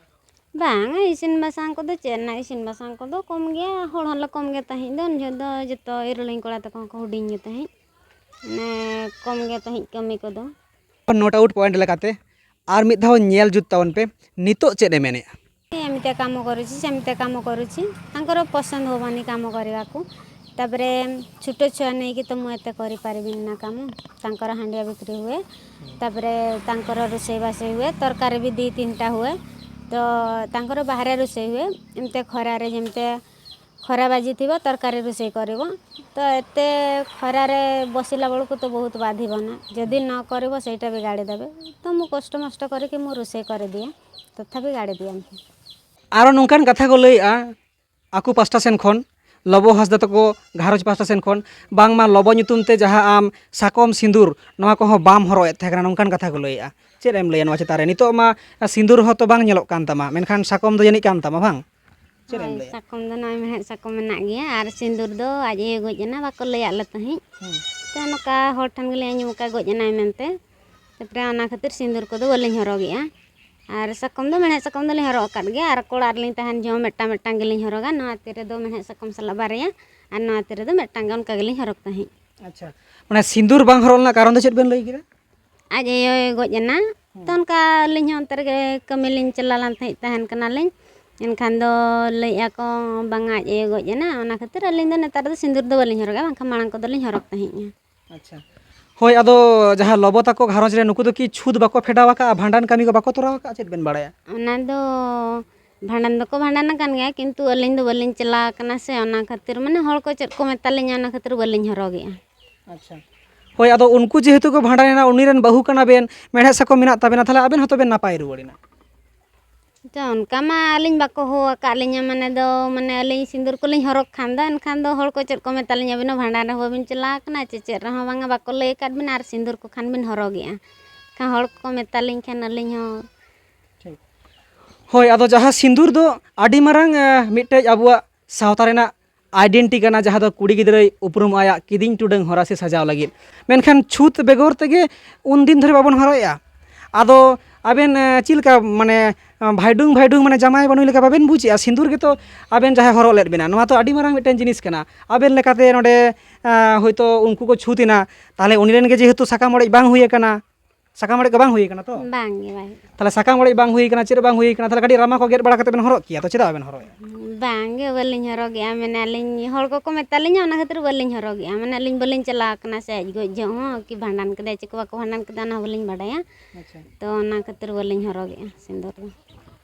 ᱵᱟᱝᱟ, ᱤᱥᱤᱱ ᱵᱟᱥᱟᱝ ᱠᱚᱫᱚ ᱪᱮᱫ ᱨᱮᱱᱟᱜ ᱤᱥᱤᱱ ᱵᱟᱥᱟᱝ ᱠᱚᱫᱚ ᱠᱚᱢ ᱜᱮᱭᱟ, ᱦᱚᱲ ᱦᱚᱸᱞᱮ ᱠᱚᱢ ᱜᱮ ᱛᱟᱦᱮᱸᱫ ᱫᱚ, ᱩᱱ ᱡᱚᱦᱚᱜ ᱫᱚ ᱡᱚᱛᱚ ᱤᱨᱤᱞᱤᱧ ᱠᱚᱲᱟ ᱛᱟᱠᱚ ᱦᱚᱸᱠᱚ ᱦᱩᱰᱤᱧ ᱜᱮ ᱛᱟᱦᱮᱸᱫ, ᱢᱟᱱᱮ ᱠᱚᱢ ᱜᱮ ᱛᱟᱦᱮᱸᱫ ᱠᱟᱹᱢᱤ ᱠᱚᱫᱚ᱾ ᱱᱳᱴ ᱟᱣᱩᱴ ᱯᱚᱭᱮᱱᱴ ᱞᱮᱠᱟᱛᱮ ᱟᱨ ᱢᱤᱫ ᱫᱷᱟᱣ ᱧᱮᱞ ᱡᱩᱛ ᱛᱟᱵᱚᱱ ᱯᱮ, ᱱᱤᱛᱚᱜ ᱪᱮᱫ ᱮ ᱢᱮᱱᱮᱫᱼᱟ? ଏମିତିଆ କାମ କରୁଛି, ସେମିତିଆ କାମ କରୁଛି, ତାଙ୍କର ପସନ୍ଦ ହବନି କାମ କରିବାକୁ। ତାପରେ ଛୋଟ ଛୁଆ ନେଇକି ତ ମୁଁ ଏତେ କରିପାରିବିନି ନା କାମ। ତାଙ୍କର ହାଣ୍ଡିଆ ବିକ୍ରି ହୁଏ, ତାପରେ ତାଙ୍କର ରୋଷେଇବାସ ହୁଏ, ତରକାରୀ ବି ଦୁଇ ତିନିଟା ହୁଏ। ତ ତାଙ୍କର ବାହାରେ ରୋଷେଇ ହୁଏ, ଏମିତି ଖରାରେ ଯେମିତି ଖରା ବାଜିଥିବ, ତରକାରୀ ରୋଷେଇ କରିବ। ତ ଏତେ ଖରାରେ ବସିଲା ବେଳକୁ ତ ବହୁତ ବାଧିବ ନା। ଯଦି ନ କରିବ, ସେଇଟା ବିଗାଡ଼ି ଦେବେ। ତ ମୁଁ କଷ୍ଟମଷ୍ଟ କରିକି ମୁଁ ରୋଷେଇ କରିଦିଏ, ତଥାପି ଗାଳି ଦିଅନ୍ତି। ᱟᱨᱚ ᱱᱚᱝᱠᱟᱱ ᱠᱟᱛᱷᱟ ᱠᱚ ᱞᱟᱹᱭᱮᱜᱼᱟ, ᱟᱠᱚ ᱯᱟᱥᱴᱟ ᱥᱮᱱ ᱠᱷᱚᱱ, ᱞᱚᱵᱚ ᱦᱟᱸᱥᱫᱟ ᱛᱟᱠᱚ ᱜᱷᱟᱨᱚᱸᱡᱽ ᱯᱟᱥᱴᱟ ᱥᱮᱱ ᱠᱷᱚᱱ, ᱵᱟᱝᱢᱟ ᱞᱚᱵᱚ ᱧᱩᱛᱩᱢ ᱛᱮ ᱡᱟᱦᱟᱸ ᱟᱢ ᱥᱟᱠᱚᱢ ᱥᱤᱸᱫᱩᱨ, ᱱᱚᱣᱟ ᱠᱚᱦᱚᱸ ᱵᱟᱢ ᱦᱚᱨᱚᱜ ᱮᱫ ᱛᱟᱦᱮᱸ ᱠᱟᱱᱟ, ᱱᱚᱝᱠᱟᱱ ᱠᱟᱛᱷᱟ ᱠᱚ ᱞᱟᱹᱭᱮᱜᱼᱟ᱾ ᱪᱮᱫ ᱮᱢ ᱞᱟᱹᱭᱟ ᱱᱚᱣᱟ ᱪᱮᱛᱟᱱ ᱨᱮ? ᱱᱤᱛᱚᱜ ᱢᱟ ᱥᱤᱸᱫᱩᱨ ᱦᱚᱸᱛᱚ ᱵᱟᱝ ᱧᱮᱞᱚᱜ ᱠᱟᱱ ᱛᱟᱢᱟ, ᱢᱮᱱᱠᱷᱟᱱ ᱥᱟᱠᱚᱢ ᱫᱚ ᱡᱟᱹᱱᱤᱡ ᱠᱟᱱ ᱛᱟᱢᱟ, ᱵᱟᱝ? ᱪᱮᱫ ᱮᱢ ᱦᱳᱭ, ᱞᱟᱹᱭᱟ? ᱥᱟᱠᱚᱢ ᱫᱚ ᱱᱚᱜᱼᱚᱭ ᱢᱮᱲᱦᱮᱫ ᱥᱟᱠᱚᱢ ᱢᱮᱱᱟᱜ ᱜᱮᱭᱟ, ᱟᱨ ᱥᱤᱸᱫᱩᱨ ᱫᱚ ᱟᱡ ᱟᱭᱳ ᱜᱚᱡ ᱮᱱᱟ, ᱵᱟᱠᱚ ᱞᱟᱹᱭᱟᱫ ᱞᱮ ᱛᱟᱦᱮᱸᱫ᱾ ᱦᱩᱸ᱾ ᱛᱚ, ᱱᱚᱝᱠᱟ ᱦᱚᱲ ᱴᱷᱮᱱ ᱜᱮᱞᱤᱧ ᱟᱸᱡᱚᱢ ᱟᱠᱟᱫ ᱜᱚᱡ ᱮᱱᱟᱭ ᱢᱮᱱᱛᱮ᱾ ᱛᱟᱨᱯᱚᱨᱮ ᱚᱱᱟ ᱠᱷᱟᱹᱛᱤᱨ ᱥᱤᱸᱫᱩᱨ ᱠᱚᱫᱚ ᱵᱟᱹᱞᱤᱧ ᱦᱚᱨᱚᱜᱮᱜᱼᱟ᱾ ᱟᱨ ᱥᱟᱠᱚᱢ ᱫᱚ, ᱢᱮᱲᱦᱮᱫ ᱥᱟᱠᱚᱢ ᱫᱚᱞᱤᱧ ᱦᱚᱨᱚᱜ ᱟᱠᱟᱫ ᱜᱮᱭᱟ, ᱟᱨ ᱚᱲᱟᱜ ᱨᱮᱞᱤᱧ ᱛᱟᱦᱮᱱ ᱡᱚᱦᱚᱜ ᱢᱤᱫᱴᱟᱝ ᱢᱤᱫᱴᱟᱝ ᱜᱮᱞᱤᱧ ᱦᱚᱨᱚᱜᱟ᱾ ᱱᱚᱣᱟ ᱛᱤ ᱨᱮᱫᱚ ᱢᱮᱲᱦᱮᱫ ᱥᱟᱠᱚᱢ ᱥᱟᱞᱟᱜ ᱵᱟᱨᱭᱟ, ᱟᱨ ᱱᱚᱣᱟ ᱛᱤ ᱨᱮᱫᱚ ᱢᱤᱫᱴᱟᱝ ᱜᱮ, ᱚᱱᱠᱟ ᱜᱮᱞᱤᱧ ᱦᱚᱨᱚᱜ ᱛᱟᱦᱮᱸᱫ᱾ ᱟᱪᱪᱷᱟ, ᱢᱟᱱᱮ ᱥᱤᱸᱫᱩᱨ ᱵᱟᱝ ᱦᱚᱨᱚᱜ ᱨᱮᱱᱟᱜ ᱠᱟᱨᱚᱱ ᱫᱚ ᱪᱮᱫ ᱵᱮᱱ ᱞᱟᱹᱭ ᱠᱮᱫᱟ? ᱟᱡ ᱟᱭᱳᱭ ᱜᱚᱡ ᱮᱱᱟ᱾ ᱛᱚ, ᱚᱱᱠᱟ ᱟᱹᱞᱤᱧ ᱦᱚᱸ ᱚᱱᱛᱮ ᱨᱮᱜᱮ ᱠᱟᱹᱢᱤ ᱞᱤᱧ ᱪᱟᱞᱟᱣ ᱞᱮᱱ ᱛᱟᱦᱮᱸᱫ, ᱛᱟᱦᱮᱱ ᱠᱟᱱᱟᱞᱤᱧ᱾ ᱮᱱᱠᱷᱟᱱ ᱫᱚ ᱞᱟᱹᱭᱮᱫᱼᱟ ᱠᱚ, ᱵᱟᱝᱟ, ᱟᱡ ᱟᱭᱳ ᱜᱚᱡ ᱮᱱᱟ, ᱚᱱᱟ ᱠᱷᱟᱹᱛᱤᱨ ᱟᱹᱞᱤᱧ ᱫᱚ ᱱᱮᱛᱟᱨ ᱫᱚ ᱥᱤᱸᱫᱩᱨ ᱫᱚ ᱵᱟᱹᱞᱤᱧ ᱦᱚᱨᱚᱜᱟ, ᱵᱟᱝᱠᱷᱟᱱ ᱢᱟᱲᱟᱝ ᱠᱚᱫᱚ ᱞᱤᱧ ᱦᱚᱨᱚᱜ ᱛᱟᱦᱮᱸᱫᱼᱟ᱾ ᱟᱪᱪᱷᱟ᱾ ᱦᱳᱭ, ᱟᱫᱚ ᱡᱟᱦᱟᱸ ᱞᱚᱵᱚ ᱛᱟᱠᱚ ᱜᱷᱟᱨᱚᱸᱡᱽ ᱨᱮ, ᱱᱩᱠᱩ ᱫᱚ ᱠᱤ ᱪᱷᱩᱛ ᱵᱟᱠᱚ ᱯᱷᱮᱰᱟᱣ ᱟᱠᱟᱫᱼᱟ, ᱵᱷᱟᱸᱰᱟᱱ ᱠᱟᱹᱢᱤ ᱠᱚ ᱵᱟᱠᱚ ᱛᱚᱨᱟᱣ ᱟᱠᱟᱫᱼᱟ? ᱪᱮᱫ ᱵᱮᱱ ᱵᱟᱲᱟᱭᱟ? ᱚᱱᱟ ᱫᱚ ᱵᱷᱟᱸᱰᱟᱱ ᱫᱚᱠᱚ ᱵᱷᱟᱸᱰᱟᱱ ᱟᱠᱟᱱ ᱜᱮᱭᱟ, ᱠᱤᱱᱛᱩ ᱟᱹᱞᱤᱧ ᱫᱚ ᱵᱟᱹᱞᱤᱧ ᱪᱟᱞᱟᱣ ᱟᱠᱟᱱᱟ ᱥᱮ, ᱚᱱᱟ ᱠᱷᱟᱹᱛᱤᱨ, ᱢᱟᱱᱮ, ᱦᱚᱲ ᱠᱚ ᱪᱮᱫ ᱠᱚ ᱢᱮᱛᱟᱞᱤᱧᱟ, ᱚᱱᱟ ᱠᱷᱟᱹᱛᱤᱨ ᱵᱟᱹᱞᱤᱧ ᱦᱚᱨᱚᱜᱮᱜᱼᱟ᱾ ᱟᱪᱪᱷᱟ᱾ ᱦᱳᱭ, ᱟᱫᱚ ᱩᱱᱠᱩ ᱡᱮᱦᱮᱛᱩ ᱠᱚ ᱵᱷᱟᱸᱰᱟᱱ ᱮᱱᱟ, ᱩᱱᱤ ᱨᱮᱱ ᱵᱟᱹᱦᱩ ᱠᱟᱱᱟ ᱵᱮᱱ, ᱢᱮᱲᱦᱮᱫ ᱥᱟᱠᱚᱢ ᱢᱮᱱᱟᱜ ᱛᱟᱵᱮᱱᱟ, ᱛᱟᱦᱚᱞᱮ ᱟᱵᱮᱱ ᱦᱚᱸᱛᱚ ᱵᱮᱱ ᱱᱟᱯᱟᱭ ᱨᱩᱣᱟᱹᱲ ᱮᱱᱟ᱾ ᱛᱚ, ᱚᱱᱠᱟ ᱢᱟ ᱟᱹᱞᱤᱧ ᱵᱟᱠᱚ ᱦᱚᱦᱚ ᱟᱠᱟᱫ ᱞᱤᱧᱟ, ᱢᱟᱱᱮ ᱫᱚ, ᱢᱟᱱᱮ, ᱟᱹᱞᱤᱧ ᱥᱤᱸᱫᱩᱨ ᱠᱚᱞᱤᱧ ᱦᱚᱨᱚᱜ ᱠᱷᱟᱱ ᱫᱚ, ᱮᱱᱠᱷᱟᱱ ᱫᱚ ᱦᱚᱲ ᱠᱚ ᱪᱮᱫ ᱠᱚ ᱢᱮᱛᱟᱞᱤᱧᱟ, ᱟᱹᱵᱤᱱ ᱦᱚᱸ ᱵᱷᱟᱸᱰᱟᱱ ᱨᱮᱦᱚᱸ ᱵᱟᱹᱵᱤᱱ ᱪᱟᱞᱟᱣ ᱟᱠᱟᱱᱟ, ᱪᱮ ᱪᱮᱫ ᱨᱮᱦᱚᱸ ᱵᱟᱝᱟ, ᱵᱟᱠᱚ ᱞᱟᱹᱭ ᱟᱠᱟᱫ ᱵᱤᱱᱟ, ᱟᱨ ᱥᱤᱸᱫᱩᱨ ᱠᱚ ᱠᱷᱟᱱ ᱵᱤᱱ ᱦᱚᱨᱚᱜᱮᱜᱼᱟ᱾ ᱮᱱᱠᱷᱟᱱ ᱦᱚᱲ ᱠᱚᱠᱚ ᱢᱮᱛᱟᱞᱤᱧ ᱠᱷᱟᱱ ᱟᱹᱞᱤᱧ ᱦᱚᱸ᱾ ᱴᱷᱤᱠ᱾ ᱦᱳᱭ, ᱟᱫᱚ ᱡᱟᱦᱟᱸ ᱥᱤᱸᱫᱩᱨ ᱫᱚ ᱟᱹᱰᱤ ᱢᱟᱨᱟᱝ, ᱮ, ᱢᱤᱫᱴᱮᱡ ᱟᱵᱚᱣᱟᱜ ᱥᱟᱶᱛᱟ ᱨᱮᱱᱟᱜ identity ᱠᱟᱱᱟ, ᱡᱟᱦᱟᱸ ᱫᱚ ᱠᱩᱲᱤ ᱜᱤᱫᱽᱨᱟᱹᱭ ᱩᱯᱨᱩᱢᱚᱜ ᱟᱭᱟᱜ ᱠᱤᱫᱤᱧ ᱴᱩᱰᱟᱹᱝ ᱦᱚᱨᱟ ᱥᱮ ᱥᱟᱡᱟᱣ ᱞᱟᱹᱜᱤᱫ᱾ ᱢᱮᱱᱠᱷᱟᱱ ᱪᱷᱩᱛ ᱵᱮᱜᱚᱨ ᱛᱮᱜᱮ ᱩᱱᱫᱤᱱ ᱫᱷᱚᱨᱮ ᱵᱟᱵᱚᱱ ᱦᱚᱨᱚᱜ ᱮᱜᱼᱟ᱾ ᱟᱫᱚ ᱟᱵᱮᱱ, ᱮ, ᱪᱮᱫ ᱞᱮᱠᱟ, ᱢᱟᱱᱮ, ᱮ, ᱵᱷᱟᱭᱰᱩᱝ ᱵᱷᱟᱭᱰᱩᱝ, ᱢᱟᱱᱮ, ᱡᱟᱢᱟᱭ ᱵᱟᱹᱱᱩᱭ ᱞᱮᱠᱟ ᱵᱟᱵᱮᱱ ᱵᱩᱡᱽ ᱮᱜᱼᱟ? ᱥᱤᱸᱫᱩᱨ ᱜᱮᱛᱚ ᱟᱵᱮᱱ ᱡᱟᱦᱟᱸᱭ ᱦᱚᱨᱚᱜ ᱞᱮᱫ ᱵᱮᱱᱟ, ᱱᱚᱣᱟ ᱛᱚ ᱟᱹᱰᱤ ᱢᱟᱨᱟᱝ ᱢᱤᱫᱴᱮᱱ ᱡᱤᱱᱤᱥ ᱠᱟᱱᱟ᱾ ᱟᱵᱮᱱ ᱞᱮᱠᱟᱛᱮ ᱱᱚᱰᱮ, ᱮ, ᱦᱚᱭᱛᱳ ᱩᱱᱠᱩ ᱠᱚ ᱪᱷᱩᱛ ᱮᱱᱟ, ᱛᱟᱦᱚᱞᱮ ᱩᱱᱤ ᱨᱮᱱ ᱜᱮ ᱡᱮᱦᱮᱛᱩ ᱥᱟᱠᱟᱢ ᱚᱲᱮᱡ ᱵᱟᱝ ᱦᱩᱭ ᱟᱠᱟᱱᱟ, ᱥᱟᱠᱟᱢ ᱚᱲᱮᱡ ᱠᱚ ᱵᱟᱝ ᱦᱩᱭ ᱟᱠᱟᱱᱟ ᱛᱚ? ᱵᱟᱝ ᱜᱮ, ᱵᱟᱝ᱾ ᱛᱟᱦᱚᱞᱮ ᱥᱟᱠᱟᱢ ᱚᱲᱮᱡ ᱵᱟᱝ ᱦᱩᱭ ᱟᱠᱟᱱᱟ, ᱪᱮᱫ ᱵᱟᱝ ᱦᱩᱭ ᱟᱠᱟᱱᱟ, ᱛᱟᱦᱚᱞᱮ ᱠᱟᱹᱴᱤᱡ ᱨᱟᱢᱟ ᱠᱚ ᱜᱮᱫ ᱵᱟᱲᱟ ᱠᱟᱛᱮ ᱵᱮᱱ ᱦᱚᱨᱚᱜ ᱠᱮᱭᱟ ᱛᱚ, ᱪᱮᱫᱟᱜ ᱵᱟᱵᱮᱱ ᱦᱚᱨᱚᱜ ᱮᱜᱼᱟ? ᱵᱟᱝ ᱜᱮ, ᱵᱟᱹᱞᱤᱧ ᱦᱚᱨᱚᱜᱮᱜᱼᱟ᱾ ᱢᱟᱱᱮ, ᱟᱹᱞᱤᱧ, ᱦᱚᱲ ᱠᱚᱠᱚ ᱢᱮᱛᱟᱞᱤᱧᱟ, ᱚᱱᱟ ᱠᱷᱟᱹᱛᱤᱨ ᱵᱟᱹᱞᱤᱧ ᱦᱚᱨᱚᱜᱮᱜᱼᱟ᱾ ᱢᱟᱱᱮ, ᱟᱹᱞᱤᱧ ᱵᱟᱹᱞᱤᱧ ᱪᱟᱞᱟᱣ ᱟᱠᱟᱱᱟ ᱥᱮ ᱟᱡ ᱜᱚᱡ ᱡᱚᱦᱚᱜ ᱦᱚᱸ, ᱠᱤ ᱵᱷᱟᱸᱰᱟᱱ ᱠᱮᱫᱟᱭ ᱪᱮ ᱠᱚ ᱵᱟᱠᱚ ᱵᱷᱟᱸᱰᱟᱱ ᱠᱮᱫᱟ, ᱚᱱᱟ ᱦᱚᱸ ᱵᱟᱹᱞᱤᱧ ᱵᱟᱰᱟᱭᱟ᱾ ᱟᱪᱪᱷᱟ᱾ ᱛᱚ, ᱚᱱᱟ ᱠᱷᱟᱹᱛᱤᱨ ᱵᱟᱹᱞᱤᱧ ᱦᱚᱨᱚᱜᱮᱜᱼᱟ ᱥᱤᱸᱫᱩᱨ ᱫᱚ᱾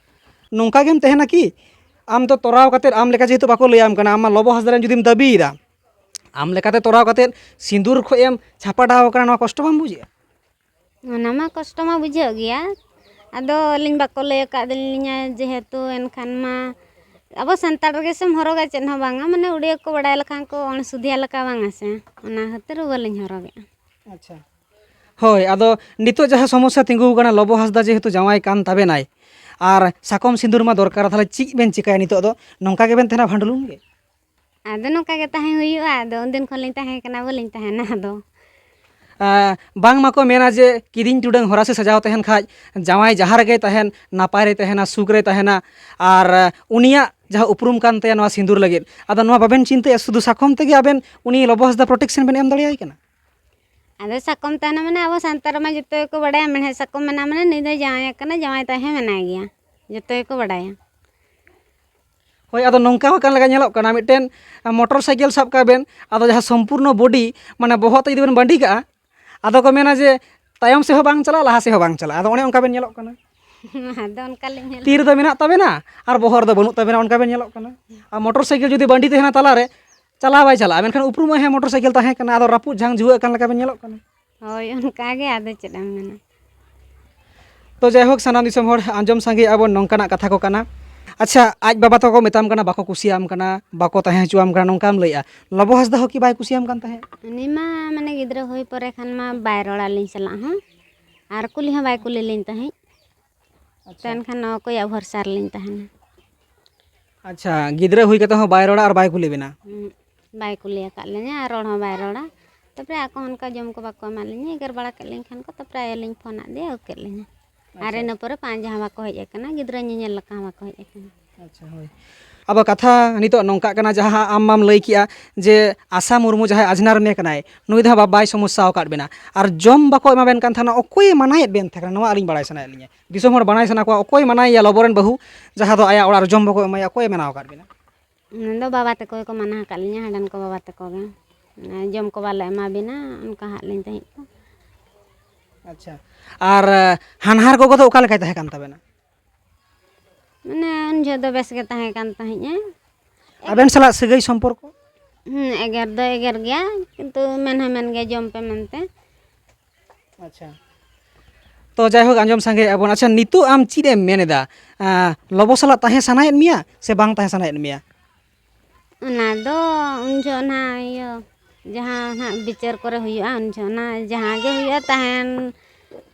ᱱᱚᱝᱠᱟ ᱜᱮᱢ ᱛᱟᱦᱮᱱᱟ ᱠᱤ? ᱟᱢ ᱫᱚ ᱛᱚᱨᱟᱣ ᱠᱟᱛᱮᱫ, ᱟᱢ ᱞᱮᱠᱟ ᱡᱮᱦᱮᱛᱩ ᱵᱟᱠᱚ ᱞᱟᱹᱭᱟᱢ ᱠᱟᱱᱟ, ᱟᱢ ᱢᱟ ᱞᱚᱵᱚ ᱦᱟᱸᱥᱫᱟ ᱨᱮᱱ ᱡᱩᱫᱤᱢ ᱫᱟᱹᱵᱤᱭᱮᱫᱟ, ᱟᱢ ᱞᱮᱠᱟᱛᱮ ᱛᱚᱨᱟᱣ ᱠᱟᱛᱮᱫ ᱥᱤᱸᱫᱩᱨ ᱠᱷᱚᱡ ᱮᱢ ᱪᱷᱟᱯᱟᱰᱟᱣ ᱟᱠᱟᱱᱟ, ᱱᱚᱣᱟ ᱠᱚᱥᱴᱚ ᱵᱟᱢ ᱵᱩᱡᱮᱜᱼᱟ? ᱚᱱᱟ ᱢᱟ ᱠᱚᱥᱴᱚ ᱢᱟ ᱵᱩᱡᱷᱟᱹᱜ ᱜᱮᱭᱟ, ᱟᱫᱚ ᱟᱹᱞᱤᱧ ᱵᱟᱠᱚ ᱞᱟᱹᱭ ᱟᱠᱟᱫ ᱞᱤᱧᱟ, ᱡᱮᱦᱮᱛᱩ ᱮᱱᱠᱷᱟᱱ ᱢᱟ ᱟᱵᱚ ᱥᱟᱱᱛᱟᱲ ᱨᱮᱜᱮ ᱥᱮᱢ ᱦᱚᱨᱚᱜᱟ, ᱪᱮᱫ ᱦᱚᱸ ᱵᱟᱝᱟ, ᱢᱟᱱᱮ ᱩᱲᱤᱭᱟᱹ ᱠᱚ ᱵᱟᱲᱟᱭ ᱞᱮᱠᱷᱟᱱ ᱠᱚ ᱚᱬᱥᱩᱫᱷᱤᱭᱟ ᱞᱮᱠᱟ, ᱵᱟᱝᱟ ᱥᱮ? ᱚᱱᱟ ᱠᱷᱟᱹᱛᱤᱨ ᱵᱟᱹᱞᱤᱧ ᱦᱚᱨᱚᱜᱮᱜᱼᱟ᱾ ᱟᱪᱪᱷᱟ᱾ ᱦᱳᱭ, ᱟᱫᱚ ᱱᱤᱛᱚᱜ ᱡᱟᱦᱟᱸ ᱥᱚᱢᱚᱥᱥᱟ ᱛᱤᱸᱜᱩ ᱟᱠᱟᱱᱟ, ᱞᱚᱵᱚ ᱦᱟᱸᱥᱫᱟ ᱡᱮᱦᱮᱛᱩ ᱡᱟᱶᱟᱭ ᱠᱟᱱ ᱛᱟᱵᱮᱱᱟᱭ, ᱟᱨ ᱥᱟᱠᱚᱢ ᱥᱤᱸᱫᱩᱨ ᱢᱟ ᱫᱚᱨᱠᱟᱨ, ᱛᱟᱦᱚᱞᱮ ᱪᱮᱫ ᱵᱮᱱ ᱪᱤᱠᱟᱹᱭᱟ ᱱᱤᱛᱚᱜ ᱫᱚ? ᱱᱚᱝᱠᱟ ᱜᱮᱵᱮᱱ ᱛᱟᱦᱮᱱᱟ ᱵᱷᱟᱸᱰᱩᱞᱩᱢ ᱜᱮ? ᱟᱫᱚ ᱱᱚᱝᱠᱟ ᱜᱮ ᱛᱟᱦᱮᱸ ᱦᱩᱭᱩᱜᱼᱟ, ᱟᱫᱚ ᱩᱱᱫᱤᱱ ᱠᱷᱚᱱ ᱞᱤᱧ ᱛᱟᱦᱮᱸ ᱠᱟᱱᱟ, ᱵᱟᱹᱞᱤᱧ ᱛᱟᱦᱮᱱᱟ ᱟᱫᱚ᱾ ᱟᱸ, ᱵᱟᱝ ᱢᱟᱠᱚ ᱢᱮᱱᱟ ᱡᱮ ᱠᱤᱫᱤᱧ ᱴᱩᱰᱟᱹᱝ ᱦᱚᱨᱟᱥᱮ ᱥᱟᱡᱟᱣ ᱛᱟᱦᱮᱱ ᱠᱷᱟᱡ, ᱡᱟᱶᱟᱭ ᱡᱟᱦᱟᱸ ᱨᱮᱜᱮᱭ ᱛᱟᱦᱮᱱ, ᱱᱟᱯᱟᱭ ᱨᱮᱭ ᱛᱟᱦᱮᱱᱟ, ᱥᱩᱠ ᱨᱮᱭ ᱛᱟᱦᱮᱱᱟ, ᱟᱨ, ᱟᱸ, ᱩᱱᱤᱭᱟᱜ ᱡᱟᱦᱟᱸ ᱩᱯᱨᱩᱢ ᱠᱟᱱ ᱛᱟᱭᱟ ᱱᱚᱣᱟ ᱥᱤᱸᱫᱩᱨ ᱞᱟᱹᱜᱤᱫ᱾ ᱟᱫᱚ ᱱᱚᱣᱟ ᱵᱟᱵᱮᱱ ᱪᱤᱱᱛᱟᱹᱭᱟ, ᱥᱩᱫᱷᱩ ᱥᱟᱠᱚᱢ ᱛᱮᱜᱮ ᱟᱵᱮᱱ ᱩᱱᱤ ᱞᱚᱵᱚ ᱦᱟᱸᱥᱫᱟ protection ᱵᱮᱱ ᱮᱢ ᱫᱟᱲᱮᱭᱟᱭ ᱠᱟᱱᱟ? ᱟᱫᱚ ᱥᱟᱠᱚᱢ ᱛᱟᱦᱮᱱᱟ ᱢᱟᱱᱮ, ᱟᱵᱚ ᱥᱟᱱᱛᱟᱲ ᱢᱟ ᱡᱚᱛᱚ ᱜᱮᱠᱚ ᱵᱟᱲᱟᱭᱟ, ᱢᱮᱲᱦᱮᱫ ᱥᱟᱠᱚᱢ ᱢᱮᱱᱟᱜᱼᱟ ᱢᱟᱱᱮ, ᱱᱩᱭ ᱫᱚᱭ ᱡᱟᱶᱟᱭ ᱟᱠᱟᱱᱟ, ᱡᱟᱶᱟᱭ ᱛᱟᱭ ᱦᱚᱸ ᱢᱮᱱᱟᱭ ᱜᱮᱭᱟ, ᱡᱚᱛᱚ ᱜᱮᱠᱚ ᱵᱟᱲᱟᱭᱟ᱾ ᱦᱳᱭ, ᱟᱫᱚ ᱱᱚᱝᱠᱟ ᱦᱚᱸ ᱠᱟᱱ ᱞᱮᱠᱟ ᱧᱮᱞᱚᱜ ᱠᱟᱱᱟ, ᱢᱤᱫᱴᱮᱱ ᱢᱚᱴᱚᱨ ᱥᱟᱭᱠᱮᱞ ᱥᱟᱵ ᱠᱟᱜ ᱵᱮᱱ, ᱟᱫᱚ ᱡᱟᱦᱟᱸ ᱥᱚᱢᱯᱩᱨᱱᱚ body, ᱢᱟᱱᱮ ᱵᱚᱦᱚᱜ ᱛᱮ ᱡᱩᱫᱤ ᱵᱮᱱ ᱵᱟᱺᱰᱤ ᱠᱟᱜᱼᱟ, ᱟᱫᱚ ᱠᱚ ᱢᱮᱱᱟ ᱡᱮ ᱛᱟᱭᱚᱢ ᱥᱮᱫ ᱦᱚᱸ ᱵᱟᱝ ᱪᱟᱞᱟᱜᱼᱟ, ᱞᱟᱦᱟ ᱥᱮᱫ ᱦᱚᱸ ᱵᱟᱝ ᱪᱟᱞᱟᱜᱼᱟ᱾ ᱟᱫᱚ ᱚᱱᱮ ᱚᱱᱠᱟ ᱵᱮᱱ ᱧᱮᱞᱚᱜ ᱠᱟᱱᱟ᱾ ᱟᱫᱚ ᱚᱱᱠᱟ ᱞᱤᱧ ᱧᱮᱞ ᱛᱤ ᱨᱮᱫᱚ ᱢᱮᱱᱟᱜ ᱛᱟᱵᱮᱱᱟ ᱟᱨ ᱵᱚᱦᱚᱜ ᱨᱮᱫᱚ ᱵᱟᱹᱱᱩᱜ ᱛᱟᱵᱮᱱᱟ, ᱚᱱᱠᱟ ᱵᱮᱱ ᱧᱮᱞᱚᱜ ᱠᱟᱱᱟ᱾ ᱟᱨ ᱢᱚᱴᱚᱨ ᱥᱟᱭᱠᱮᱞ ᱡᱩᱫᱤ ᱵᱟᱺᱰᱤ ᱛᱟᱦᱮᱱᱟ ᱛᱟᱞᱟᱨᱮ, ᱪᱟᱞᱟᱣ ᱵᱟᱭ ᱪᱟᱞᱟᱜᱼᱟ, ᱢᱮᱱᱠᱷᱟᱱ ᱩᱯᱨᱩᱢᱚᱜ ᱦᱮᱸ ᱢᱚᱴᱚᱨ ᱥᱟᱭᱠᱮᱞ ᱛᱟᱦᱮᱸ ᱠᱟᱱᱟ, ᱟᱫᱚ ᱨᱟᱹᱯᱩᱫ ᱡᱷᱟᱝ ᱡᱷᱩᱣᱟᱹᱜ ᱠᱟᱱ ᱞᱮᱠᱟ ᱵᱮᱱ ᱧᱮᱞᱚᱜ ᱠᱟᱱᱟ᱾ ᱦᱳᱭ, ᱚᱱᱠᱟ ᱜᱮ, ᱟᱫᱚ ᱪᱮᱫ ᱮᱢ ᱢᱮᱱᱟ᱾ ᱛᱚ ᱡᱟᱭᱦᱳᱠ, ᱥᱟᱱᱟᱢ ᱫᱤᱥᱚᱢ ᱦᱚᱲ ᱟᱸᱡᱚᱢ ᱥᱟᱸᱜᱮᱭᱮᱫᱼᱟ ᱵᱚᱱ, ᱱᱚᱝᱠᱟᱱᱟᱜ ᱠᱟᱛᱷᱟ ᱠᱚ ᱠᱟᱱᱟ᱾ ᱟᱪᱪᱷᱟ, ᱟᱡ ᱵᱟᱵᱟ ᱛᱟᱠᱚ ᱠᱚ ᱢᱮᱛᱟᱢ ᱠᱟᱱᱟ, ᱵᱟᱠᱚ ᱠᱩᱥᱤᱭᱟᱢ ᱠᱟᱱᱟ, ᱵᱟᱠᱚ ᱛᱟᱦᱮᱸ ᱦᱚᱪᱚᱣᱟᱢ ᱠᱟᱱᱟ, ᱱᱚᱝᱠᱟᱢ ᱞᱟᱹᱭᱮᱫᱼᱟ, ᱞᱚᱵᱚ ᱦᱟᱸᱥᱫᱟ ᱦᱚᱸ ᱠᱤ ᱵᱟᱭ ᱠᱩᱥᱤᱭᱟᱢ ᱠᱟᱱ ᱛᱟᱦᱮᱸᱫ? ᱩᱱᱤ ᱢᱟ ᱢᱟᱱᱮ ᱜᱤᱫᱽᱨᱟᱹ ᱦᱩᱭ ᱯᱚᱨᱮ ᱠᱷᱟᱱ ᱢᱟ ᱵᱟᱭ ᱨᱚᱲ ᱟᱹᱞᱤᱧ ᱥᱟᱞᱟᱜ ᱦᱚᱸ, ᱟᱨ ᱠᱩᱞᱤ ᱦᱚᱸ ᱵᱟᱭ ᱠᱩᱞᱤ ᱞᱤᱧ ᱛᱟᱦᱮᱸᱫ᱾ ᱟᱪᱪᱷᱟ᱾ ᱛᱚ ᱮᱱᱠᱷᱟᱱ ᱚᱠᱚᱭᱟᱜ ᱵᱷᱚᱨᱥᱟ ᱨᱮᱞᱤᱧ ᱛᱟᱦᱮᱱᱟ? ᱟᱪᱪᱷᱟ, ᱜᱤᱫᱽᱨᱟᱹ ᱦᱩᱭ ᱠᱟᱛᱮ ᱦᱚᱸ ᱵᱟᱭ ᱨᱚᱲᱟ ᱟᱨ ᱵᱟᱭ ᱠᱩᱞᱤ ᱵᱮᱱᱟ? ᱦᱩᱸ, ᱵᱟᱭ ᱠᱩᱞᱤ ᱟᱠᱟᱫ ᱞᱤᱧᱟ ᱟᱨ ᱨᱚᱲ ᱦᱚᱸ ᱵᱟᱭ ᱨᱚᱲᱟ᱾ ᱛᱟᱨᱯᱚᱨᱮ ᱟᱠᱚ ᱦᱚᱸ ᱚᱱᱠᱟ ᱡᱚᱢ ᱠᱚ ᱵᱟᱠᱚ ᱮᱢᱟᱫ ᱞᱤᱧᱟ, ᱮᱜᱮᱨ ᱵᱟᱲᱟ ᱠᱮᱫ ᱞᱤᱧ ᱠᱷᱟᱱ ᱠᱚ, ᱛᱟᱨᱯᱚᱨᱮ ᱟᱭᱳ ᱞᱤᱧ ᱯᱷᱳᱱ ᱟᱫᱮᱭᱟ, ᱟᱹᱜᱩ ᱠᱮᱫ ᱞᱤᱧᱟ᱾ ᱟᱨ ᱟᱪᱪᱷᱟ᱾ ᱤᱱᱟᱹ ᱯᱚᱨᱮ ᱯᱟᱸᱡᱟ ᱦᱚᱸ ᱵᱟᱠᱚ ᱦᱮᱡ ᱟᱠᱟᱱᱟ, ᱜᱤᱫᱽᱨᱟᱹ ᱧᱮᱧᱮᱞ ᱞᱮᱠᱟ ᱦᱚᱸ ᱵᱟᱠᱚ ᱦᱮᱡ ᱟᱠᱟᱱᱟ᱾ ᱟᱪᱪᱷᱟ, ᱦᱳᱭ᱾ ᱟᱫᱚ ᱠᱟᱛᱷᱟ ᱱᱤᱛᱚᱜ ᱱᱚᱝᱠᱟᱜ ᱠᱟᱱᱟ, ᱡᱟᱦᱟᱸ ᱟᱢ ᱢᱟᱢ ᱞᱟᱹᱭ ᱠᱮᱜᱼᱟ ᱡᱮ ᱟᱥᱟ ᱢᱩᱨᱢᱩ ᱡᱟᱦᱟᱸᱭ ᱟᱡᱽᱱᱟᱨ ᱢᱮ ᱠᱟᱱᱟᱭ, ᱱᱩᱭ ᱫᱚ ᱦᱟᱸᱜ ᱵᱟ-, ᱵᱟᱭ ᱥᱚᱢᱚᱥᱥᱟ ᱟᱠᱟᱫ ᱵᱮᱱᱟ, ᱟᱨ ᱡᱚᱢ ᱵᱟᱠᱚ ᱮᱢᱟ ᱵᱮᱱ ᱠᱟᱱ ᱛᱟᱦᱮᱱᱟ, ᱚᱠᱚᱭᱮ ᱢᱟᱱᱟᱭᱮᱫ ᱵᱮᱱ ᱛᱟᱦᱮᱸ ᱠᱟᱱᱟ, ᱱᱚᱣᱟ ᱟᱹᱞᱤᱧ ᱵᱟᱲᱟᱭ ᱥᱟᱱᱟᱭᱮᱫ ᱞᱤᱧᱟ᱾ ᱫᱤᱥᱚᱢ ᱦᱚᱲ ᱵᱟᱲᱟᱭ ᱥᱟᱱᱟ ᱠᱚᱣᱟ, ᱚᱠᱚᱭ ᱢᱟᱱᱟᱭᱮᱭᱟ ᱞᱚᱵᱚ ᱨᱮᱱ ᱵᱟᱹᱦᱩ, ᱡᱟᱦᱟᱸ ᱫᱚ ᱟᱭᱟᱜ ᱚᱲᱟᱜ ᱨᱮ ᱡᱚᱢ ᱵᱟᱠᱚ ᱮᱢᱟᱭᱟ, ᱚᱠᱚᱭᱮ ᱢᱟᱱᱟᱣ ᱟᱠᱟᱫ ᱵᱮᱱᱟ? ᱚᱱᱟ ᱫᱚ ᱵᱟᱵᱟ ᱛᱟᱠᱚ ᱜᱮᱠᱚ ᱢᱟᱱᱟ ᱟᱠᱟᱫ ᱞᱤᱧᱟ, ᱦᱟᱸᱰᱮᱱ ᱠᱚ ᱵᱟᱵᱟ ᱛᱟᱠᱚ ᱜᱮ᱾ ᱡᱚᱢ ᱠᱚ ᱵᱟᱞᱮ ᱮᱢᱟ ᱵᱤᱱᱟ, ᱚᱱᱠᱟ ᱦᱟᱸᱜ ᱞᱤᱧ ᱛᱟᱦᱮᱸᱫ ᱠᱚ᱾ ᱟᱪᱪᱷᱟ, ᱟᱨ, ᱮ, ᱦᱟᱱᱦᱟᱨ ᱜᱚᱜᱚ ᱫᱚ ᱚᱠᱟ ᱞᱮᱠᱟᱭ ᱛᱟᱦᱮᱸ ᱠᱟᱱ ᱛᱟᱵᱮᱱᱟ? ᱢᱟᱱᱮ ᱩᱱ ᱡᱚᱦᱚᱜ ᱫᱚ ᱵᱮᱥ ᱜᱮ ᱛᱟᱦᱮᱸ ᱠᱟᱱ ᱛᱟᱦᱮᱸᱫᱼᱟ᱾ ᱟᱵᱮᱱ ᱥᱟᱞᱟᱜ ᱥᱟᱹᱜᱟᱹᱭ ᱥᱚᱢᱯᱚᱨᱠᱚ? ᱦᱮᱸ, ᱮᱜᱮᱨ ᱫᱚ ᱮᱜᱮᱨ ᱜᱮᱭᱟ, ᱠᱤᱱᱛᱩ ᱢᱮᱱ ᱦᱚᱸ ᱢᱮᱱ ᱜᱮᱭᱟ, "ᱡᱚᱢ ᱯᱮ" ᱢᱮᱱᱛᱮ᱾ ᱟᱪᱪᱷᱟ᱾ ᱛᱚ ᱡᱟᱭᱦᱳᱠ, ᱟᱸᱡᱚᱢ ᱥᱟᱸᱜᱮᱭᱮᱫᱼᱟ ᱵᱚᱱ᱾ ᱟᱪᱪᱷᱟ, ᱱᱤᱛᱚᱜ ᱟᱢ ᱪᱮᱫ ᱮᱢ ᱢᱮᱱ ᱮᱫᱟ? ᱟᱸ, ᱞᱚᱵᱚ ᱥᱟᱞᱟᱜ ᱛᱟᱦᱮᱸ ᱥᱟᱱᱟᱭᱮᱫ ᱢᱮᱭᱟ ᱥᱮ ᱵᱟᱝ ᱛᱟᱦᱮᱸ ᱥᱟᱱᱟᱭᱮᱫ ᱢᱮᱭᱟ? ᱚᱱᱟ ᱫᱚ ᱩᱱ ᱡᱚᱦᱚᱜ ᱱᱟᱦᱟᱜ ᱤᱭᱟᱹ ᱡᱟᱦᱟᱸ ᱱᱟᱦᱟᱜ ᱵᱤᱪᱟᱹᱨ ᱠᱚᱨᱮ ᱦᱩᱭᱩᱜᱼᱟ, ᱩᱱ ᱡᱚᱦᱚᱜ ᱱᱟᱦᱟᱜ ᱡᱟᱦᱟᱸ ᱜᱮ ᱦᱩᱭᱩᱜᱼᱟ, ᱛᱟᱦᱮᱱ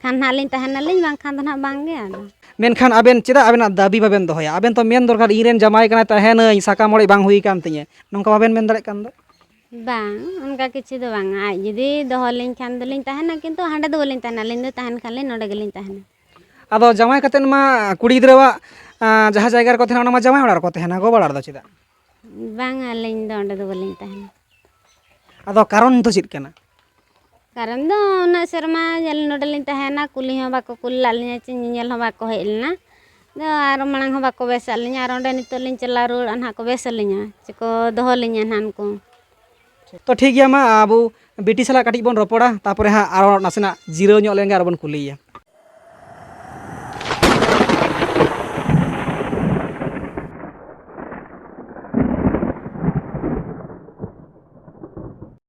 ᱠᱷᱟᱱ ᱱᱟᱦᱟᱜ ᱞᱤᱧ ᱛᱟᱦᱮᱱᱟᱞᱤᱧ, ᱵᱟᱝᱠᱷᱟᱱ ᱫᱚ ᱱᱟᱦᱟᱜ ᱵᱟᱝ ᱜᱮ᱾ ᱟᱫᱚ ᱢᱮᱱᱠᱷᱟᱱ ᱟᱵᱮᱱ ᱪᱮᱫᱟᱜ ᱟᱵᱮᱱᱟᱜ ᱫᱟᱹᱵᱤ ᱵᱟᱵᱮᱱ ᱫᱚᱦᱚᱭᱟ? ᱟᱵᱮᱱ ᱛᱚ ᱢᱮᱱ ᱫᱚᱨᱠᱟᱨ, "ᱤᱧ ᱨᱮᱱ ᱡᱟᱢᱟᱭ ᱠᱟᱱᱟᱭ, ᱛᱟᱦᱮᱱᱟᱹᱧ, ᱥᱟᱠᱟᱢ ᱚᱲᱮᱡ ᱵᱟᱝ ᱦᱩᱭ ᱟᱠᱟᱱ ᱛᱤᱧᱟᱹ", ᱱᱚᱝᱠᱟ ᱵᱟᱵᱮᱱ ᱢᱮᱱ ᱫᱟᱲᱮᱭᱟᱜ ᱠᱟᱱ ᱫᱚ? ᱵᱟᱝ, ᱚᱱᱠᱟ ᱠᱤᱪᱷᱩ ᱫᱚ ᱵᱟᱝᱟ᱾ ᱟᱡ ᱡᱩᱫᱤ ᱫᱚᱦᱚ ᱞᱤᱧ ᱠᱷᱟᱱ ᱫᱚᱞᱤᱧ ᱛᱟᱦᱮᱱᱟ, ᱠᱤᱱᱛᱩ ᱦᱟᱸᱰᱮ ᱫᱚ ᱵᱟᱹᱞᱤᱧ ᱛᱟᱦᱮᱱᱟ᱾ ᱟᱹᱞᱤᱧ ᱫᱚ ᱛᱟᱦᱮᱱ ᱠᱷᱟᱱ ᱞᱤᱧ ᱱᱚᱰᱮ ᱜᱮᱞᱤᱧ ᱛᱟᱦᱮᱱᱟ᱾ ᱟᱫᱚ ᱡᱟᱶᱟᱭ ᱠᱟᱛᱮᱫ ᱢᱟ ᱠᱩᱲᱤ ᱜᱤᱫᱽᱨᱟᱹᱣᱟᱜ, ᱟᱸ, ᱡᱟᱦᱟᱸ ᱡᱟᱭᱜᱟ ᱨᱮᱠᱚ ᱛᱟᱦᱮᱱᱟ, ᱚᱱᱟ ᱢᱟ ᱡᱟᱶᱟᱭ ᱚᱲᱟᱜ ᱨᱮᱠᱚ ᱛᱟᱦᱮᱱᱟ, ᱜᱚ ᱵᱟᱵᱟ ᱚᱲᱟᱜ ᱨᱮᱫᱚ ᱪᱮᱫᱟᱜ? ᱵᱟᱝᱟ, ᱟᱹᱞᱤᱧ ᱫᱚ ᱚᱸᱰᱮ ᱫᱚ ᱵᱟᱹᱞᱤᱧ ᱛᱟᱦᱮᱱᱟ᱾ ᱟᱫᱚ ᱠᱟᱨᱚᱱ ᱫᱚ ᱪᱮᱫ ᱠᱟᱱᱟ? ᱠᱟᱨᱚᱱ ᱫᱚ ᱩᱱᱟᱹᱜ ᱥᱮᱨᱢᱟ ᱧᱮᱞ ᱱᱚᱰᱮ ᱞᱤᱧ ᱛᱟᱦᱮᱱᱟ, ᱠᱩᱞᱤ ᱦᱚᱸ ᱵᱟᱠᱚ ᱠᱩᱞᱤ ᱞᱮᱫ ᱞᱤᱧᱟ, ᱪᱮ ᱧᱮᱧᱮᱞ ᱦᱚᱸ ᱵᱟᱠᱚ ᱦᱮᱡ ᱞᱮᱱᱟ᱾ ᱟᱫᱚ ᱟᱨ ᱢᱟᱲᱟᱝ ᱦᱚᱸ ᱵᱟᱠᱚ ᱵᱮᱥ ᱟᱫ ᱞᱤᱧᱟ, ᱟᱨ ᱚᱸᱰᱮ ᱱᱤᱛᱚᱜ ᱞᱤᱧ ᱪᱟᱞᱟᱣ ᱨᱩᱣᱟᱹᱲᱟ ᱱᱟᱦᱟᱜ ᱠᱚ ᱵᱮᱥ ᱟᱹᱞᱤᱧᱟ, ᱪᱮ ᱠᱚ ᱫᱚᱦᱚ ᱞᱤᱧᱟ ᱱᱟᱦᱟᱜ ᱩᱱᱠᱩ᱾ ᱛᱚ ᱴᱷᱤᱠ ᱜᱮᱭᱟ, ᱢᱟ ᱟᱵᱚ ᱵᱤᱴᱤ ᱥᱟᱞᱟᱜ ᱠᱟᱹᱴᱤᱡ ᱵᱚᱱ ᱨᱚᱯᱚᱲᱟ, ᱛᱟᱯᱚᱨᱮ ᱦᱟᱸᱜ ᱟᱨᱚ ᱱᱟᱥᱮᱱᱟᱜ ᱡᱤᱨᱟᱹᱣ ᱧᱚᱜ ᱞᱮᱱᱜᱮ ᱟᱨ ᱵᱚᱱ ᱠᱩᱞᱤᱭᱮᱭᱟ᱾